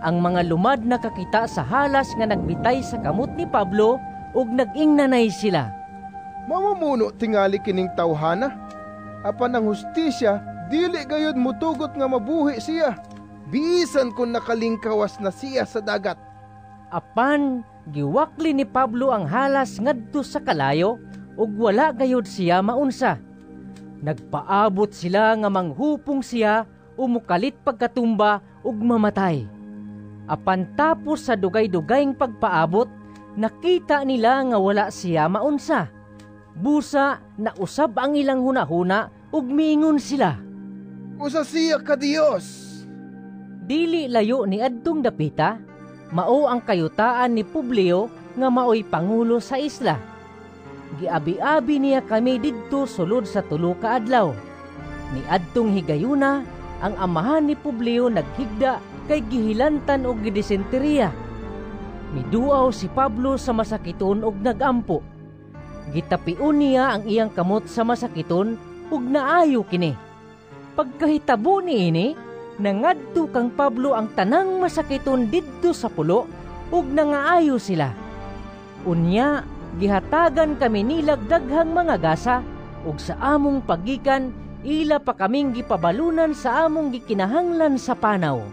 [SPEAKER 2] Ang mga lumad nakakita sa halas nga nagbitay sa kamot ni Pablo ug nag-ingnanay sila.
[SPEAKER 15] Mamumuno tingali kining tawhana, apan ang hustisya dili gayud mutugot nga mabuhi siya, bisan kung nakalingkawas na siya sa dagat.
[SPEAKER 2] Apan giwakli ni Pablo ang halas ngadto sa kalayo ug wala gayud siya maunsa. Nagpaabot sila nga manghupong siya o mukalit pagkatumba ug mamatay. Apan tapos sa dugay-dugayng pagpaabot, nakita nila nga wala siya maunsa. Busa nausab ang ilang hunahuna ug miingon sila,
[SPEAKER 15] "Usa siya ka Dios."
[SPEAKER 2] Dili layo ni adtong dapita, mao ang kayutaan ni Publio nga maoy pangulo sa isla. Giabi-abi niya kami didto sulod sa tulo ka adlaw. Niadtong higayuna, ang amahan ni Publio naghigda kay gihilantan og gidisenteriya. Miduaw si Pablo sa masakiton og nagampo. Gitapion niya ang iyang kamot sa masakiton ug naayo kini. Pagkahitabo niini, nangadto kang Pablo ang tanang masakiton didto sa pulo ug nangaayo sila. Unya gihatagan kami nilag daghang mga gasa ug sa among pagikan ila pa kaming gipabalunan sa among gikinahanglan sa panaw.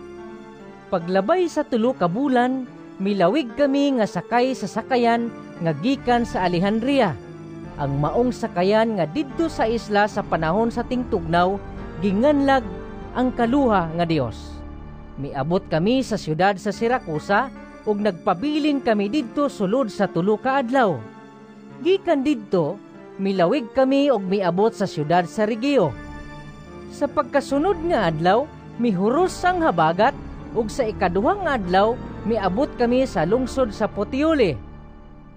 [SPEAKER 2] Paglabay sa tulo ka bulan, milawig kami nga sakay sa sakayan nga gikan sa Alejandria. Ang maong sakayan nga didto sa isla sa panahon sa tingtugnaw, ginganlag ang kaluha nga Dios. Miabot kami sa siyudad sa Siracusa ug nagpabilin kami didto sulod sa tulo ka adlaw. Gikan didto, milawig kami og miabot sa siyudad sa Regio. Sa pagkasunod nga adlaw, mihuros ang habagat ug sa ikaduhang adlaw miabot kami sa lungsod sa Puteoli.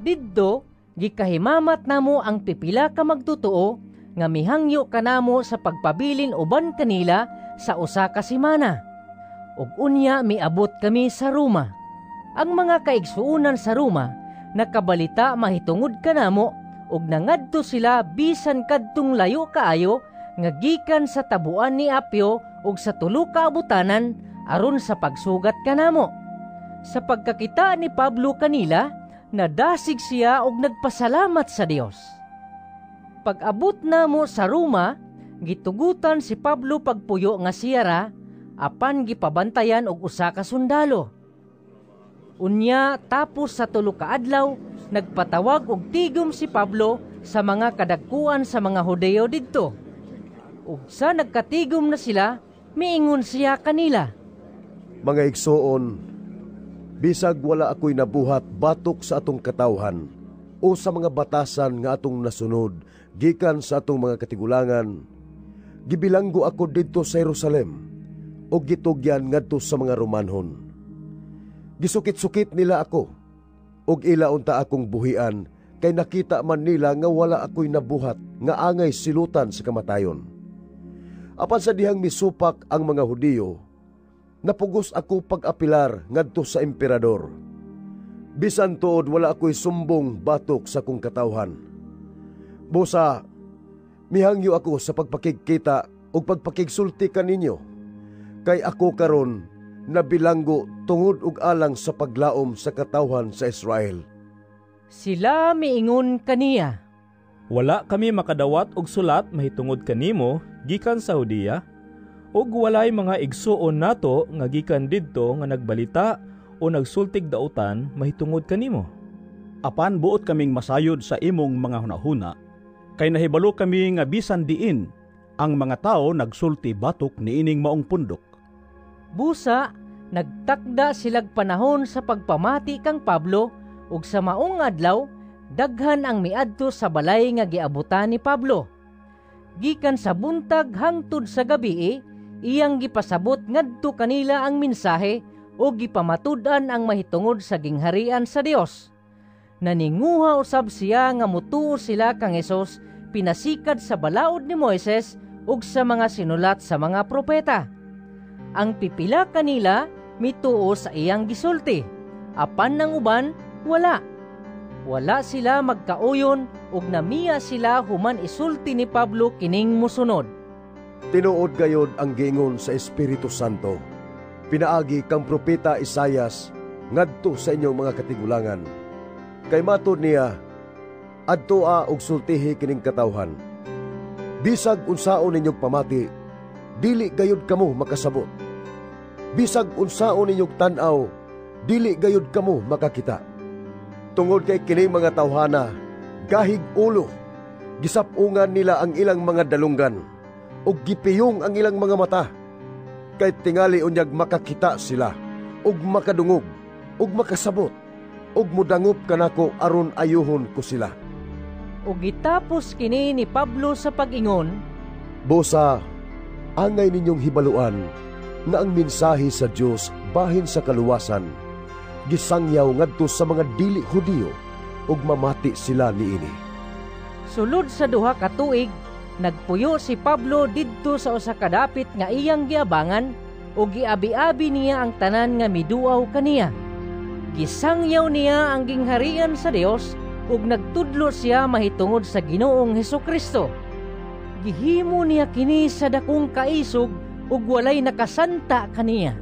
[SPEAKER 2] Didto, gikahimamat namo ang pipila ka magtotoo nga mihangyo kanamo sa pagpabilin uban kanila sa usa ka semana. Ug unya miabot kami sa Roma. Ang mga kaigsuonan sa Roma nakabalita mahitungod kanamo ug nangadto sila bisan kadtong layo kaayo nga gikan sa tabuan ni Apio ug sa tulo ka abutanan aron sa pagsugat kanamo. Sa pagkakita ni Pablo kanila, nadasig siya og nagpasalamat sa Dios. Pag-abot namo sa Roma, gitugutan si Pablo pagpuyo nga siyara, apan gipabantayan og usa ka sundalo. Unya tapos sa tulo ka adlaw, nagpatawag og tigom si Pablo sa mga kadagkuan sa mga Hudeo didto. Ug sa nagkatigom na sila, miingon siya kanila,
[SPEAKER 19] "Mga igsoon, bisag wala ako'y nabuhat batok sa atong katawhan o sa mga batasan nga atong nasunod gikan sa atong mga katigulangan, gibilanggo ako didto sa Jerusalem ug gitugyan ngadto sa mga Romanhon. Gisukit-sukit nila ako ug ila unta akong buhian kay nakita man nila nga wala ako'y nabuhat nga angay silutan sa kamatayon. Apan sa dihang misupak ang mga Hudiyo, napugos ako pag-apilar ngadto sa emperador. Bisan tuod wala ako'y sumbong batok sa kong katawhan. Busa, mihangyo ako sa pagpakigkita ug pagpakigsulti kaninyo, kay ako karon nabilanggo tungod og alang sa paglaom sa katawhan sa Israel."
[SPEAKER 2] Sila miingon kaniya,
[SPEAKER 10] "Wala kami makadawat og sulat mahitungod kanimo gikan sa Hudiya, ug walay mga igsuon nato nga gikan didto nga nagbalita o nagsultig dautan mahitungod kanimo.
[SPEAKER 20] Apan buot kaming masayod sa imong mga hunahuna, kay nahibalo kami nga bisan diin
[SPEAKER 12] Ang mga tawo nagsulti batok niining maong pundok.
[SPEAKER 2] Busa nagtakda silag panahon sa pagpamati kang Pablo, ug sa maong adlaw daghan ang miadto sa balay nga giabutan ni Pablo. Gikan sa buntag hangtod sa gabii, iyang gipasabot ngadto kanila ang mensahe ug gipamatud-an ang mahitungod sa gingharian sa Dios. Naninguha usab siya nga mutuo sila kang Hesus pinasikad sa balaod ni Moises ug sa mga sinulat sa mga propeta. Ang pipila kanila mituo sa iyang gisulti, apan ang uban wala. Wala sila magkauyon ug namiya sila human isulti ni Pablo kining mosunod.
[SPEAKER 19] Tinuod gayod ang giingon sa Espiritu Santo, pinaagi kang propeta Isayas ngadto sa inyong mga katigulangan. Kay matud niya, adtoa og sultihi kining katawhan. Bisag unsaon ninyong pamati, dili gayod kamo makasabot. Bisag unsaon ninyong tan-aw, dili gayod kamo makakita. Tungod kay kining mga tawhana, gahig ulo, gisapungan nila ang ilang mga dalunggan, ug gipiyong ang ilang mga mata. Kay tingali unyag makakita sila, ug makadungog, ug makasabot, ug mudangop kanako aron ayuhon ko sila.
[SPEAKER 2] Ug gitapos kini ni Pablo sa pag-ingon,
[SPEAKER 19] Busa, angay ninyong hibaluan nga ang mensahe sa Dios bahin sa kaluwasan gisangyaw ngadto sa mga dili Hudiyo ug mamati sila niini.
[SPEAKER 2] Sulod sa 2 ka tuig, nagpuyo si Pablo didto sa usa ka dapit nga iyang giabangan ug giabi-abi niya ang tanan nga miduaw kaniya. Gisangyaw niya ang gingharian sa Dios ug nagtudlo siya mahitungod sa Ginoong Hesukristo. Gihimo niya kini sa dakong kaisog ug walay nakasanta kaniya.